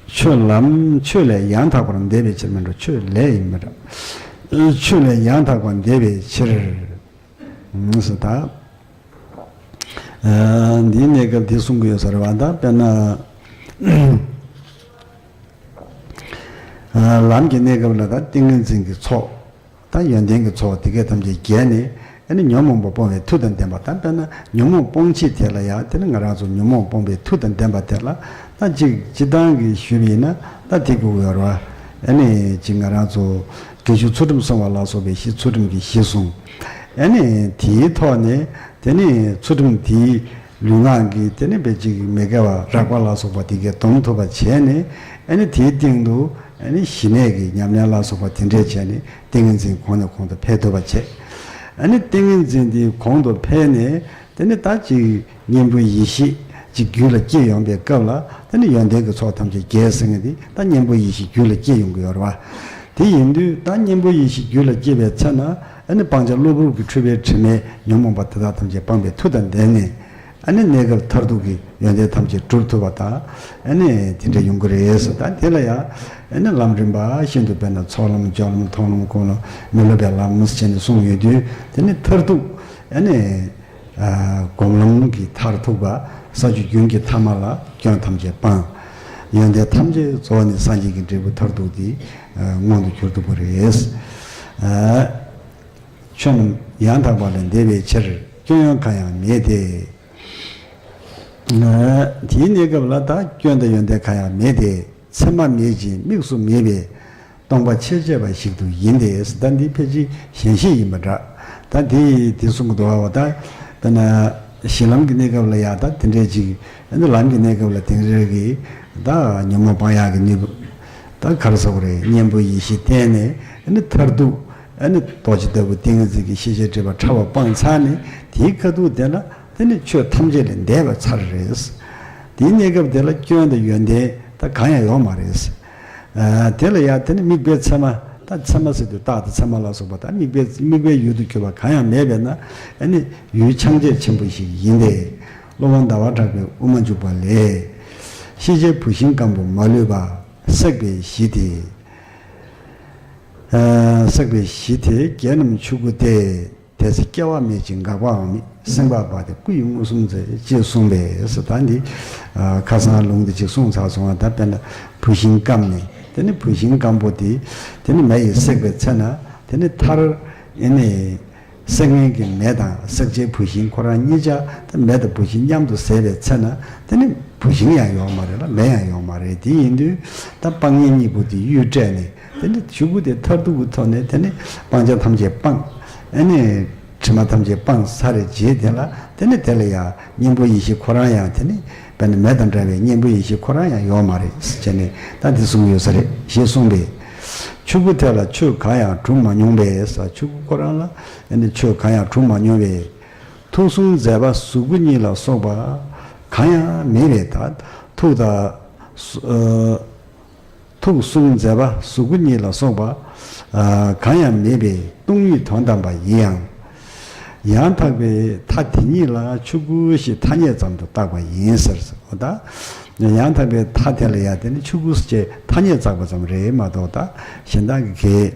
ཆོས་ལམ། ཆོས་ལས་ཡང་དག་པར་འདས་པའི་ཕྱིར། མི་འགྲོ། ཆོས་ལས་ཡིན་མི་འགྲོ། ཆོས་ལས་ཡང་དག་པར་འདས་པའི་ཕྱིར། ཟེར་ད། འདིའི་གནས་སྐབས་འདི་གསུང་གི་ཡོད་ས་རེད་བ། ད་དཔེར་ན། ལམ་གྱི་གནས་སྐབས་ལ་ད་ཏིང་ངེ་འཛིན་གྱི་ཚོགས། ད་ཡོན་ཏན་གྱི་ཚོགས་དེ་གས་ཐམས་ཅད་རྒྱས་ནས། ཨ་ནི་ཉོན་མོངས་པ་སྤོང་བའི་མཐུ་དང་ལྡན་པ། ད་དཔེར་ན་ཉོན་མོངས་སྤོང་བྱེད་དེ་ལ་ཡང་། དེ་ནི་ང་རང་ཚོ་ཉོན་མོངས་སྤོང་བའི་མཐུ་དང་ལྡན་པ་དེ་ལ། ད་ཅིག་སྤྱིར་བཏང་གི་ཞུས་པ་ཡིན་ན། ད་དེ་དགོས་ཀྱི་ཡོད་རེད་བ། ཨ་ནི་ཅིག་ང་རང་ཚོ་དགེ་བཅུ་ཚུལ་ཁྲིམས་སྲུང་བ་ལ་སོགས་པའི་གཞི་ཚུལ་ཁྲིམས་ཀྱི་གཞི་བཟུང་། ཨ་ནི་དེའི་ཐོག་ནས་དེ་ནི་ཚུལ་ཁྲིམས་དེའི་ལུས་ངག་གི་དེ་ནི་དཔེ་ཅིག་མི་དགེ་བ་རགས་པ་ལ་སོགས་པ་དེ་གས་སྡོམ་ཐུབ་པ་བྱས་ནས། ཨ་ནི་དེའི་སྟེང་དུ་ཨ་ནི་ཞི་གནས་ཀྱི་ཉམས་ལེན་ལ་སོགས་པ་དེ་འདྲས་བྱས་ནས་ཏིང་ངེ་འཛིན་གོང་ནས་གོང་དུ་འཕེལ་ཐུབ་པ་བྱས། ཨ་ནི་ཏིང་ངེ་འཛིན་དེ་གོང་དུ་འཕེལ་ནས། དེ་ནི་ད་ཅིག་གཉེན་པོ་ཡེ་ཤེས་ཅིག་རྒྱུད་ལ་སྐྱེ་ཡོང་པའི་སྐབས་ལ། དེ་ནི་ཡོན་ཏན་གྱི་ཚོགས་ཐམས་ཅད་རྒྱས་ཟེར་མཁན་དེ་ད་གཉེན་པོ་ཡེ་ཤེས་རྒྱུད་ལ་སྐྱེ་ཡོང་གི་ཡོད་རེད་བ། དེ་ཡིན་དུས་ད་གཉེན་པོ་ཡེ་ཤེས་རྒྱུད་ལ་སྐྱེས་པའི་ཚེ་ན། ཨ་ནི་སྤང་བྱ་གློ་བུར་གྱི་འཁྲུལ་པའི་དྲི་མས་ཉོན་མོངས་པ་དེ་དག་ཐམས་ཅད་སྤངས་པའི་མཐུ་དང་ལྡན་ནས། ཨ་ནི་གནས་སྐབས་མཐར་ཐུག་གི་ཡོན་ཏན་ཐམས་ཅད་སྒྲུབ་ཐུབ་པ་དང་། ཨ་ནི་དེ་འདྲ་ཡོང་གི་རེད་ཟེར། ད་དེ་ལ་ཡང་ཨ་ནི་ལམ་རིམ་པ་བཞིན་དུ། དཔེར་ན་ཚོགས་ལམ། སྦྱོར་ལམ། མཐོང་ལམ། སྒོམ་ལམ། མི་སློབ་པའི་ལམ་ཟེར་ནས་གསུངས་ཡོད་དུས། དེ་ནི་མཐར་ཐུག་ཨ་ནི། སྒོམ་ལམ་གྱི་མཐར་ཐུག་པ། ས་བཅུ་རྒྱུན་གྱི་ཐ་མ་ལ་སྐྱོན་ཐམས་ཅད་སྤངས། ཡོན་ཏན་ཐམས་ཅད་རྫོགས་ནས་སངས་རྒྱས་ཀྱི་འབྲས་བུ་མཐར་ཐུག་དེ་མངོན་དུ་གྱུར་ཐུབ་པ་རེད། ཆོས་རྣམས་ཡང་དག་པ་ལས་འདས་པའི་ཕྱིར། སྐྱོན་ཡང་གང་ཡང་མེད་དེ། དེའི་གནས་སྐབས་ལ་ད་སྐྱོན་དང་ཡོན་ཏན་གང་ཡང་མེད་དེ། མཚན་མ་མེད་ཅིང་དམིགས་སུ་མེད་པའི་སྟོང་པ་ཆོས་ཅན་པ་ཞིག་ཏུ་ཡིན་ཏེ། ད་འདི་ཕལ་ཆེར་ཞེན་ཤེས་ཡིན་པ་འདྲ། ད་འདི་དེ་གསུང་གི་འདུག་བ། ད་དཔེར་ན་གཞི་ལམ་གྱི་གནས་སྐབས་ལ་ཡང་ད་དེ་འདྲའི་ཅིག། ཨ་ནི་ལམ་གྱི་གནས་སྐབས་ལ་དེ་འདྲའི་གི་ད་ཉོན་མོངས་སྤང་ཡག་གི་ནུས་པ། ད་ག་རེ་ཟེར་དགོས་རེད། གཉེན་པོ་ཡེ་ཤེས་བསྟེན་ནས། ཨ་ནི་མཐར་ཐུག་ཨ་ནི་རྡོ་རྗེ་ལྟ་བུ་ཏིང་ངེ་འཛིན་གྱི་ཤེས་བྱའི་སྒྲིབ་པ་ཕྲ་བ་སྤངས་ཚར་ནས། དེའི་ཁ་ཐུག་དེ་ལ་དེ་ནི་ཆོས་ཐམས་ཅད་ལས་འདས་པའི་ཚར་རེད། དེའི་གནས་སྐབས་དེ་ལ་སྐྱོན་དང་ཡོན་ཏན་ད་གང་ཡང་ཡོད་མ་རེད། ཨ་དེ་ལ་ཡང་དེ་ནི་དམིགས་པའི་མཚན་མ། ད་མཚན་མ་ཟེར་དུས་རྟགས་དང་མཚན་མ་ལ་སོགས་པ་དང་དམིགས་པའི་དམིགས་པའི་ཡུལ་དུ་གྱུར་པ་གང་ཡང་མེད་པས་ན། ཨ་ནི་ཡུལ་ཕྱག་རྒྱ་ཆེན་པོ་ཞིག་ཡིན་ཏེ། སློབ་དཔོན་ཟླ་བ་གྲགས་པའི་དབུ་མ་འཇུག་པ་ལས། ཤེས་བྱའི་བུད་ཤིང་སྐམ་པོ་མ་ལུས་པ། བསྲེགས་པའི་གཞི་དེ། ཨ་བསྲེགས་པའི་གཞི་དེ་བརྒྱད་རྣམས་ཆོས་སྐུ་སྟེ། དེ་ཚེ་སྐྱེ་བ་མེད་ཅིང་འགག་པའང་མེད། སེམས་འགག་པ་སྟེ་སྐུ་ཡི་མངོན་སུམ་མཛད། ཅེས་གསུངས་པས་སོ། ད་འདི་ཨ་ཁ་སང་ལུང་འདི་ཅིག་གསུངས་ཚར་སོང་བ། ད་དཔེར་ན་བུད་ཤིང་སྐམ་ནས། དེ་ནི་བུད་ཤིང་སྐམ་པོ་དེ། དེ་ནི་མེ་ཡིས་བསྲེགས་པའི་ཚེ་ན། དེ་ནི་མཐར་ཨེ་ནི་བསྲེག་མཁན་གྱི་མེ་དང་བསྲེག་བྱའི་བུད་ཤིང་ཁོ་རང་གཉིས་ཆ། ད་མེ་དང་བུད་ཤིང་མཉམ་དུ་ཟད་པའི་ཚེ་ན། དེ་ནི་བུད་ཤིང་ཡང་ཡོད་མ་རེད་ལ། མེ་ཡང་ཡོད་མ་རེད། དེ་ཡིན་དུས་ད་སྤང་གཉེན་གཉིས་པོ་དེ་གཡུལ་སྤྲད་ནས། དེ་ནི་ཆོས་སྐུ་དེ་མཐར་ཐུག་གི་ཐོག་ནས། དེ་ནི་སྤང་བྱ་ཐམས་ཅད་སྤངས། ཨ་ནི་དྲི་མ་ཐམས་ཅད་སྤངས་ཚར་བའི་རྗེས་དེ་ལ། དེ་ནི་དེ་ལ་ཡང་གཉེན་པོ་ཡེ་ཤེས་ཁོ་རང་ཡང་། དེ་ནི་དཔེར་ན་མེ་དང་འདྲ་བའི་གཉེན་པོ་ཡེ་ཤེས་ཁོ་རང་ཡང་ཡོད་མ་རེད་ཟེར་ནས། ད་འདི་གསུངས་ཡོད་ས་རེད་ཞེས་གསུངས་པས། ཆོས་སྐུ་དེ་ལ་ཆོས་གང་ཡང་གྲུབ་མ་མྱོང་བས་ཟེར། ཆོས་སྐུ་ཁོ་རང་ལ་ཨ་ནི་ཆོས་གང་ཡང་གྲུབ་མ་མྱོང་བས། ཐུགས་གསུམ་མཛད་པ་གཟུགས་སྐུ་གཉིས་ལ་སོགས་པ་གང་ཡང་མེད་པས། ད་ཐུགས་དང་། ཨ། ཐུགས་གསུམ་མཛད་པ་གཟུགས་སྐུ་གཉིས་ལ་སོགས་པ། ཨ། གང་ཡང་མེད་པའི་སྟོང་ཉིད་དོན་དམ་པ་ཡིན་ཡང་། ཡང་དག་པའི་མཐའ་དེ་ཉིད་ལ་ཆོས་སྐུ་ཞེས་ཐ་སྙད་ཙམ་དུ་བཏགས་པ་ཡིན་ཟེར། འོ་ད་ཡང་དག་པའི་མཐའ་དེ་ལ་ཡང་དེ་ནི་ཆོས་སྐུ་ཞེས་ཐ་སྙད་བཏགས་པ་ཙམ་རེད་མ་གཏོགས། ད་གཞན་དག་གི་གེ་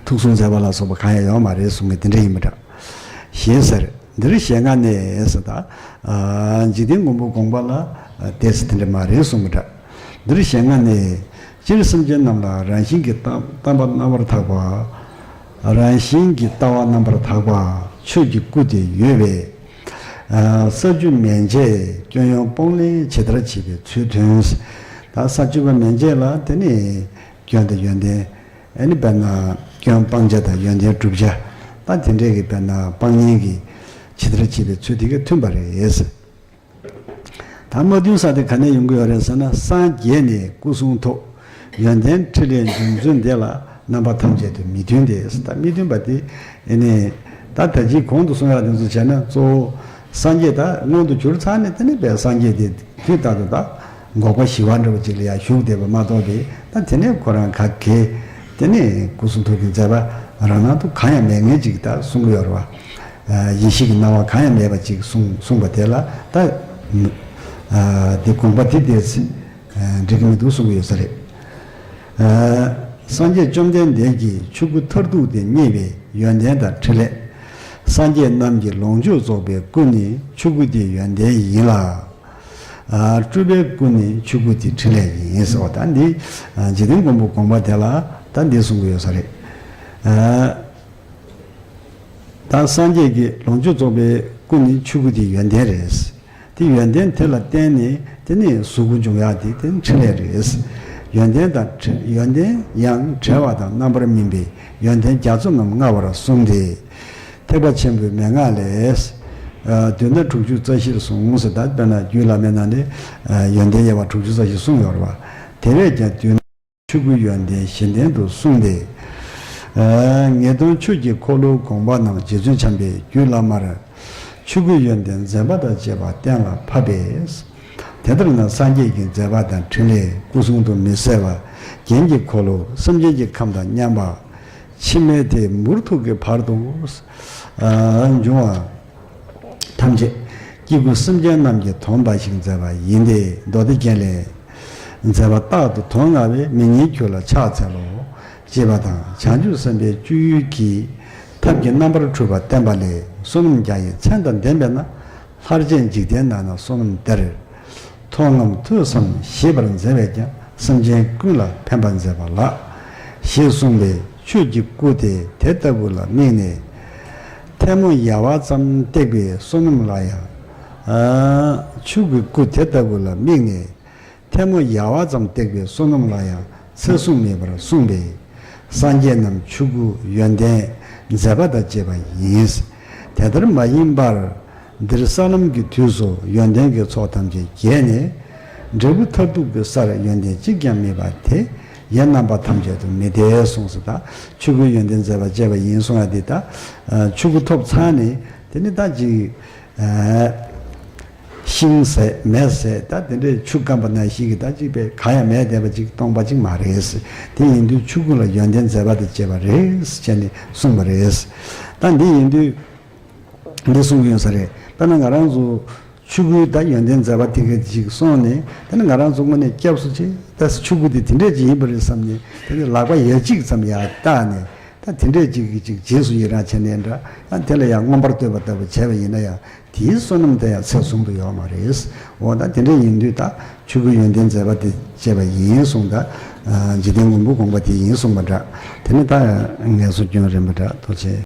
ཐུགས་གསུམ་མཛད་པ་ལ་སོགས་པ་གང་ཡང་ཡོད་མ་རེད་གསུང་གི་དེ་འདྲ་ཡིན་པ་འདྲ། ཞེས་ཟེར། འདིར་ཞལ་སྔ་ནས་ཟེར། ད་ཨ་འཇིག་རྟེན་མགོན་པོ་དགོངས་པ་ལ་ཨ་དེ་ཚེ་དེ་འདྲ་མ་རེད་གསུང་གི་འདྲ། འདིར་ཞལ་སྔ་ནས། སྤྱིར་སེམས་ཅན་རྣམས་ལ་རང་བཞིན་གྱིས་བལྟ་བལྟ་བ་རྣམ་པར་དག་པ། རང་བཞིན་གྱིས་ལྟ་བ་རྣམ་པར་དག་པ་ཆོས་ཀྱི་སྐུ་དེ་ཡོད་པས། ཨ་ས་བཅུ་མན་ཆད་སྐྱོན་ཡོན་སྤོང་ལེན་ཇི་ལྟར་བྱེད་པའི་ཚུལ་སྟོན། ད་ས་བཅུ་པ་མན་ཆད་ལ་དེ་ནི་སྐྱོན་དང་ཡོན་ཏན། ཨ་ནི་དཔེར་ན་སྐྱོན་སྤང་བྱ་དང་ཡོན་ཏན་བསྒྲུབ་བྱ། ད་དེ་འདྲའི་གི་དཔེར་ན་སྤང་གཉེན་གྱི་ཇི་ལྟར་བྱེད་པའི་ཚུལ་དེ་ག་མཐུན་པ་རེད། ད་མ་མཐུན་ས་དེ་ག་ནས་ཡོང་གི་ཡོད་རེད་ཟེར་ན། སངས་རྒྱས་ནས་སྐུ་གསུང་ཐུགས་ཡོན་ཏན་ཕྲིན་ལས་འབྱུང་ཚུལ་འདི་ལ་རྣམ་པ་ཐམས་ཅད་དུ་མི་མཐུན་ཏེ། ད་མི་མཐུན་པ་དེ་ཨ་ནི་ད་ད་ཅིག་གོང་དུ་གསུང་ཡག་དེ་ཚོ་བྱས་ན། གཙོ་བོ་སངས་རྒྱས་ད་མངོན་དུ་གྱུར་ཚར་ནས། དེ་ནས་པའི་སངས་རྒྱས་དེ་དུས་རྟག་ཏུ་ད་འགོག་པ་ཞི་བ་འདྲ་བོ་ཅིག་ལ་ཡང་བཞུགས་བསྡད་པ་མ་གཏོགས་པའི། ད་དེ་ནས་ཁོ་རང་ག་གེ་དེ་ནས་སྐུ་གསུང་ཐུགས་ཀྱི་མཛད་པ་རང་སྣང་དུ་གང་ཡང་མེད་མཁན་ཅིག་ད་གསུང་གི་ཡོད་རེད་བ། ཡེ་ཤེས་ཀྱི་སྣང་བ་གང་ཡང་མེད་པ་ཅིག་གསུངས་གསུངས་པ་དེ་ལ་ད་དེ་དགོངས་པ་དེ་དེ་འགྲིག་གི་མི་འདུག་གསུང་གི་ཡོད་ས་རེད། སངས་རྒྱས་བཅོམ་ལྡན་འདས་ཀྱི་ཆོས་སྐུ་མཐར་ཐུག་དེ་བརྙེས་པའི་ཡོན་ཏན་དང་ཕྲིན་ལས། སངས་རྒྱས་རྣམས་ཀྱི་ལོངས་སྤྱོད་རྫོགས་པའི་སྐུ་ནི་ཆོས་སྐུ་དེའི་ཡོན་ཏན་ཡིན་ལ། སྤྲུལ་པའི་སྐུ་ནི་ཆོས་སྐུ་དེའི་ཕྲིན་ལས་ཡིན་ཟེར་བ། ད་འདི་འཇིག་རྟེན་མགོན་པོ་དགོངས་པ་དེ་ལ་ད་འདི་གསུང་གི་ཡོད་ས་རེད། ད་སངས་རྒྱས་ཀྱི་ལོངས་སྤྱོད་རྫོགས་པའི་སྐུ་ནི་ཆོས་སྐུ་དེའི་ཡོན་ཏན་རེད། དེ་ཡོན་ཏན་དེ་ལ་བརྟེན་ནས་དེ་ནི་གཟུགས་སྐུ་འབྱུང་ཡག་དེ་དེ་ནི་ཕྲིན་ལས་རེད། ཡོན་ཏན་དང་ཕྲི་ཡོན་ཏན་ཡང་བྲལ་བ་དང་རྣམ་པར་སྨིན་པའི་ཡོན་ཏན་རྒྱ་མཚོ་རྣམས་མངའ་བར་གསུངས་ཏེ། ཐེག་པ་ཆེན་པོའི་མན་ངག་ལས། ཨ་བསྡུ་ན་དྲུག་ཅུ་རྩ་བཞིར་གསུངས་ཟེར། ད་དཔེར་ན་རྒྱུད་བླ་མའི་ནང་ནས་ཨ་ཡོན་ཏན་དབྱེ་བ་དྲུག་ཅུ་རྩ་བཞི་གསུངས་ཡོད་རེད་བ། དེ་བས་ཀྱང་བསྡུ་ན་ཆོས་སྐུའི་ཡོན་ཏན་བཞི་ལྡན་དུ་གསུངས་ཏེ། ཨ་ངེས་དོན་ཆོས་ཀྱི་འཁོར་ལོའི་དགོངས་པ་རྣམས་རྗེ་བཙུན་བྱམས་པས་རྒྱུད་བླ་མར་ཆོས་སྐུའི་ཡོན་ཏན་མཛད་པ་དང་བཅས་པ་གཏན་ལ་ཕབ་པས། དེ་ལྟར་ན་སངས་རྒྱས་ཀྱི་མཛད་པ་དང་ཕྲིན་ལས་སྐུ་གསུང་ཐུགས་མི་ཟད་པ། རྒྱན་གྱི་འཁོར་ལོ་སེམས་ཅན་གྱི་ཁམས་དང་མཉམ་པ། ཕྱི་མའི་དེ་མུར་ཐུག་གི་བར་དུ་ཨ་འབྱུང་བ་ཐམས་ཅད་སྐྱེ་དགུ་སེམས་ཅན་རྣམས་ཀྱི་དོན་འབའ་ཞིག་མཛད་པ་ཡིན་ཏེ། མདོ་སྡེ་རྒྱན་ལས། མཛད་པ་རྟག་ཏུ་དོན་མངའ་བས། མི་ཉིད་ཁྱོད་ལ་ཕྱག་འཚལ་ལོ། ཅེས་པ་དང་། བྱང་ཆུབ་སེམས་དཔའི་སྤྱོད་ཡུལ་གྱི་ཐབས་ཀྱི་རྣམ་པར་འཕྲུལ་པ་བསྟན་པ་ལས། བསོད་ནམས་བརྒྱ་ཡི་མཚན་དང་ལྡན་པས་ན། ལྷར་བཅས་འཇིག་རྟེན་ན་ན་བསོད་ནམས་དེར། མཐོང་ངམ་ཐོས་སམ་ཤེས་པར་མཛད་པས་ཀྱང་། སེམས་ཅན་ཀུན་ལ་ཕན་པར་མཛད་པ་ལགས། ཞེས་གསུངས་པས། ཆོས་ཀྱི་སྐུ་དེ་དེ་ལྟ་བུ་ལ་དམིགས་ནས། ཐལ་མོ་ཡལ་བ་ཙམ་བཏེགས་པའི་བསོད་ནམས་ལ་ཡང་། ཨ་ཆོས་ཀྱི་སྐུ་དེ་ལྟ་བུ་ལ་དམིགས་ནས། ཐལ་མོ་ཡལ་བ་ཙམ་བཏེགས་པའི་བསོད་ནམས་ལ་ཡང་ཚད་བཟུང་མེད་པར་གསུངས་པས། སངས་རྒྱས་རྣམས་ཆོས་སྐུ་ཡོན་ཏན་མཛད་པ་དང་བཅས་པ་ཡིན། དེ་ལྟར་མ་ཡིན་པར། འདིར་ས་ལམ་གྱི་དུས་སུ་ཡོན་ཏན་གྱི་ཚོགས་ཐམས་ཅད་རྒྱས་ནས། འབྲས་བུ་མཐར་ཐུག་གི་སར་ཡོན་ཏན་གཅིག་ཀྱང་མེད་པ་དེ་ཡང་རྣམ་པ་ཐམས་ཅད་དུ་མི་འཐད་གསུངས་སོ། ད་ཆོས་སྐུའི་ཡོན་ཏན་མཛད་པ་བཅས་པ་ཡིན་གསུང་ཡ་དེ། ད་ཆོས་སྐུ་ཐོབ་ཚར་ནས་དེ་ནི་ད་ཅིག་ཤིང་ཟད་མེ་ཟད་ད་དེ་འདྲའི་ཆུ་སྐམ་པ་ནང་བཞིན་གྱི་ད་ཅིག་པའི་ག་ཡང་མེད་བསྡད་པ་ཅིག་སྟོང་པ་ཅིག་མ་རེད། དེ་ཡིན་དུས་ཆོས་སྐུ་ལ་ཡོན་ཏན་མཛད་པ་དེ་བྱས་པ་རེད་ཅེས་ནས་གསུངས་པ་རེད། ད་འདི་ཡིན་དུས་འདི་གསུངས་ཡོད་ས་རེད། དཔེར་ན་ང་རང་ཚོ་ཆོས་སྐུའི་ད་ཡོན་ཏན་མཛད་པ་དེ་ག་ཅིག་སོང་ནས་དེ་ནི་ང་རང་ཚོ་དངོས་གནས་སྐྱབས་སུ་མཆི་ད་ཆོས་སྐུ་དེ་དེ་འདྲས་ཅིག་ཡིན་པ་རེད་བསམ་ནས་དེ་ནི་ལག་པ་ཡ་གཅིག་ཙམ་ཡར་བཏགས་ནས། ད་དེ་འདྲས་ཅིག་གིས་ཅིག་རྗེས་སུ་ཡི་རང་བྱས་ནས་འདྲ། ཡང་དེ་ལ་ཡང་མངོན་པར་བསྟོད་པ་ལྟ་བུ་བྱས་པ་ཡིན་ན་ཡང་དེའི་བསོད་ནམས་དེ་ཡང་ཚད་བཟུང་དུ་ཡོད་མ་རེད། འོ་ད་དེ་འདྲས་ཡིན་དུས་ད་ཆོས་སྐུའི་ཡོན་ཏན་མཛད་པ་དེ་བྱས་པ་ཡིན་གསུངས། ད་འཇིག་རྟེན་མགོན་པོའི་དགོངས་པ་དེ་ཡིན་གསུངས་པ་འདྲ། དེ་ནི་ད་ངལ་གསོ་སྐྱོན་རན་པ་འདྲ་ཐུགས་རྗེ་